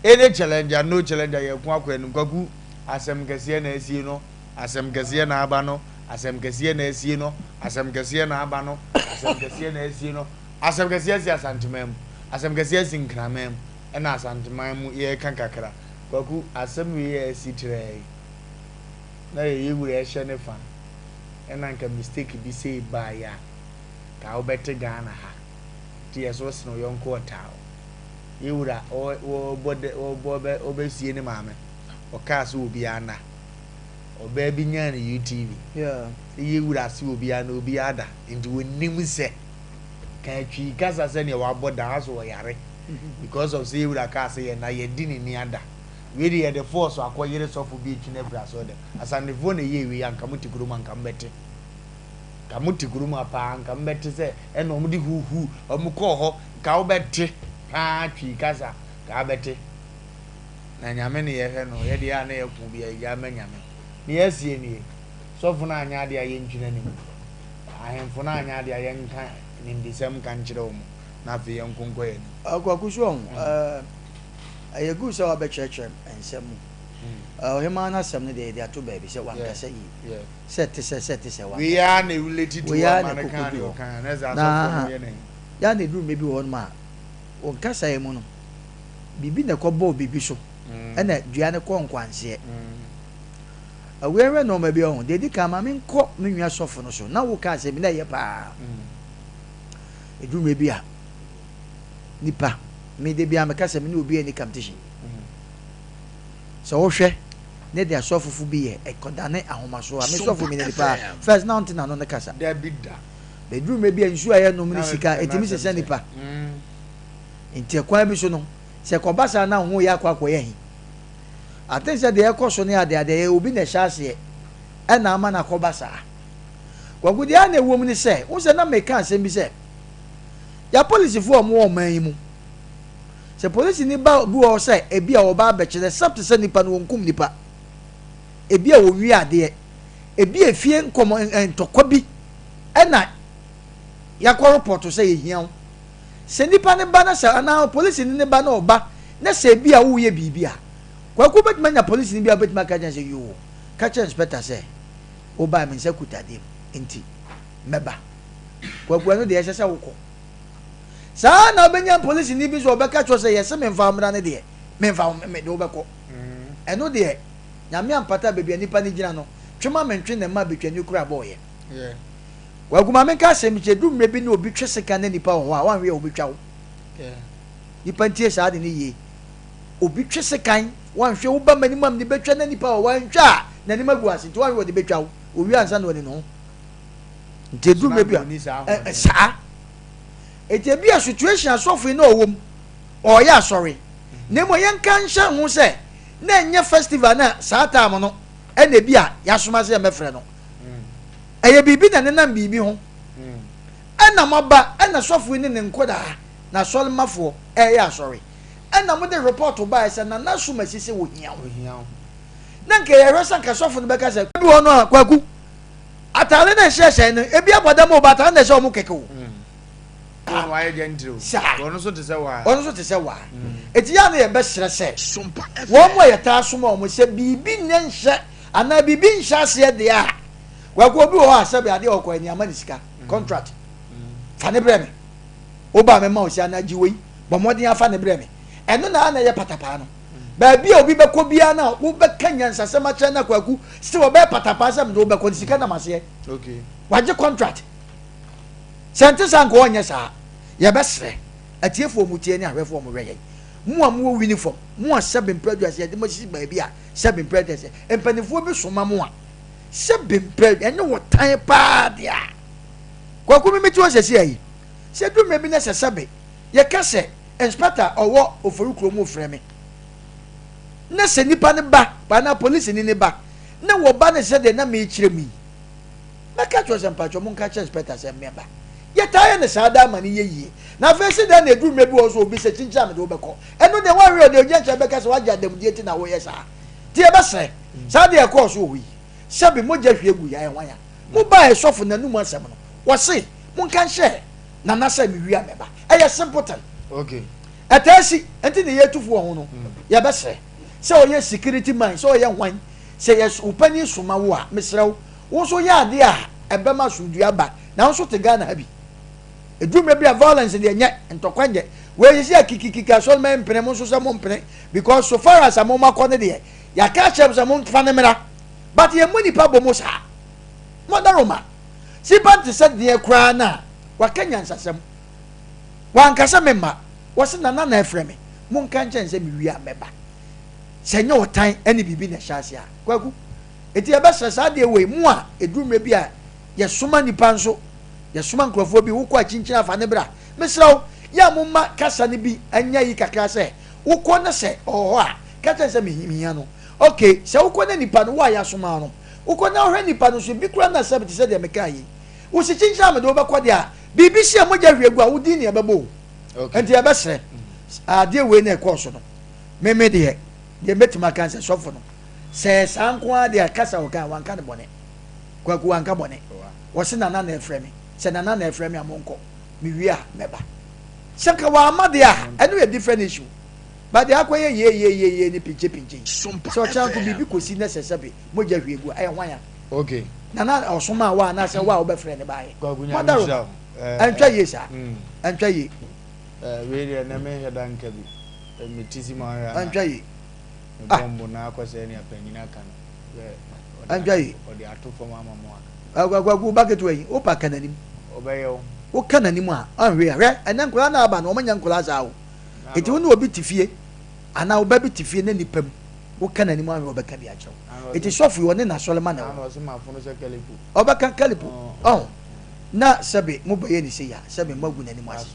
Any challenger no challenger yɛko akɔ anim kwaku asɛm kɛseɛ na asie no asɛm kɛseɛ na aba no asɛm kɛseɛ na asie no asɛm kɛseɛ na aba no asɛm kɛseɛ na asie no asɛm kɛseɛ asi Asanteman mu asɛm kɛseɛ asi Nkraman mu ɛna Asanteman mu yɛreka kakra kwaku asɛm wei a asi trɛɛ yi na yɛyɛ wura ɛhyɛ ne fa ɛna nka mistake bi sei baeɛ a nka wobɛte Ghana ha nti yɛ so sene wo yɔnko ɔtaa wo yɛ wura wɔbɔ dɛ wɔbɔ bɛ wɔbɛsie ne maame ɔkaa sɛ obiara nna ɔbaa bi nyaa no UTV yɛ wura se obiara na obiara da nti wɔnim sɛ ka twi kasa sɛdeɛ wabɔ da aso ɔyare because of sɛ yɛ wura kaa sɛ yɛ na yɛdi ne ni ada Wei de yɛde force akɔ yere sɔfo bi etwi no afiri asɔre dɛm. Asantefoɔ na ɛyɛɛ wei anka mote kurom anka mobɛte. Nka mote kurom ha paa anka mobɛte sɛ ɛna wɔn de huhu wɔn kɔɔ hɔ nka wobɛte paa twi kasa nka wobɛte. Na nyame ne yɛhwɛ no yɛ deɛ a na yɛko bi a yɛgyaa ma nyame. Ne yɛasie nie. Sɔfo no anyɛ adeɛ a yɛntwi n'anim. Ahemfo no anyɛ adeɛ a yɛnka nimdesɛm nka nkyerɛ wɔn na afei yɛnko nkɔ yɛn anim. Kwaku so ɔho ɛɛ. Ɛyɛ good sɛ wabɛkyerɛkyerɛ nsɛm mu. Ɔhemaa no asɛm no deɛ yɛde ato baabi sɛ wankasa yie. Sɛ ɛte sɛ sɛ ɛte sɛ wankasa Wei ara na relate to Wei ara ama na no kaa ɛkɔkɔdu deɛ hɔ. ɔkaa na ɛsɛ asɔfoɔ Na no yɛ n'ahi. yɛ a na ɛduru mmerɛ bi wɔ hɔnom a, wo nkasaeɛ mu no, biribi na ɛkɔbɔɔ biribi so ɛna dua no kɔɔ nkwanseɛ. Wei nhwɛ nnoɔma bi ɔho. Deɛ ɛdi kan ma menkɔ me nua sɔfo no so. Na woka asɛm bi na ɛyɛ paa. Ɛduru mmerɛ bi a, nipa me da biara meka sɛ me ne obi ani competition sɛ wohwɛ ne de asɔfofo bi yɛ ɛkɔdane ahomaso a me sɔfo mi ne nipa first na ɔnte n'ano ne kasa dabi da bɛduru mmerɛ bi a nsuo a yɛnom ne sika ɛtumi sesa nipa nti ɛkwan bi so no sɛ kɔba saa na ho yɛ akɔ akɔyɛ he aten sɛ deɛ ɛkɔ so ne adeɛ adeɛ yɛ obi na ɛhyɛ aseɛ ɛna ama no akɔba saa kwaku deɛ a na ɛwɔ mu ne sɛ wo sɛ na meka asɛm bi sɛ Yɛ apolisifoɔ a wɔwɔ ɔman yi mu. Sɛ polisini ba obi wɔ hɔ sɛ ebi a ɔba abɛkyerɛ except sɛ nipa no wɔnkum nipa, ebi a wɔnwi adeɛ, ebi a efie nkɔmɔ ntɔkwa bi ɛna yɛakɔ repɔto sɛ yɛhia wo. Sɛ nipa no ba na sɛ anaa polisini no ba na ɔba na sɛ ebi a woreyɛ biribi a, Kwaku wobɛtumi anya polisini bi a wobɛtumi aka akyerɛ no sɛ yoo, ka kyerɛ inspector sɛ wobae me nsa kuta adeɛ mu nti mɛba. Kwaku ɛno deɛ ɛsɛ sɛ wokɔ. Saa na wobɛnya polisini bi nso a ɔbɛka kyerɛ sɛ yɛse memfa wo mmra no deɛ memfa wo mede wobɛkɔ. Ɛno deɛ Nyame ampata baabi a nipa no gyina no, twe ma mentwe na ɛma betwani koraa bɔɔyɛ. Kwaku ma menka asɛm bi kyerɛ, ɛduru mmerɛ bi na obi twe sekan na nipa wɔ hɔ a, woanhwɛ a ɔbɛtwa wo. Nipa ntie saa ade no yie. Obi twe sekan, woanhwɛ woba m'anim a mede bɛtwa na nipa wɔ hɔ, antwa a n'anim agu ase nti woanhwɛ ɔde bɛtwa wo. Owie ansa na wani ne ho. Nti ɛduru mmerɛ bi a, saa. Nti ebi a situation asɔfo yi na ɔwɔ mu, ɔreyɛ asɔre. Na mmom yɛnka nhyɛ ho sɛ, na ɛnyɛ festival na saa time no ɛna ebi a yɛasoma sɛ yɛmmɛfrɛ no. Ɛyɛ biribi na nenam biribi ho. Ɛna moaba, ɛna sɔfo yi ne ne nkwadaa, n'asɔremmafoɔ ɛreyɛ asɔre. Ɛna mode report baeɛ sɛ Nana Asumasi sɛ wɔhia wo. Na nka yɛhwɛ sɛ nka sɔfo no bɛka sɛ, bi wɔ no a, Kwaku, ataare na ɛhyɛhyɛ no, ebi abɔ dam o, but ataare na ɛhyɛ wɔn kɛkɛ o. Saa. Ɔno nso te sɛ waa. Ɔno nso te sɛ waa. Eti yɛ a na yɛbɛsrɛ sɛ, wɔn a yɛtaa soma wɔn sɛ biribi nyɛ nhyɛ anaa biribi nhyɛ aseɛ deɛ a, Kwaku, obi wɔ hɔ a sɛbe adeɛ a ɔkɔ ani ama ne sika, contract, fa ne brɛ me. Woba a mɛma wo sika anaa gye wei, bɔ mmɔden afa ne brɛ me. Ɛno na na ɛyɛ patapaa no. Baabi a obi bɛkɔ biara no a wobɛka nyansasɛm akyerɛ no a Kwaku, sɛ wɔbɛyɛ patapaa sɛ mede wo bɛkɔ no, sika nam aseɛ. Wagye contract. Sɛ ɛnte saa nka ɔnyɛ saa. Yɛbɛsrɛ atiefoɔ a wɔtie ne ahwɛfoɔ a wɔhwɛ yɛn, mo a mowɔ uniform, mo a sɛbe mprɛ aduasa yɛde mo asisi baabi a sɛbe mprɛ aduasa mpanimfoɔ bi soma mo a, sɛbe mprɛ ɛne wɔ tan paa deɛ a, Kwaku me mete hɔ sɛsi ayi, sɛ du mmerɛ bi na sɛ sɛbe yɛka sɛ inspector a ɔwɔ Ofori kurom refrɛ me, na sɛ nipa no ba anaa polisini no ba na wɔba no sɛdeɛ na merekyerɛ mu yi, Mɛka akyerɛ wo sɛ, Mpakyɛw, monka nkyerɛ inspector sɛ meba. Yɛtaa yɛ no saa daa ma no yɛ yie. Na afei se dɛn na ɛduru mmerɛ bi wɔ hɔ sɛ obi sɛ kyinkyin a mede wo bɛkɔ. Ɛno deɛ woanhwɛ a deɛ ɔgyina nkyɛn bɛka sɛ woagye adanmudeɛ nti na woreyɛ saa. Nti yɛbɛsrɛ, saa deɛ ɛkɔɔ so wɔ hɔ yi, sɛbe mogya hwie guiɛ ayɛ hwan a? Mobaeɛ sɔfo no anum asɛm no, wɔse monka nhyɛ Nana sɛ mewie a mɛba. Ɛyɛ simple thing. Okay. Ɛtaa si, nti na yɛtu fo wɔ ho no. Yɛbɛsrɛ, sɛ ɔyɛ security man, sɛ ɔyɛ hwan, sɛ yɛ wo panin soma wo a, mesrɛ wo, Wo nso yɛ adeɛ a ɛbɛma asomdwoeɛ aba na wo nso te Ghana ha bi. Ɛduru mmerɛ bi a violence deɛ nyɛ, ntɔkwa nyɛ. Wei sisi a kikikiki asɔre ma mpene, mo nso sɛ mo mpene because so far as a mo makɔ no deɛ, yɛaka akyerɛ mo sɛ mo mfa no mmra. But yɛn mu nipa bɔ mo saa. Mɔdaroma, sipa nte sɛ deɛ koraa no a, waka nyansasɛm. Wanka sɛ memma, wɔse Nana na ɛfrɛ me, monka nkyɛn sɛ mewie a mɛba. Sɛ nyɛ ɔtan ne biribi na ɛhyɛ aseɛ a, Kwaku, Enti yɛbɛsrɛ saa adeɛ wei, mo a ɛduru mmerɛ bi a yɛsoma nnipa nso, yɛsoma nkurɔfoɔ bi, wokɔ akyinkyini a fa no bra. Mesrɛ wo, yɛ a momma kasa no bi nyɛ yi kakra sɛ, wokɔ na sɛ ɔwɔ hɔ a, ka kyerɛ no sɛ mehia no. Ok, sɛ wokɔ na nipa no, wo a yɛasoma wo no, wokɔ na wohwɛ nipa no nso, ebi koraa na sɛbe te sɛ deɛ mekaa yi, wo se kyinkyini a mede wo bɛkɔ deɛ a, biribi si a mogya hwie gu a, wo din na ɛbɛbɔ o. Enti yɛbɛsrɛ, adeɛ wei na ɛkɔɔ so no, me me deɛ, deɛ mɛtumi aka ne sɛ sɔfo no, Sɛ saa nko ara deɛ a kasa ɔka a wanka no bɔne. Kwaku wanka bɔne. Ɔse Nana na ɛfrɛ me. Sɛ Nana na ɛfrɛ me a monkɔ. Mewie a mɛba. Sɛ nka wamma deɛ a ɛno yɛ different issue. But deɛ akɔyɛ yee-yee-yee-yee ne pinkye-pinkye yi. Sɛ ɔkyena nko biribi kɔsi na sɛ sɛbe mogya hwie gu a ɛyɛ hwan a? Okay. Nana ɔsomaa wo anaasɛ wo a wobɛfrɛ no baeɛ? Kwaku Nyame Mɔdaro nhyira wo. Eh, ɛntwa yie saa. Ɛntwa yie. Eh, wei deɛ nɛ menhwɛ da nka bi. Eh, me ti si ma ɔhwɛ ana. Ɛntwa yie. Ah. Mebɔ mbo na akɔ sɛ nea panyin aka no. Ɛntwa yi. Ɔde ato fam ama mo aka. Akwaku ba ketewa yi, wopa ka n'anim. Ɔbɛyɛ wo. Woka n'anim a, ɔnhwe a. Hwɛ, ɛnɛ nkwadaa na aba no, wɔn nyɛ nkwadaa saa o. Eti wo ne obi te fie, anaa wo ba bi te fie na nipa mu, woka n'anim ahwɛ ɔbɛka bi akyerɛ wo. Eti sɔfo yi, ɔne n'asɔre ma na ɛwɔ. Ɔbɛka kalipo. Ɔho. Na sɛbe mo bɛyɛ ne sei a, sɛbe mo agu n'anim ase.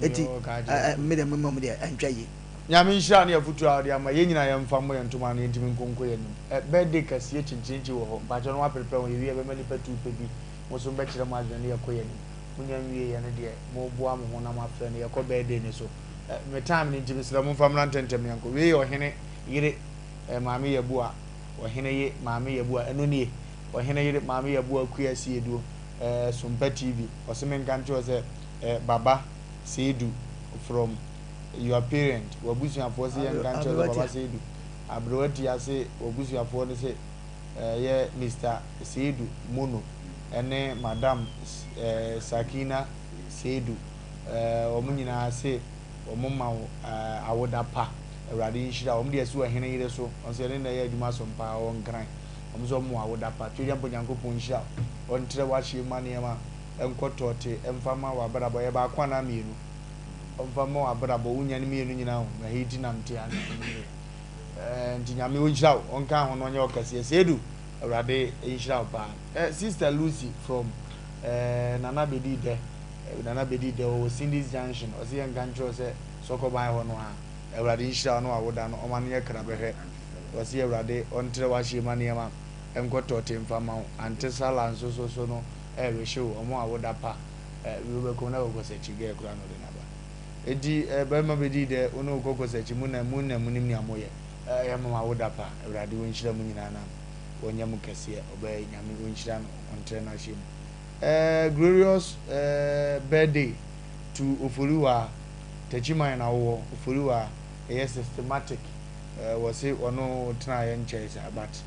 Eti, ɛɛ, me deɛ, me mmom deɛ, ɛntwa yie. Nyame nhyira ne afutuo a ɔde ama yɛn nyinaa yɛnfa mmɔ yɛn ntoma ano yɛntumi nko nkɔ yɛn anim ɛ birthday kɛseɛ kyenkyerenkye wɔ hɔ mpakyɛw no waprepare ho yɛwie a yɛbɛma nipa tuu pɛ bi mo nso mbɛkyerɛ mo adwene ne yɛkɔ yɛn anim monya nwie yɛ no deɛ mo boa mo ho na mo afrɛ no yɛkɔ birthday no so ɛ me time no nti mesrɛ mo mfa mmra ntɛntɛm yɛnkɔ wei yɛ ɔhene yere ɛ maame yɛbua ɔhene ye maame yɛbua ɛno nie ɔhene yere maame yɛbua akua asieduo ɛ sompa tv ɔse menka nkyerɛ sɛ ɛ baba. Seidu from your parent w'abusuafoɔ se yɛnka nkyerɛ wo sɛ Papa Seidu Aberewa Tia se w'abusuafoɔ no se ɛyɛ Mister Seidu Mono ɛne Madam Sakina Seidu wɔn nyinaa se wɔn ma wo awoda pa Awurade nhyira wo wɔn de asi ɔhene yere so wɔn se yɛne no na ɛyɛ adwuma som paa ɔwɔ Nkran wɔn nso wɔn ma wo awoda pa Twedeɛ mpo Nyankopɔn nhyira wo ɔntrɛ w'ahyeɛ mu nneɛma nkɔ tɔɔte mfa ma w'abrabɔ ɛyɛ baako anaa mmienu ɔmfa ma w'abrabɔ wonya no mmienu nyinaa o na hiti nam te ano ɛɛ nti nyame ɔnhyira wo ɔnka ho na ɔnyɛ ɔkɛseɛ Seidu awurade nhyira wo paa eh, sister Lucy from eh, Nana Bedi Dɛ eh, Nana Bedi Dɛ ɔwɔ Cindy's Junction ɔse yɛ nka nkyerɛ sɛ sɔkɔban hɔ no a awurade nhyira wo na wawoda no ɔma no nyɛ kra bɛhwɛ ɔse awurade ɔntrɛ w'ahyeɛ ma nneɛma nkɔ tɔɔte mfa ma wo ante sala nso so so no ɛrehye wo, ɔmo a woda pa ɛ wi wobɛkɔ mu na kɔkɔ sɛkyi gɛɛ koraa na ɔde no aba. Enti ɛ barima bɛdii dɛ wo ne wo kɔkɔ sɛkyi mo na mo na monim nea moyɛ ɛ ɛyɛ moma woda pa Awurade ɔnhyira mo nyinaa na ɔnyɛ mo kɛseɛ ɔbaa yi Nyame ɔnhyira no ɔntrɛ n'ahyɛ mu ɛ glorious ɛ birthday to Oforiwaa Takyiman na wowɔ Oforiwaa ɛyɛ systematic ɛ wɔse ɔno tenaeɛ nkyɛe saa but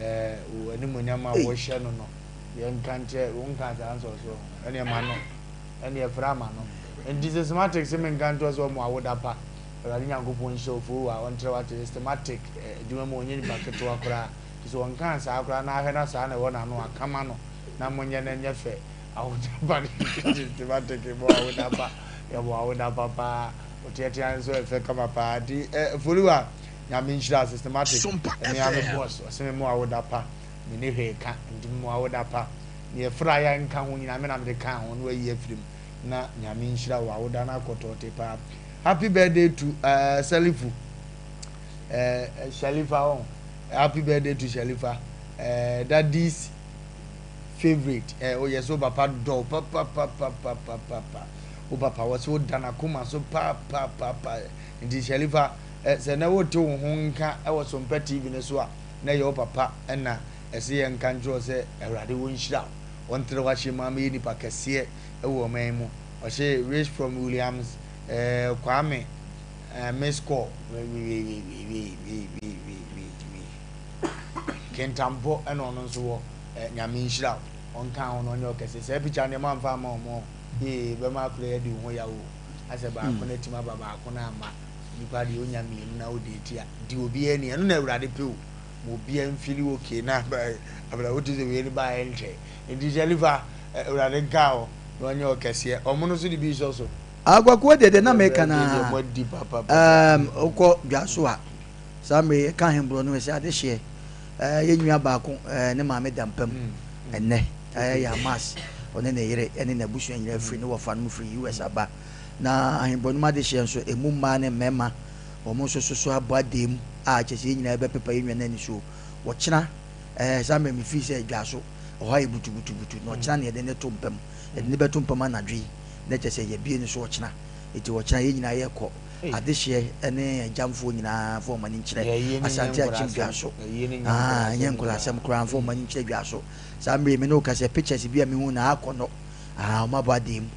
ɛ wo animuonyam a wɔhyɛ no no Yɛnka nkyerɛ wo nka saa nsɔsoɔ ho ɛneɛ ma no ɛneɛ fra ma no nti systematic se menka ntoɔ sɛ ɔmo awoda pa Awurade Nyankopɔn nhyira wo foo a ɔntrɛ wate systematic adwuma mu ɔnyɛ nipa ketewa koraa nti sɛ ɔnkaa saa koraa na ahwɛ na saa na ɛwɔ n'ano a ka ma no na monyɛ no ɛnyɛ fɛ awoda pa ne systematic bɔ awoda pa yɛbɔ awoda pa paa ɔteatea nso ɛfɛ kama paa nti foliwa Nyame nhyira systematic ɛne ame boss ɔse me mo awoda pa Menni hwee ka, nti mmoa wo da pa. Neɛ fra yɛ nka ho nyinaa me na mede kaa ho na wayi afiri mu. Na Nyame nhyira wo, awoda no akɔ tɔɔte paa. Happy birthday to uh, Salifu. Uh, Shalifa, oh. Happy birthday to Shalifa. Uh, daddy's favorite. Uh, oh yes, oh papa dɔ papa papa papa papa. Oh papa wɔ so da n'akoma so pa pa pa pa. Nti Shalifa, eh, sɛ na wote wo ho nka wɔ Sompa TV no so a, na ɛyɛ wo papa na ɛsɛ yɛ nka nkyerɛ wo sɛ Awurade ɔnhyira wo, ɔntrɛ w'ahyɛn mu amɛyɛ nipa kɛseɛ wɔ ɔman yi mu. Ɔse wish from Williams eh, Kwame eh, miss call wiwiwiwiwiwiwiwiwi Kintampo ɛna ɔno nso wɔ eh, Nyame nhyira wo, ɔnka ho na ɔnyɛ ɔkɛseɛ. Saa picture no deɛ moamfa amma ɔmo ɔ, yee bɛma akora yi adi wo ho yaw o, asɛ baako no atim aba baako no amma. Nipa deɛ onya mienu na wode tia di obiara ni ɛno na awurade pɛ o ma obiara mfili okay na abira wote sɛ wei no ba ɛnkyɛ nti Shalifa awurade nka hɔ na ɔnyɛ ɔkɛseɛ ɔmo no so de bi sɔ so. Agwakuo deɛ deɛ na meka no ara ɛɛm wokɔ dwa so a saa mmerɛ yi yɛka ahemborɔ no ɛsɛ adehyeɛ ɛɛ yɛn nua baako ɛɛ ne maame da mpa mu ɛnɛ ɛɛ yɛ amas ɔne ne yere ɛne n'abusua nyinaa firi ne wɔfa no mu firi US aba. Na ahemmɔ no mu adehyeɛ nso, ɛmu mmaa ne mmarima, wɔn nso soso abɔ adan mu a kyerɛ sɛ yɛn nyinaa yɛbɛpepa yɛn nua no anisuo. Ɔkyena, ɛɛ, saa mmerɛ mefiri sɛ Dwaso, ɛhɔ ayɛ butubutubutu, na ɔkyena na yɛde no to mpa mu. Yɛde no bɛto mpa mu anadwo yi, na kyerɛ sɛ yɛabue no so ɔkyena. Enti ɔkyena yɛn nyinaa yɛkɔ. Adehyeɛ ne agyamfoɔ nyinaa mfa wɔn ani nkyerɛ Asante Akyem Dwaso. Aa, ɛnyɛ nkwadaa-asɛm koraa, mfa wɔn ani nkyerɛ Dwaso. Saa mmerɛ yi me ne wo kasa yi, pictures bi a mehu no, akɔnnɔ. Aa, wɔabɔ adan mu.